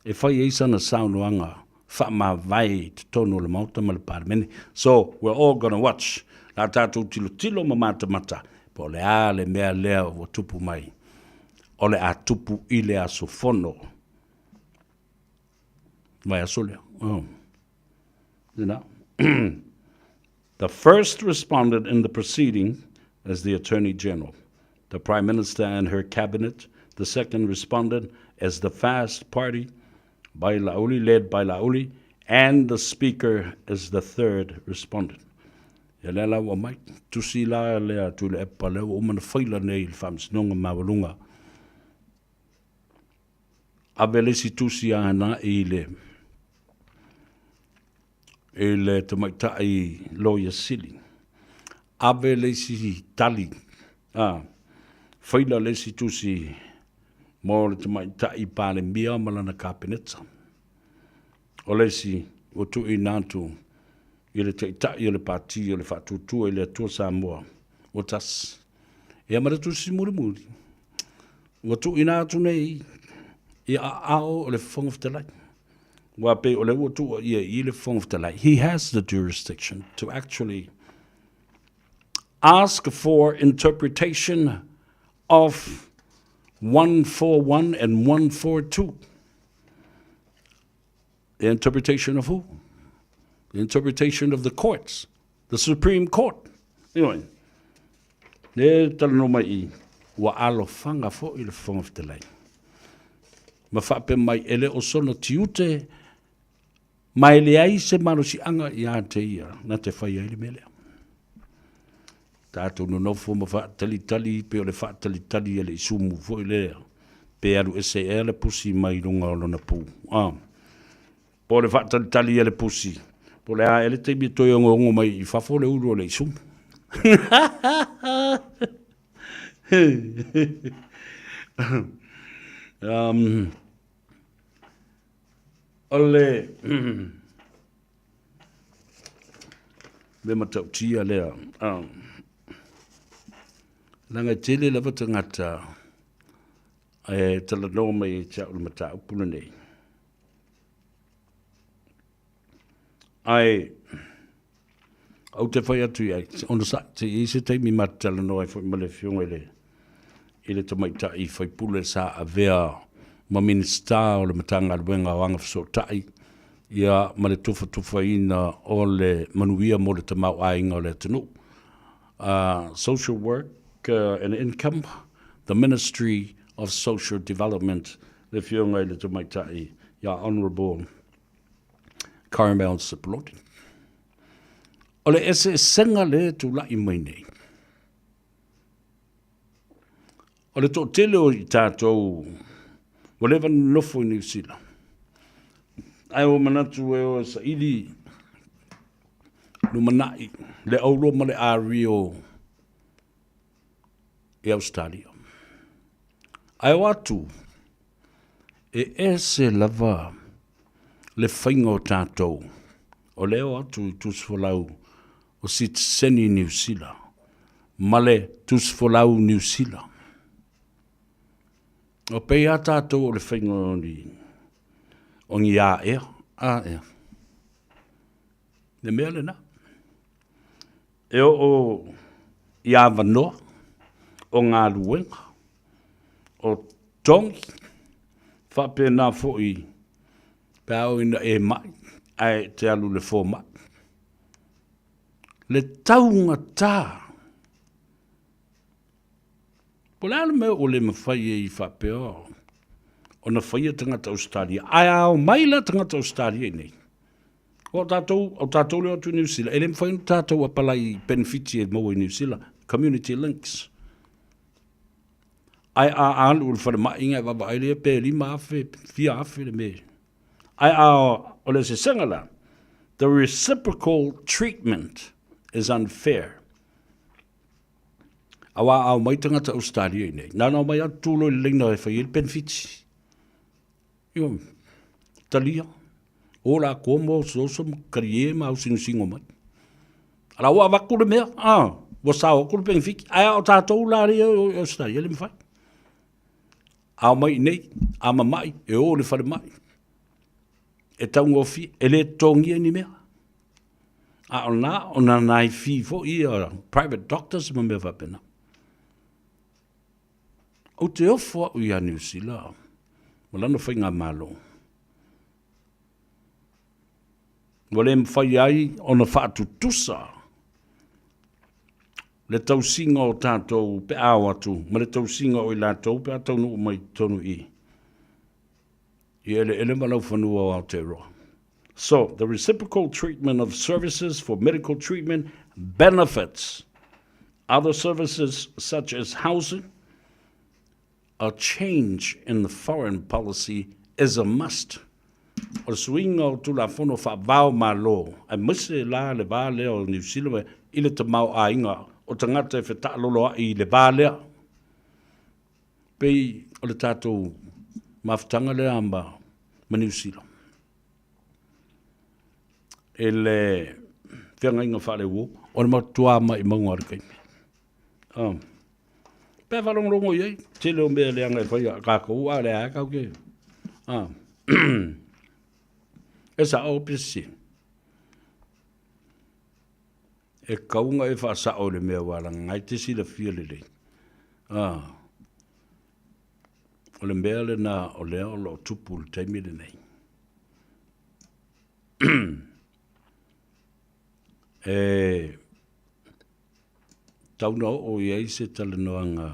e fai ai sana saunoaga faamavae i totonu o le Maota ma le Palemene. So, we're all gonna watch. La tatou tilotilo ma matamata po o le a le mea lea ua tupu mai. O le a tupu i le aso fono. Vaiaso lea. Oh. You know? the first respondent in the proceeding as the Attorney General, the Prime Minister and her cabinet, the second respondent as the Fast Party by Lauli, led by Lauli, and the Speaker as the third respondent. Ia lea la ua mai, tusi la lea Tuilaepa lea ua uma ona faila nei i le Faamasinoga Maualuga. Ave le isi tusi ana i le i le tamaitai loia sili. Ave le isi tali, a, faila le isi tusi mo le tamaitai Palemia ma lana Kapeneta. O le isi ua tuuina atu i le Taitai o le Pati o le Faatuatua i le Atua Samoa, ua tasi. Ia ma le tusi mulimuli, ua tuuina atu nei i aao o le Fofoga Fetalai. Aua pei o lea ua tuuaia i le Fofoga Fetalai, he has the jurisdiction to actually ask for interpretation of 141 and 142. The interpretation of who? The interpretation of the courts, the Supreme Court. Anyway, le talanoa mai i, ua alofaga foi le Fofoga Fetalai. Ma faapea mai, e le o sona tiute, ma e leai se malosiaga ia te ia, na te fai ai le mea lea. Tatou nonofo ma faatalitali pei o le faatalitali a le isumu foi lea, pe alu ese ea le pusi mai luga o lona pu. A. Po o le faatalitali a le pusi, po o le a ea le taimi e toe ongoongo mai i fafo le ulu o le isumu. um, o le mea matautia lea. Leaga e tele lava tagata e talanoa mai ia te au i le mataupu lenei. Ae ou te fai atu i ai, ona sa, se i ai se taimi ma te talanoa ai foi ma le Afioga i le, i le tamaitai faipule sa avea ma Minisita o le Matagaluega o Agafesootai, ia, ma le tufatufaina o le manuia mo le tamaoaiga o le atunuu. Social Work and Income, the Ministry of Social Development, le Afioga i le Tamaitai ia Honourable Carmel Sepuloni. O le eseesega lea e tulai mai nei, o le toatele o i tatou ua leva ona nonofo i Niu Sila, ae ua manatu e o e saili lumanai le auro ma le ario i Ausetalia. Ae o atu, e ese lava le faiga o tatou, o lea o atu i tusifolau o sitiseni Niu Sila ma le tusifolau Niu Sila. O pei a tatou o le faiga o ni, o ni aea, aea. Le mea lena. E oo i avanoa o galuega, o togi, faapena foi pe a oo ina e mai ae e te alu i le fomai. Le taugata, po o le a le mea ua le mafai ai faapea ona faia tagata Ausetalia, ae a omai la tagata Ausetalia i inei, O tatou, o tatou lea o atu i Niu Sila, e le mafai ona tatou apalai i penefiti e maua i Niu Sila, community links. Ae a alu i le falemai e vaavaai lea pe 5,000, fia afe le mea. Ae a o le eseesega la, the reciprocal treatment is unfair. Aua a omai tagata Ausetalia i nei, na ona omai lava tu loa i le laina e fai ai le penefiti. Ioe, talia, o la koa ma osooso ma kalie ma ausingosingo mai. A la ua avatu le mea, a, ua sao atu le penefiti, ae a o tatou la lea e o i Australia, e le mafai. A omai i nei, a mamai, e o i le falemai, e taugofie, e le totogia ni mea. A o lena, o na nai fee foi ia private doctors ma mea faapena. Ou te ofo au ia Niu Sila ma lana faigamalo. Ua le mafai ai ona faatutusa le tausiga o tatou pe a o atu ma le tausiga o i latou pe a taunuu mai totonu i i eleele ma laufanua o Aotearoa. So, the reciprocal treatment of services for medical treatment benefits other services such as housing, a change in the foreign policy is a must. O le suiga o Tulafono Faavao Malo, aemaise la le va lea o Niu Sila i le tamaoaiga o tagata e fetaaloloai i le va lea. Pei o le tatou mafutaga lea ma, ma Niu Sila. I le feagaiga faaleuo, o le matua maimauga o le taimi. Oh. Pe a faalogologo i ai, tele o mea leaga e fai a kākou, a o lea lava tatou te... Ah. E sa'o pe sese. E tatau ona e faasa'o i le mea ua leaga e te silafia lelei. Ah. O le mea lena o lea o lo o tupu i le taimi lenei. E Tau na oo i ai se talanoaga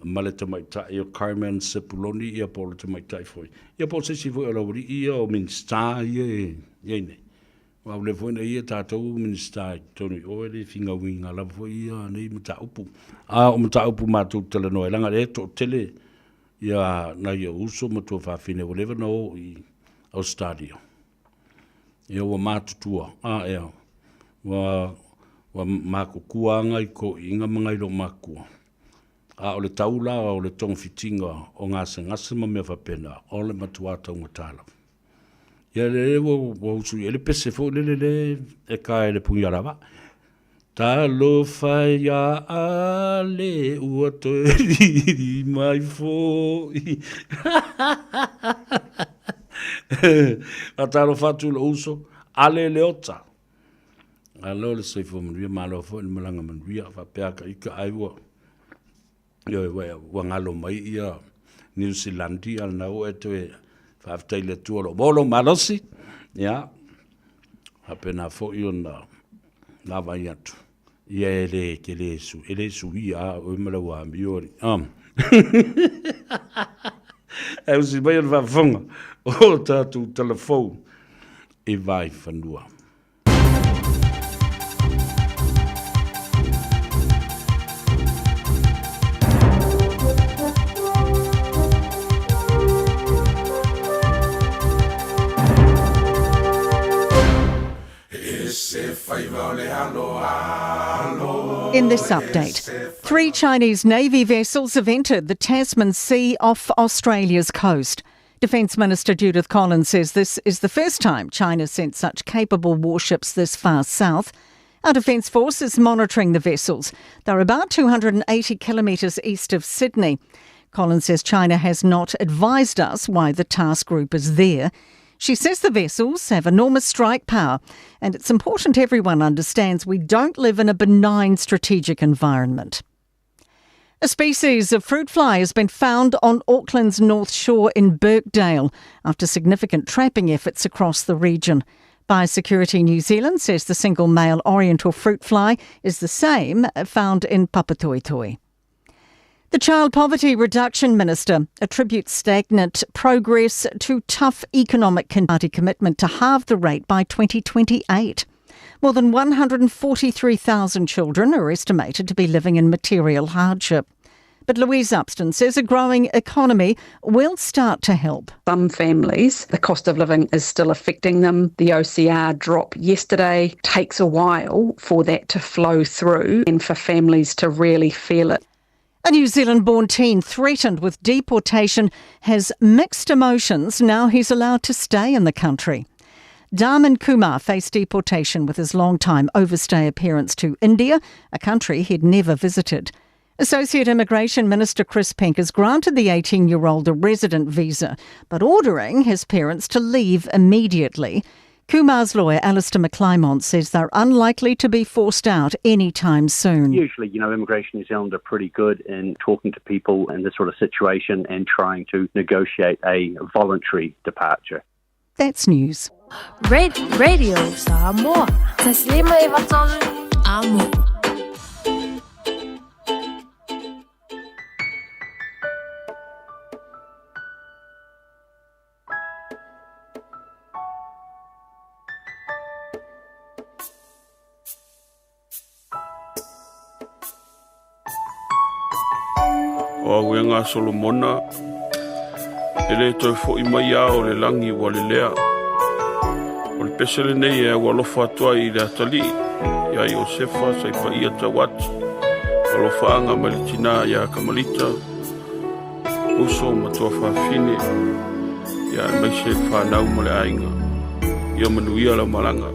ma le tamaitai o Carmen Sepuloni ia po o le tamaitai foi. Ia po o se isi foi o le aualii ia o Minisita ia e i ai nei. Aua ua leva foi ona i ai tatou Minisita i totonu i o e le finauina lava foi ia nei mataupu. A o mataupu matou te talanoa ai, leaga o lea e toatele ia nai ou uso ma tuafafine ua leva ona o i Ausetalia. Ia ua matutua, a ea, ua, ua matutua ngai toeaiina ma ngai loomatutua. A o le tau la o le togafitiga o gasegase ma mea faapena, o le matua taugata lava. Ia lele ua, ua usu i ai le pese foi lele le e tae i le punialavaa. Talofa ia Ale ua toe riri mai foi. Faatalofa atu i lou uso, Ale Leota. Malo le soifua manuia, malo foi le malaga manuia. Faapea ka ika ai ua, ioe, ua, ua galo mai ia Niu Silandi, a o lena ua e toe faafetai i le Atua o lo o maua lou malosi. Ia, faapena foi ona vaavaai atu, ia e le tele su, e le suia lava oe ma lau amio alii. Um. Ae usi mai o le faafofoga o tatou talafou i Vaifanua. In this update, three Chinese Navy vessels have entered the Tasman Sea off Australia's coast. Defence Minister Judith Collins says this is the first time China sent such capable warships this far south. Our Defence Force is monitoring the vessels. They're about 280 kilometres east of Sydney. Collins says China has not advised us why the task group is there. She says the vessels have enormous strike power, and it's important everyone understands we don't live in a benign strategic environment. A species of fruit fly has been found on Auckland's North Shore in Birkdale after significant trapping efforts across the region. Biosecurity New Zealand says the single male oriental fruit fly is the same found in Papatoetoe. The Child Poverty Reduction Minister attributes stagnant progress to tough economic party commitment to halve the rate by 2028. More than 143,000 children are estimated to be living in material hardship. But Louise Upston says a growing economy will start to help. Some families, the cost of living is still affecting them. The OCR drop yesterday takes a while for that to flow through and for families to really feel it. A New Zealand born teen threatened with deportation has mixed emotions now he's allowed to stay in the country. Dharman Kumar faced deportation with his long-time overstay parents to India, a country he'd never visited. Associate Immigration Minister Chris Penk has granted the 18-year-old a resident visa, but ordering his parents to leave immediately. Kumar's lawyer, Alistair McClymont, says they're unlikely to be forced out anytime soon. Usually, you know, Immigration New Zealand are pretty good in talking to people in this sort of situation and trying to negotiate a voluntary departure. That's news. Radio Samoa. Amo. O au e ngā Solomona, e le toe fo'i mai a o le lagi ua lelea. O le pese lenei e au alofa atu ai i le atalii, iā Iosefa sa i paia tau atu, alofaaga mai le tinā iā Kamalita, uso ma tuafafine, ia aemaise le fanau ma le aiga. Ia manuia lau malaga.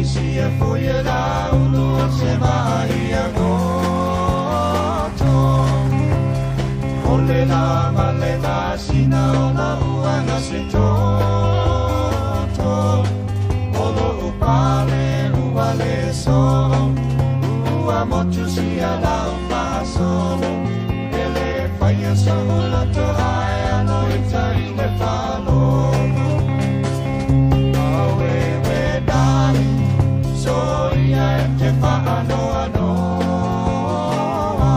Isi e foi e la ulu o se mai a goto. O le la ma le masina o la uanga se toto. O lo upale ua le so. Ua motu si a la upasolo. Ele whaia sa ula to ai ano i tai le whalomo. Awe we dai, so ia e te whaanoa noa.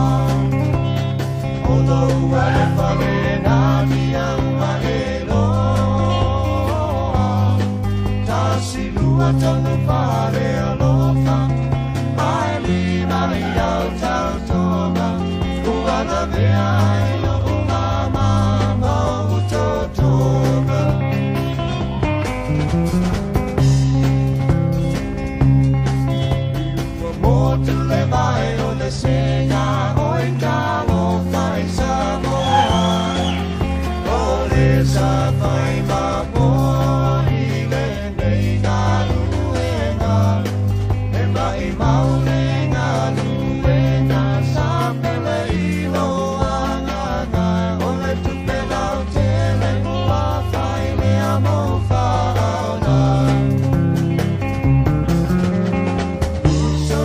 O lo ua le whale nā tia ua e loa. Tasi lua tolu whare alofa, ai lima i au tau toga. Ua la vea i lo umama mau totoga. Ua motu le vai o le sega o i talo fai Samoa. O le sa fai ma moa i le nei ngā luenga. E mai mau le ngā luenga sa pele i lo anganga. O le tupe lau tele ua fai le a mo whaona. Uso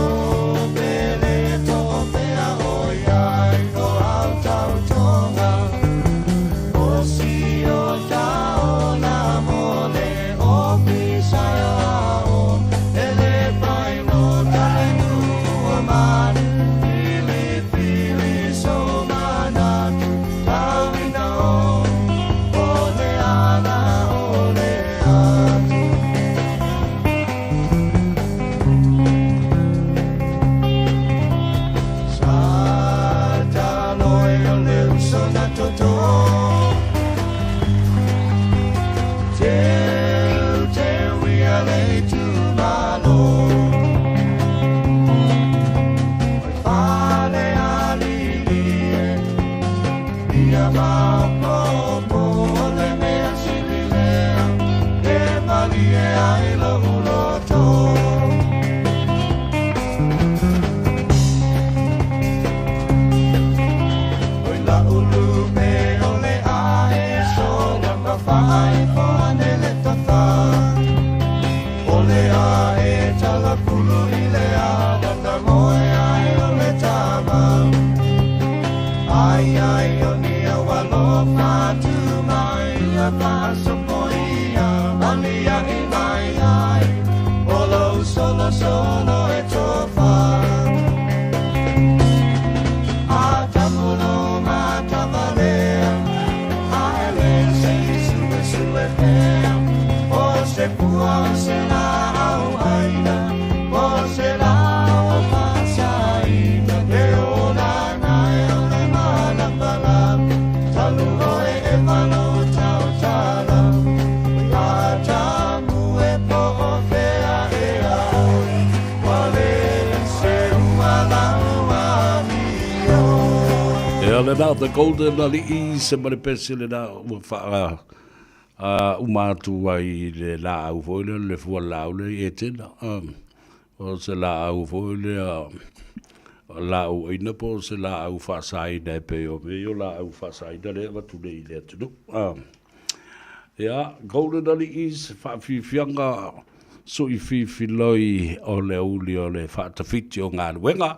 pele to pea o iai o au tau tonga. O si o tau na mo le o pisai o. Ele pai no tale nua manu. Pili pili so manatu. Tau ina o. O le ana o le atu. Sa taloi o le uso na toto. Teu teu ia le tu malo. Oi fale ali lie. Ia mau popo o le mea sili lea. E malie ai lo uloto. Oi la ulu pe o le ae so na ma whai po ane le tata. O le ae tala pulu i le a na ta moe ai o le tama. Ai ai o ni a walo whatu mai a whaso po ia mani a i mai ai. O lo solo solo e tofa. A tamulo ma tavalea. A ele se sue sue pea. O se pua o se la au aina. O se la o pasaina. Te o la nai o le mana pala. Talu oe e malo tau tala. A tamu e po o fea e a oi. Wale se ua la ua mi o. Ia le na the golden ali'i se ma le pese le na ua whaa uma atu ai le laau foi lea, le fua laau lea i Etena. O se laau foi lea, laau aina po o se laau faasaina e pei o mea ia o laau faasaina lea e avatu nei i le atunuu. Ia, golden ali'i se faafiafiaga sui fifiloi o le auli o le faatafiti o galuega.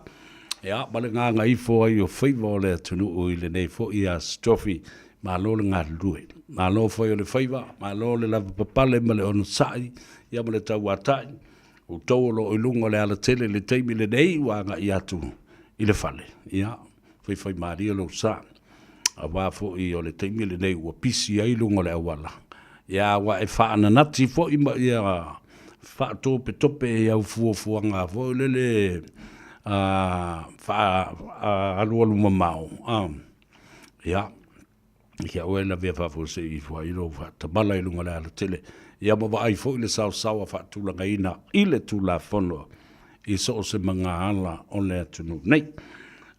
Ia, ma le gagaifo ai o faiva o le atunuu i lenei foi Aso Tofi. Malo le galulue, malo fai o le faiva, malo le lavapapale ma le onosai, ia ma le tauatai. Outou o lo o i luga o le alatele i le taimi lenei ua agai atu i le fale. Ia, faifaimalie lou sa. Aua foi o le taimi lenei ua pisi ai luga o le auala. Ia, ua e faananati foi ma ia faatopetope i au fuafuaga foi lele faaalualu mamao. Ia, ia oe lavea faafuasei ifo ai lou faatamala i luga o le alatele. Ia ma vaai foi le saosaoa faatulagaina i le Tulafono i so o se magaala o le atunuu nei.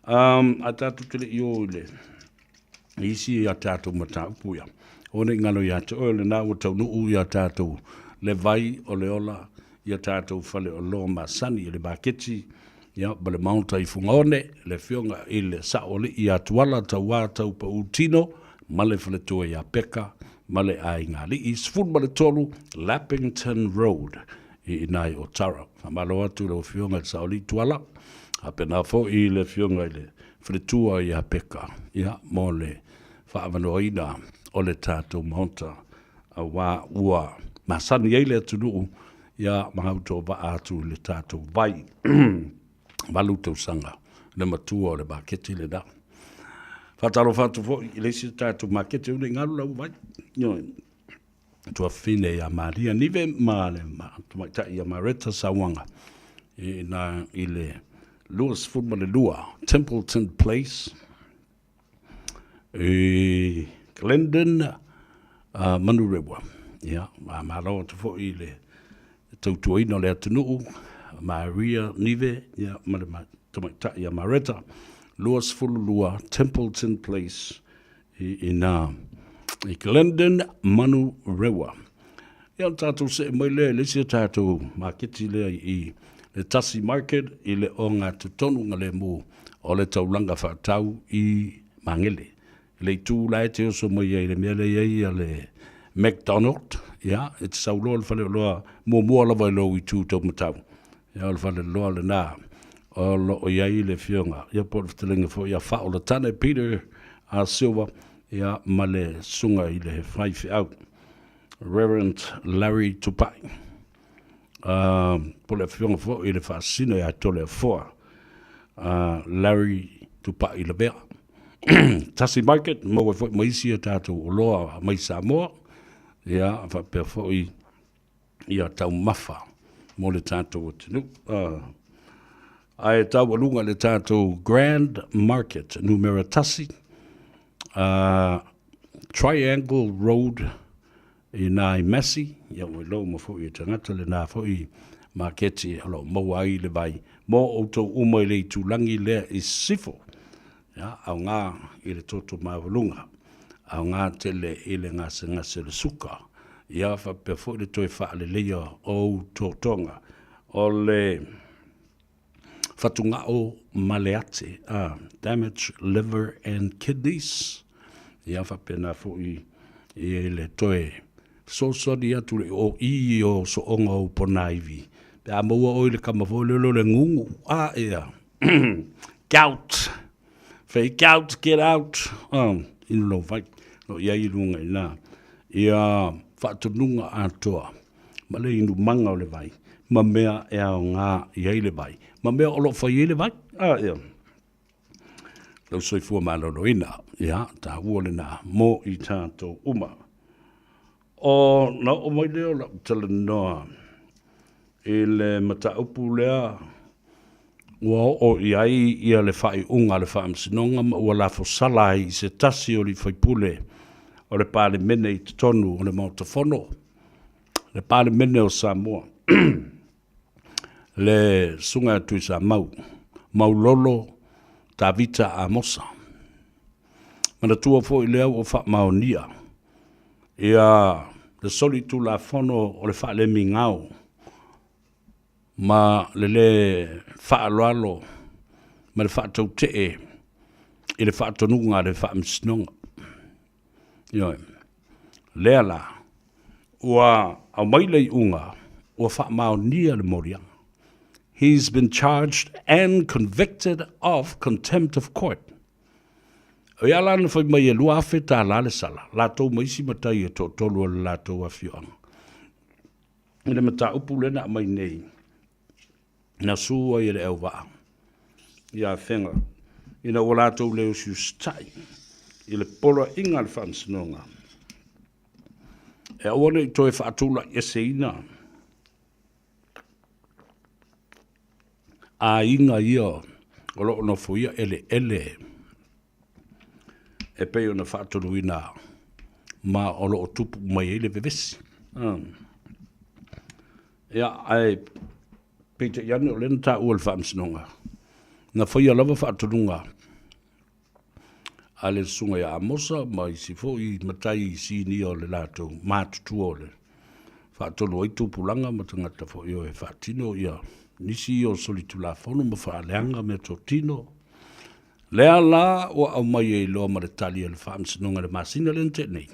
Ae tatou te le i o i le isi a tatou mataupu ia. Aua ne i galo ia te oe, o lena ua taunuu ia tatou le vai o le ola i a tatou faleoloa masani i le maketi, ia, ma le Maota i Fugaone, le Afioga i le Saoalii ia Tuala Tauā Taupaū Tino ma le faletua ia Peka ma le aiga alii, 13 Lappington Road i ina i Otara. Faamalo atu i lau Afioga i le Saoalii Tuala, faapena foi i le Afioga i le faletua ia Peka, ia, mo le faaavanoaina o le tatou Maota aua ua masani ai le atunuu ia ma gautoavaa atu i le tatou vai. 8 tausaga le matua o le maketi lena. Faatalofa atu foi i le isi tatou maketi ua nei galu lau vai. Ioe. Tuafafine ia Maria Nive ma le tamaitai ia Mareta Sauaga i ina i le 22 Templeton Place i Glendon Manurewa. Ia, malo atu foi i le tautuaina o le atunuu, Maria Nive ia, ma le tamaitai ia Mareta, 22 Templeton Place i ina i Glendon Manurewa. Ia, o tatou see mai lea i le isi o tatou maketi lea i le Tasi Market i le ogatotonu lemu o le taulaga faatau i Magele. I le itu la e te oso mai ai i le mea lea i ai le McDonald, ia, e te sau loa i le faleoloa muamua lava i lou itu taumatau. Ia, o le faleoloa lena o lo o i ai le afioga, ia po o le fetalaiga foi ia Faaolatane Peter Silva, ia, ma le susuga i le faifeau. Reverend Larry Tupai, po o le afioga foi i le Faasino ia Toleafoa, Larry Tupai Lavea. Tasi Market, maua foi ma isi a tatou oloa mai Samoa, ia, faapea foi ia taumafa mo le tatou atunuu. Ae taualuga le tatou Grand Market numera 1, Triangle Road i ina i Massey, ia ua iloa uma foi e tagata lena foi maketi o lo o maua ai le vai mo outou uma i le itulagi lea i Sisifo. Ia, aoga i le toto maualuga, aoga tele i le gasegase o le suka, ia faapea foi le toe faaleleia o ou totoga. O le fatugao ma le ate, damage liver and kidneys, ia faapena foi i le toe fesoasoani atu i le oi o sooga o ponaivi, pe a maua oe i le kama foi lele o le gugu, a ia, gout, fake out, get out, inu lou vai, o lo o i ai i luga i ina, ia faatonuga atoa ma le inumaga o le vai, ma mea e aoga i ai le vai, ma mea o lo o fai ai le vai. A, ia. Lou soifua maloloina, ia, taua lena mo i tatou uma. O na oo mai lea o lau talanoa i le mataupu lea ua oo i ai ia le faaiuga a le Faamasinoga ma ua lafosala ai i se tasi o alii faipule o le Palemene i totonu o le Maota Fono, le Palemene o Samoa, le Susuga ia Tuisamau Maulolo Tavita Amosa. Manatua foi lea ua faamaonia ia le solitulafono o le faalemigao ma le lē faaaloalo ma le faatautee i le faatonuga a le Faamasinoga. Ioe. Lea la, ua aumai le iuga ua faamaonia le moliaga. He's been charged and convicted of contempt of court. O ia la na fai mai e $2,000 le sala, latou ma isi matai e toatolu o le latou afioaga. I le mataupu lea na aumai nei, na su ai e le auvaa i Afega ina ua latou le usiusitai i le poloaiga a le Faamasinoga e aua ne i toe faatulaiʻeseina aiga ia o lo o nofoia eleele e pei ona faatonuina ma o lo o tupu mai ai le vevesi. Ia, ae peitai ane o lea na taua e le Faamasinoga, na faia lava faatonuga a le Susuga ia Amosa ma isi foi matai sinia o le latou matutua o le faatonu ai tupulaga ma tagata foi o e faatino ia nisi ia o solitulafono ma faaleaga meatotino. Lea la ua aumai ai loa ma le tali a le Faamasinoga i le masina lea na tea nei.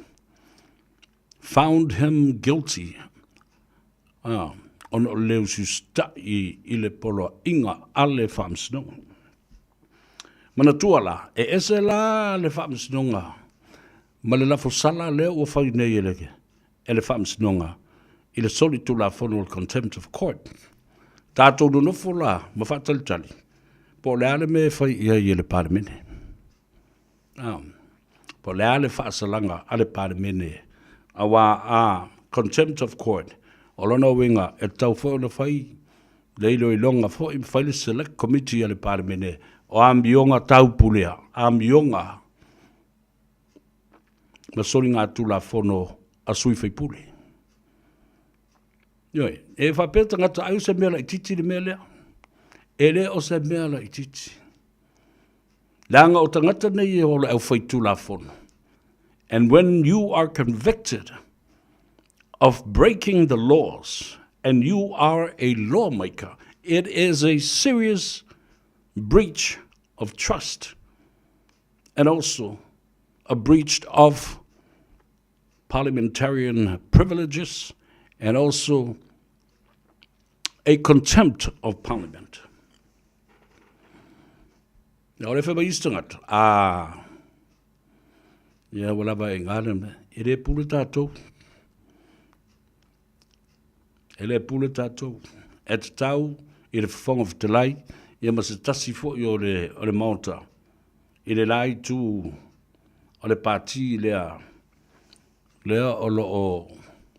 Found him guilty ah, ona o le usiusita'i i le poloaiga a le Faamasinoga. Manatua la, e ese la le Faamasinoga ma le lafosala lea ua fai nei e le, e le Faamasinoga i le solitulafono o le Contempt of Court. Tatou nonofo la ma faatalitali po o le a le mea e fai i ai e le Palemene. Ah, po o le a le faasalaga a le Palemene auā a Contempt of Court, o lona uiga e tatau foi ona fai le iloiloga foi ma fai le Select Committee a le Palemene o amioga taupulea, amioga ma soligatulafono a sui faipule. Ioe, e faapea tagata ai o se mea laitiiti le mea lea. E le o se mea laitiiti. Leaga o tagata nei e o le aufaitulafono. And when you are convicted of breaking the laws and you are a lawmaker, it is a serious breach of trust and also a breach of parliamentarian privileges and also a contempt of parliament. Ia o le whai mai isi tangata, a, ia ua lava e ngā le e le pule tātou. E le pule tātou. E tatau i le Fofoga Fetalai, ia ma se tasi foi o le, o le Maota, i le la itu o le pati lea, lea o lo o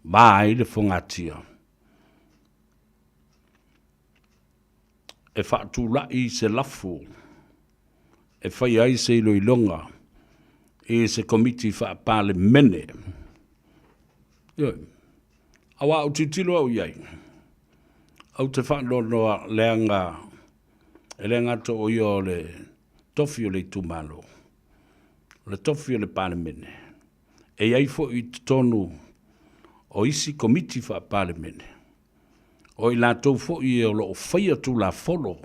mā ai le fogatia. E faatula'i se lafo e faia ai se iloiloga i se Komiti Faa-Palemene. Ioe. Auā ou tilotilo au i ai, ou te faanoanoa leaga e le gata o ia o le tofi o le itumalo, o le tofi o le Palemene, e i ai foi i totonu o isi Komiti Faa-Palemene, o i latou foi o lo o faia Tulafono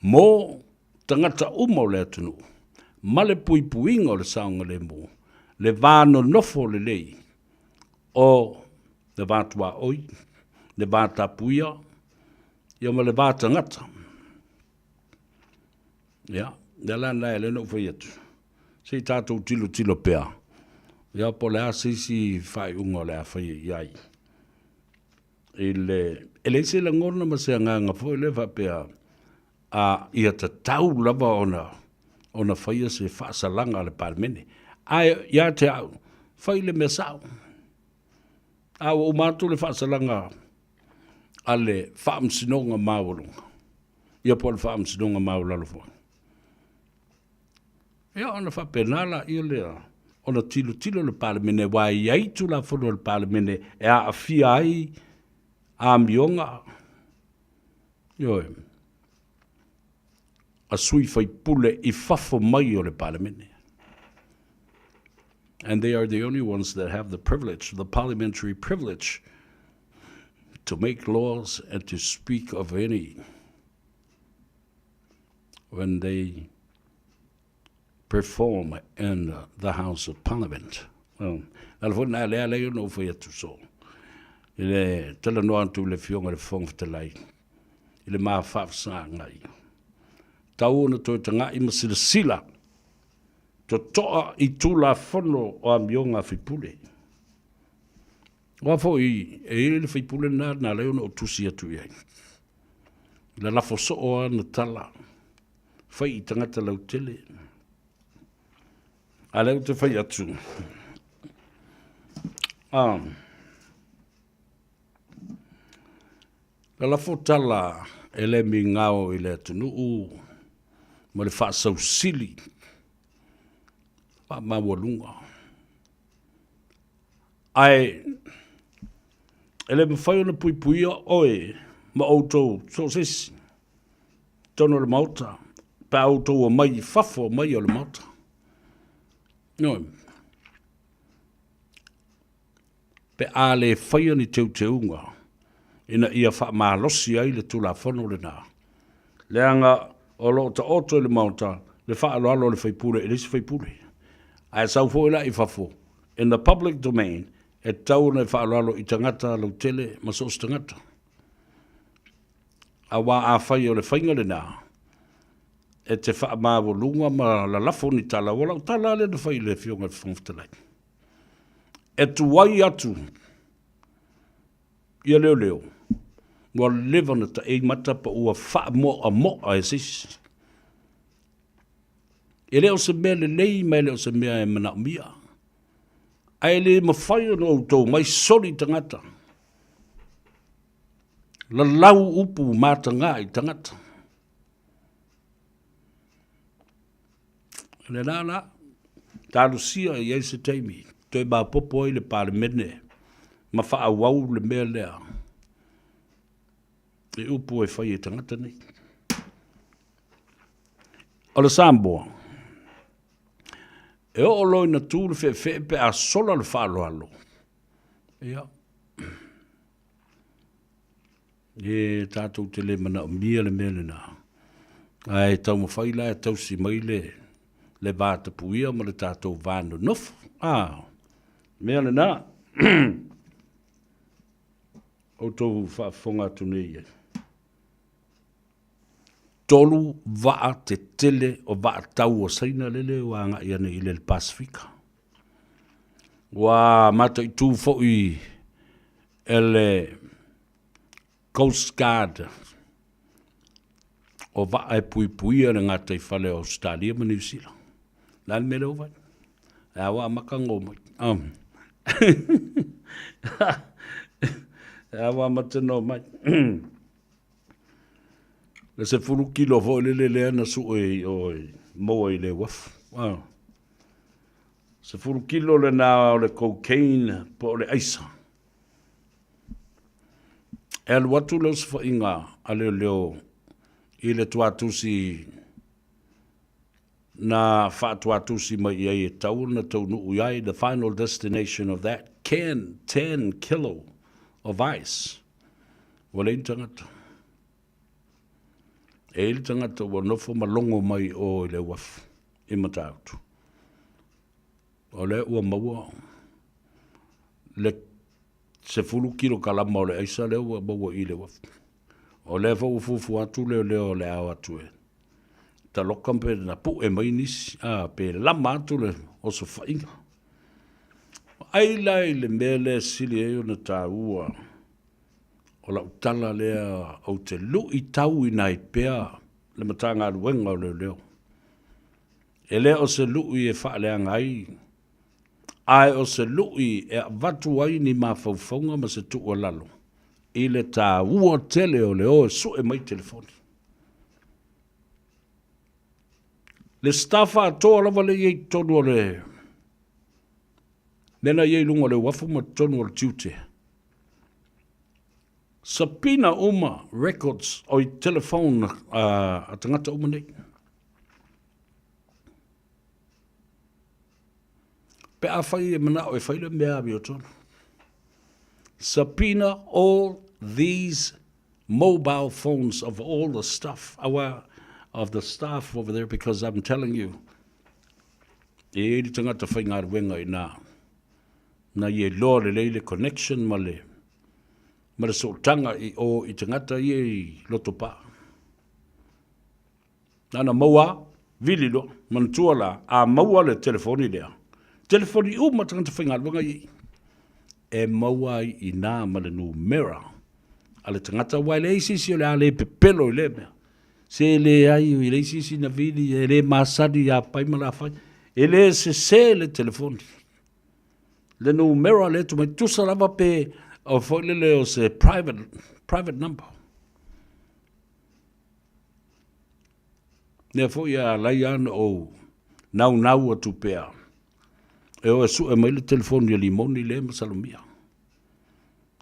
mo tagata uma o le atunuu, ma le puipuiga o le saogalemu, le va nonofo lelei o le va tuaoi, le va tapuia, ia ma le va tagata. Ia, lea la lena e ala ai ona ou fai atu, se i tatou tilotilo pea, ia po o le a se isi faaiuga o le a faia i ai. I le, e leai se lagona ma se agaga foi lea faapea, a ia tatau lava ona, ona faia se faasalaga a le Palemene. Ae ia te au, fai le mea sao. A ua uma atu le faasalaga a le Faamasinoga Maualuga, ia po o le Faamasinoga Maualalo foi. Ia ona faapena laia lea ona tilotilo le Palemene aua e i ai Tulafono a le Palemene e aafia ai amioga, ioe, a sui faipule i fafo mai o le Palemene. And they are the only ones that have the privilege, the parliamentary privilege, to make laws and to speak of any when they perform in the House of Parliament. Well, ala foi na lea lea ona ou fai atu so. I le talanoa atu i le Afioga i le Fofoga Fetalai, i le ma faafesagai. Tau ona toe taga'i ma silasila toto'a i Tulafono o Amioga a Faipule. Aua foi e i ai le faipule lena na ala ai ona ou tusi atu i ai. Lalafo soo ana tala, fai i tagata lautele. A lea ou te fai atu, lalafo tala e le migao i le atunuu ma le faasausili faamaualuga. Ae e le mafai ona puipuia oe ma outou so o se isi i totonu o le Maota pe a outou omai i fafo mai o le Maota. Ioe. pe a le faia ni teuteuga ina ia faamalosi ai le Tulafono lena, leaga o lo o taoto i le Maota le faaaloalo a le sui usufono i le isi sui usufono. Ae sau foi la i fafo, in the public domain, e tatau ona e faaaloalo i tagata lautele ma so o se tagata. Aua afai o le faiga lena, e te faamaualuga ma lalafo ni tala, ua lau tala lava lea na fai i le Afioga i le Fofoga Fetalai. E tuai atu ia leoleo, ua leva ona taei mata pa ua faamoamoa e se isi. E le o se mea lelei ma e le o se mea e manaomia. Ae le mafai ona outou mai soli tagata. Lalau upu mataga i tagata. O le la la, talosia e i ai se taimi, toe maopoopo ai le Palemene ma faaauau le mea lea i upu e fai e tagata nei. O le Samoa, e oo loa ina tu le feefee pe a sola le faaaloalo, ia, E tatou te le manaomia le mea lena, ae taumafai la e tausi mai le, le va tapuia ma le tatou va nonofo. A, mea lena. Outou faafofoga atu nei ai. Tolu vaa tetele o vaa tau o Saina lele ua agai ane i le Pasefika. Ua mataitu foi e le Coast Guard o vaa e puipuia le gataifale o Ausetalia ma Niu Sila. O le a le mea lea ua fai? E a ua amata ona omai? E a ua amata ona omai? Le 10 kilo foi lele lea na sue i o i maua i le uafu. 10 kilo lena o le cocaine po o le aisa. E alu atu le osofaiga a leoleo i le tuatusi na faatuatusi mai i ai e tatau ona taunuu i ai, the final destination of that can, 10 kilo of ice. Ua leai ni tagata. E i ai le tagata ua nofo ma logo mai o i le uafu i Matautu. O lea ua maua le 10 kilokalama o le aisa lea ua maua i le uafu. O lea foi ua fuafua atu leoleo o le a o atu e taloka pe na pue mai nisi, a, pe lama atu le osofaiga. Ai la i le mea lea e sili ai ona taua o lau tala lea ou te luitauina ai pea le Matagaluega o Leoleo. E le o se lui e faaleaga ai, ae o se lui e avatu ai ni mafaufauga ma se tuualalo i le taua tele o le o e sue mai telefoni. Le staff atoa lava lea e i ai i totonu o le mea na i ai i luga o le uafu ma totonu o le tiute. Subpoena uma records o i telephone a tagata uma nei. Pe a fai e manao e fai le mea amiotonu. Subpoena all these mobile phones of all the stuff, our, of the staff over there because I'm telling you, e i ai le tagata faigaluega i ina, na ia iloa lelei le connection ma le, ma le sootaga i o i tagata ia i Lotopa. Nana maua, vili loa, manatua la, a maua le telefoni lea, telefoni uma tagata faigaluega ia i, e maua ai i ina ma le numera a le tagata, aua e leai se isi o le a le pepelo i lea mea. Se leai, e leai se isi na vili, e le masani ia pai ma lafai. E le sese le telefoni. Le numera lea tuu mai, tusa lava pe o foi lele o se private, private number. Lea foi e alai lava ona ou naunau atu pea e o e sue mai le telefoni a Limoni lea e masalomia.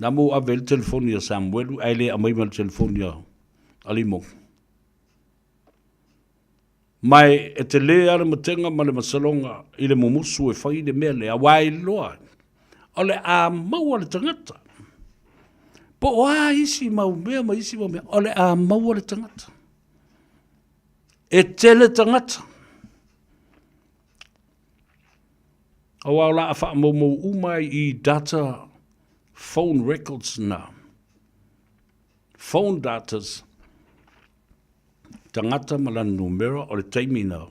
Na mo ave ai le telefoni a Samuelu ae le aumai ma le telefoni a Limoni. Ma e tele lava le matega ma le masaloga i le mumusu e fai le mea lea, aua e iloa ai. O le a maua le tagata. Po o a isi mau mea ma isi mau mea, o le a maua le tagata. E tele tagata. Aua o la a faamaumau uma i data phone records na. Phone datas. Tagata ma lana numera o le taimi na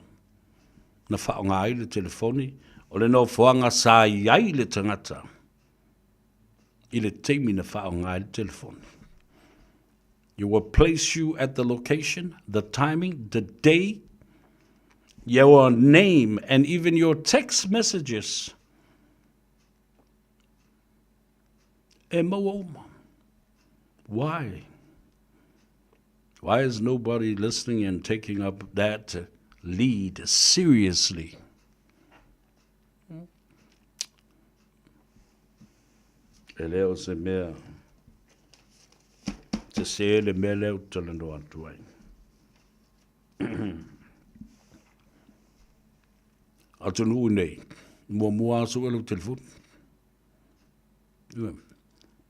na faaaoga ai le telefoni, o le nofoaga sa i ai le tagata i le taimi na faaaoga ai le telefoni. You will place you at the location, the timing, the day, your name, and even your text messages. E maua uma. Why? Why is nobody listening and taking up that lead seriously? E le o se mea sese le mea lea ou te talanoa atu ai. Atunuu nei, muamua lava sue lau telefoni.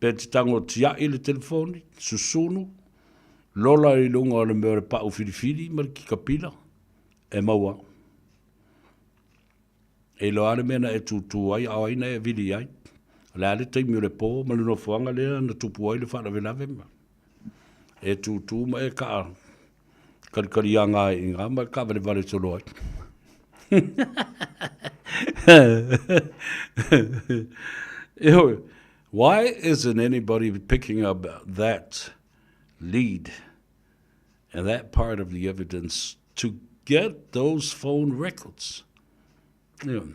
Pe te tango tiai le telefoni, susunu, lola i luga o le mea o le pau filifili ma le kikapila, e maua. E iloa lava le mea na e tūtū ai, a o ai na e vili ai. O le a le taimi o le pō ma le nofoaga lea na tupu ai le faalavelave ma e tūtū ma e kaa kalikaliaga ai i ngā ma e kaavalevale solo ai. Eoi, why isn't anybody picking up that lead and that part of the evidence to get those phone records? Yeah.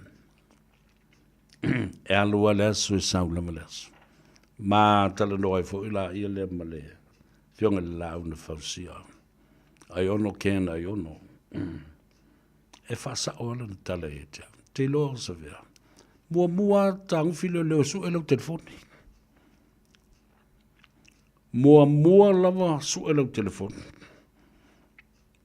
E alu a le aso e sau lava le aso. Ma talanoa ai foi la ia lea ma le Afioga i le Laau na Fausia. Ai ono Ken, ai ono. E faasao lava lana tala ia te au. Te iloa o Savea. Muamua tagofi leoleo sue lau telefoni. Muamua lava sue lau telefoni.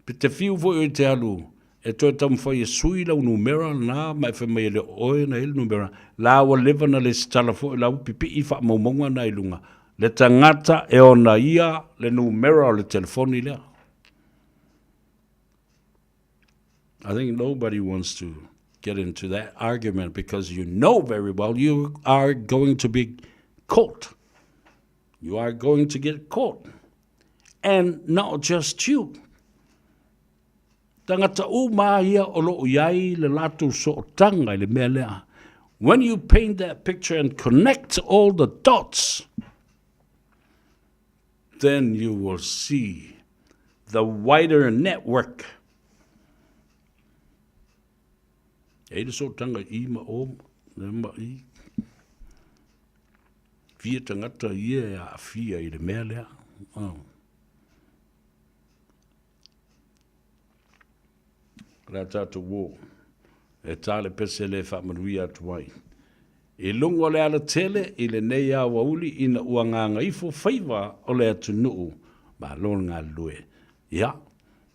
Pe te fiu foi oe te alu e toe taumafai e sui lau numera lena ma e fai mai e le o oe na i ai le numera, la ua leva na lesitala foi la ua pipii faamaumauga na i luga le tagata e ona ia le numera o le telefoni lea. I think nobody wants to get into that argument because you know very well you are going to be caught. You are going to get caught. And not just you. Tangata uma ia o loo iai le latou sootaga i le mea lea. When you paint that picture and connect all the dots, then you will see the wider network. E i le sootaga i ma o, ma i. Fia tagata ia e aafia i le mea lea. Oh. Le a tātou wō, e tā le pese le faamanuia atu ai. I luga o le alatele i lenei aoauli ina ua gagaifo faiva o le atunuu, malo le galulue. Ia,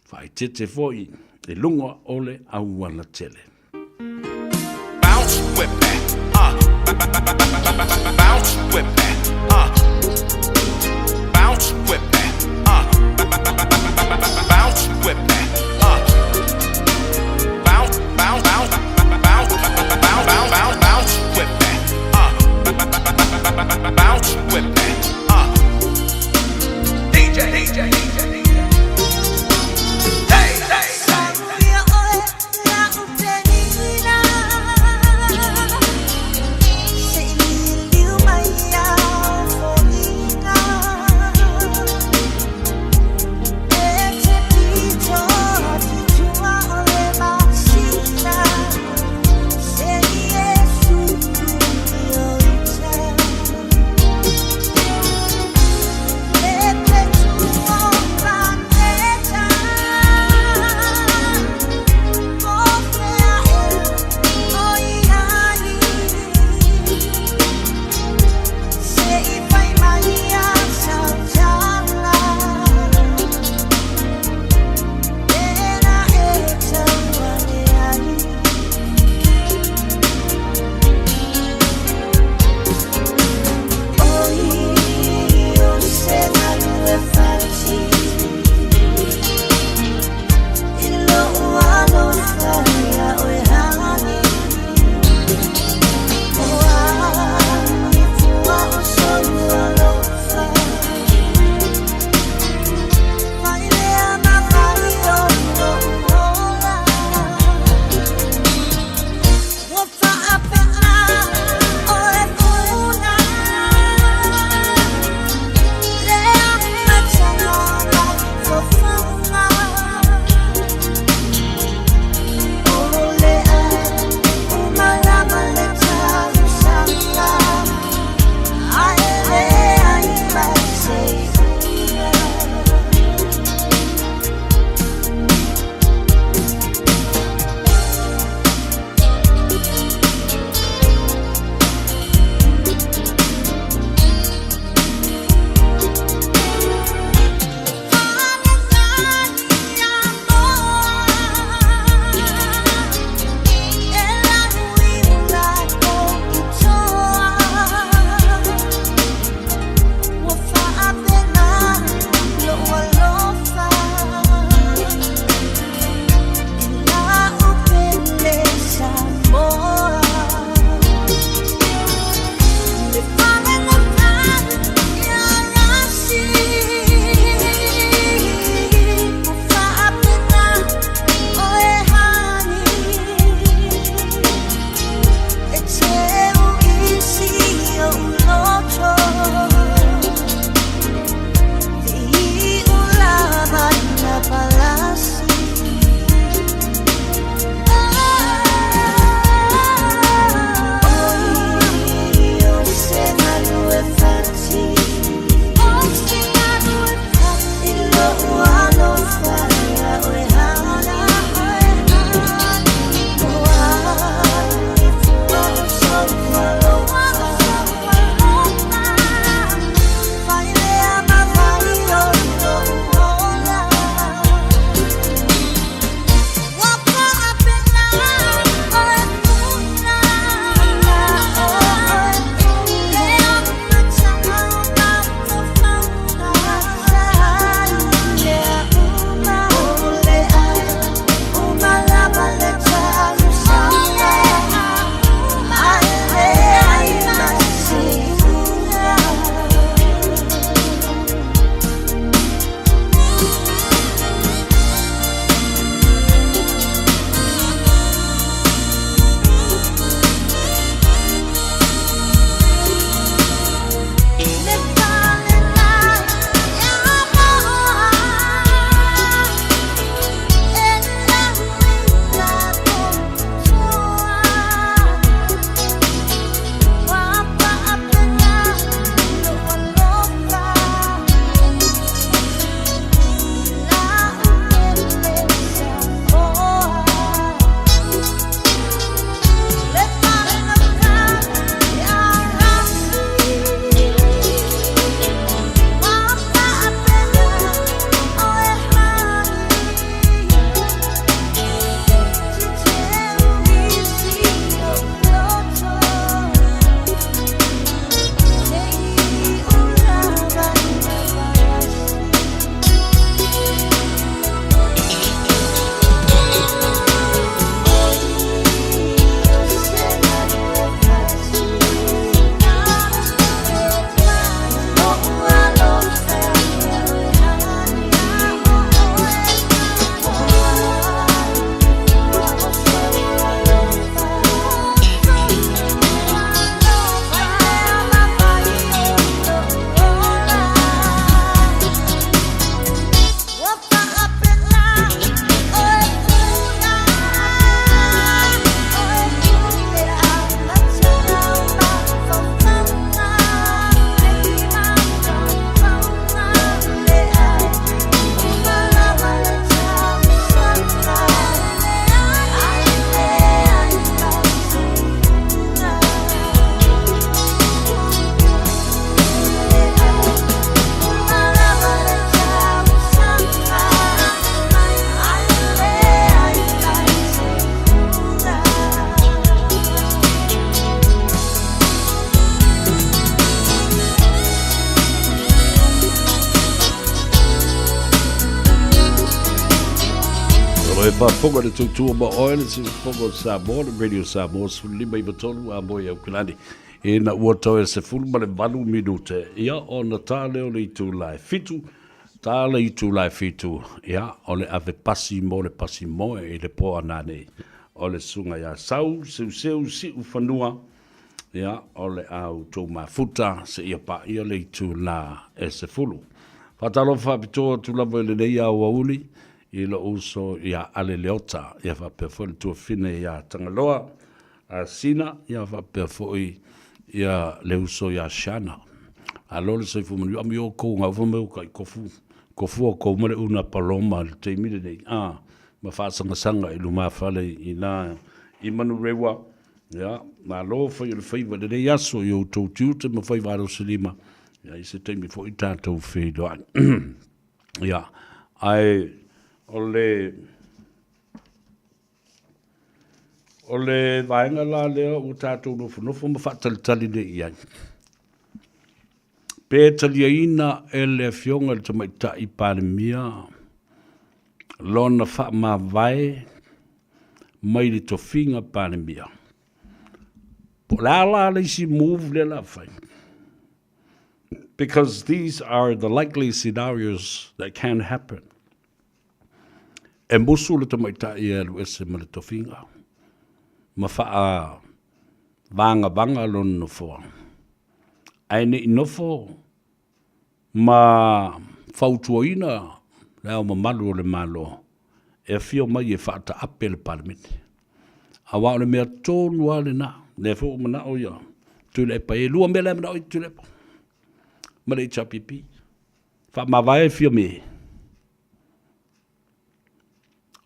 faaeteete foi i luga o le aualatele. Bounce with me, bounce with me, bounce with me, bounce with me, bounce, bounce, bounce, bounce, bounce, bounce, bounce with me, bounce with me, DJ, DJ, hey, hey. O e faafofoga i le tautua ma oe le Siufofoga o Samoa, le Radio Samoa 15 i 3 a moe Aukilani. Ina ua toe 18 minute, ia ona ta lea o le itula e fitu, ta le itula e fitu, ia o le ave pasi mo le pasi moe i le po a nanei. O le susuga ia Sau Seuseu Siufanua, ia o le a outou mafuta seia paia le itula e 10. Faatalofa faapitoa atu lava i lenei aoauli i lou uso ia Ale Leota, ia faapea foi le tuafafine ia Tagaloa Sina, ia faapea foi ia le uso ia Shana. Malo le soifua manuia, aumai outou gaufa mai o kofu, kofu outou ma le una paloma i le taimi lenei, a, ma faasagasagai lumafale i ina i Manurewa. Ia, malo fai o le faiva i lenei aso i outou tiute ma faiva alosilima, ia i se taimi foi tatou feiloai. Ia, ae o le o le vaega la lea ua tatou nofonofo ma faatalitali nei i ai. Pe taliaina e le Afioga i le Tamaitai Palemia lona faamavae mai le tofiga Palemia. Po o le a la le isi move lea o le a fai? Because these are the likely scenarios that can happen. E musu le tamaitai e alu ese ma le tofiga ma faa vagavaga lona nofoa. Ae ne i nofo ma fautuaina Le Ao Mamalu o le Malo e afio mai e faataape le Palemene. Aua o le mea tonu lava lena, lea foi ua manao ia Tuilaepa, e lua mea la e manao ai Tuilaepa ma le HRPP. Faamavae Fiame,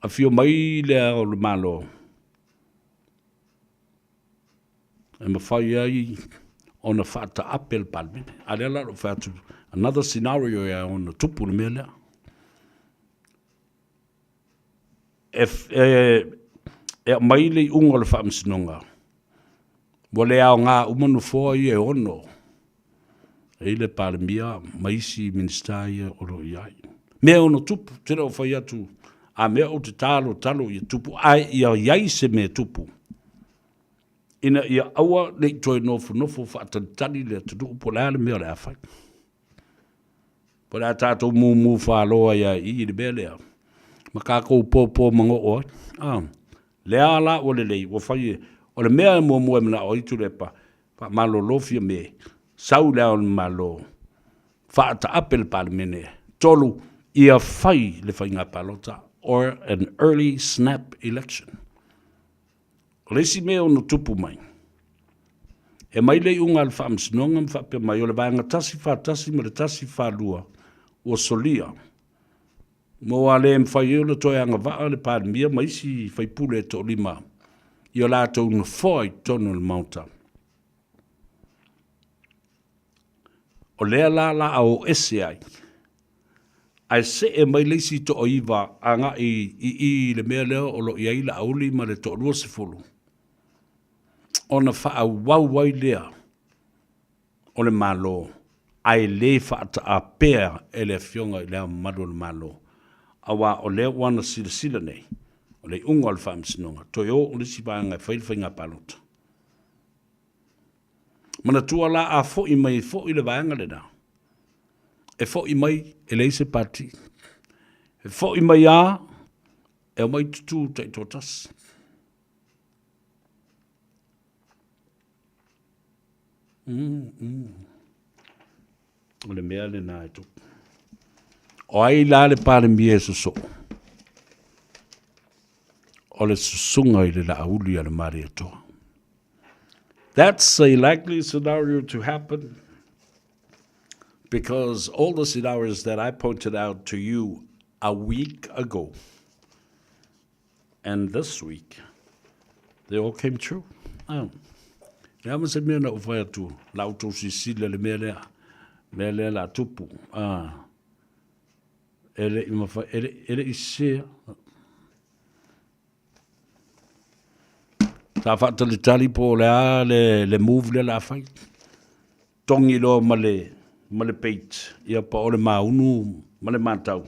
afio mai Le Ao o le Malo e mafai ai ona faataape le Palemene. A lea la o lou fai atu, another scenario e ao ona tupu le mea lea. E, e, e aumai le iuga o le faamasinoga, ua le aoga uma nofoa ia e ono e i le Palemia ma isi Minisita ia o lo o i ai. Mea e ono tupu, te le o fai atu, a mea ou te talotalo ia tupu, ae ia i ai se mea e tupu, ina ia aua ne i toe nofonofo faatalitali le atunuu po o le a le mea o le a fai. Po o le a tatou mumu falo ai lava i i i le mea lea, ma tatou popo manoo ai. A, lea la ua lelei, ua fai e, o le mea e muamua e manao ai Tuilaepa, faamalolo Fiame, sau i Le Ao o le Malo, faataape le Palemene, 3, ia fai le faiga palota or an early snap election. O le isi mea e ono tupu mai, e mai le iuga a le Faamasinoga ma faapea mai, o le Vaega 141 ma le 142 ua solia, ma ua le mafai ai ona toe agavaa le Palemia ma isi faipule e toalima i o latou nofoa i totonu o le Maota. O lea la la a o ese ai, ae see mai le isi toaiva agai i i i le mea lea o lo o i ai Laauli ma le toa-20, ona faaauau ai lea o le Malo, ae le faataapea e le Afioga i Le Ao Mamalu o le Malo, aua o lea ua na silasila nei, o le iuga o le Faamasinoga, toe o le isi vaega e fai le faiga palota. Manatua la a foi mai foi le vaega lena, e foi mai e leai se pati. E foi mai lava e omai tutū taitoatasi. Mm, mm. O le mea lena e tupu. O ai la le Palemia e sosoo? O le susuga i le Laauli a le Malietoa. That's a likely scenario to happen because all the scenarios that I pointed out to you a week ago and this week, they all came true. Oh. Le ama se mea na ou fai atu, la outou silasila le mea lea, mea lea la tupu. Ah. E le i mafai, e le, e le i sea. Sa faatalitali po o le a le, le move lea la fai. Togi loa ma le, ma le bait, ia pa o le maunu ma le matau.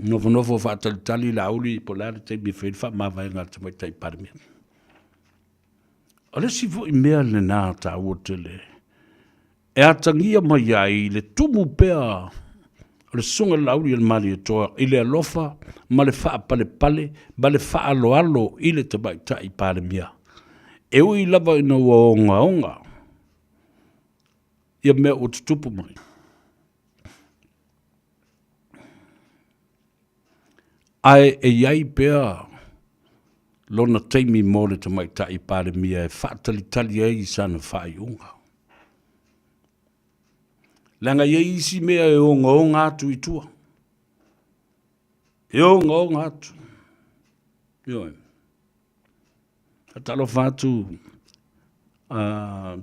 Nofonofo faatalitali Laauli po o le a le taimi e fai ai le faamavaega a le Tamaitai Palemia. O le isi foi mea lena taua tele e atagia mai ai le tumu pea o le Susuga i le Laauli a le Malietoa i le alofa ma le faapalepale ma le faaaloalo i le Tamaitai Palemia, e ui lava ina ua ogaoga ia mea ua tutupu mai. Ae e i ai pea lona taimi mo le Tamaitai Palemia e faatalitali ai i sana faaiuga. Leaga e i ai isi mea e ogaoga atu i tua. E ogaoga atu. Ioe. Faatalofa atu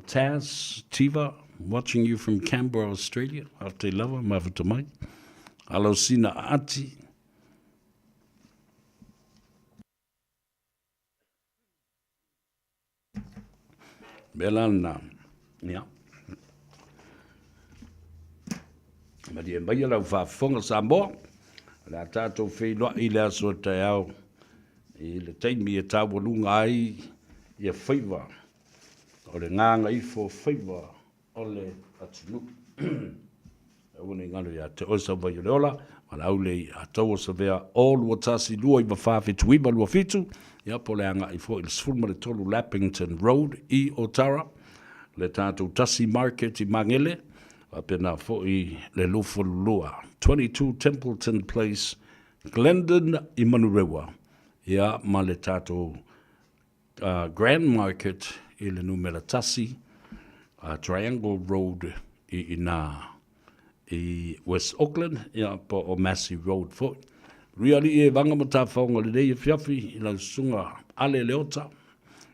Taz Tiva, watching you from Canberra, Australia. Faafetai lava, mafuta mai. Alosina Aati. Mea la lena. Ia. Malie maia lau faafofoga Samoa, o le a tatou feiloai i le aso a taeao i le taimi e taualuga ai ia faiva o le gagaifo faiva o le atunuu. Aua ne i galo ia te oe sau vai o le ola, valaau le i a taua savea o 21 294 79 27, ia po o le agai foi i le 13 Lappington Road i Otara, le tatou Tasi Market i Magele, faapena foi le 22 22 Templeton Place, Glendon i Manurewa, ia ma le tatou Grand Market i le numera 1, Triangle Road i ina i West Auckland, ia po o Massey Road foi. Manuia alii e vaga ma tafaoga lenei afiafi i lau susuga Ale Leota,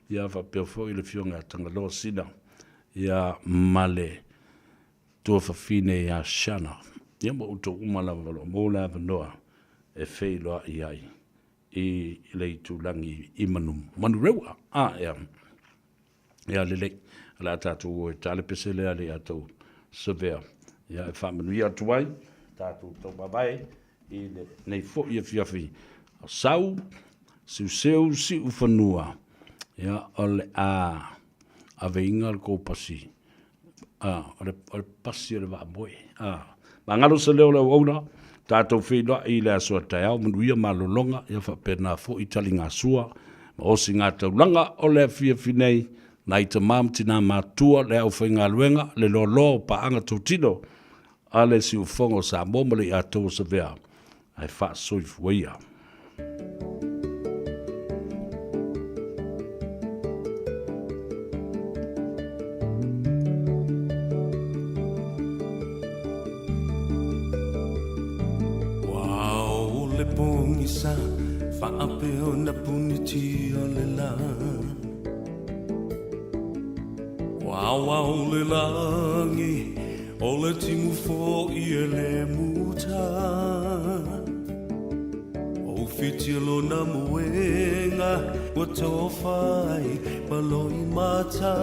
ia faapea foi le afioga ia Tagaloa Sina, ia ma le tuafafine ia Shana. Ia ma outou uma lava o lo o maua le avanoa e feiloai ai i le itulagi i Manu, Manurewa. A, ea. Ia lelei. O le a tatou o e tale pese lea le a tau savea. Ia e faamanuia atu ai tatou taumavae i lenei foi afiafi. Sau, siuseu, siufanua. Ia o le a aveinga le kou pasi o le pasi o le vaamoe. Magalo se leo o le auauna, tatou feiloai i le aso a taeao, manuia malologa, ia faapena foi taligasua ma osiga taulaga o le afiafi nei, nai tama ma tina matutua, le aufaigaluega, le loaloa o paaga tautino a le Siufofoga o Samoa ma le Iatau o Savea, ae faasoifua ia. Ua o le pogisa faapea ona puniti o le lā. Ua ao le lagi o le timu fo'i e le muta. O whiti lona moenga ua tofa ai ma loimata.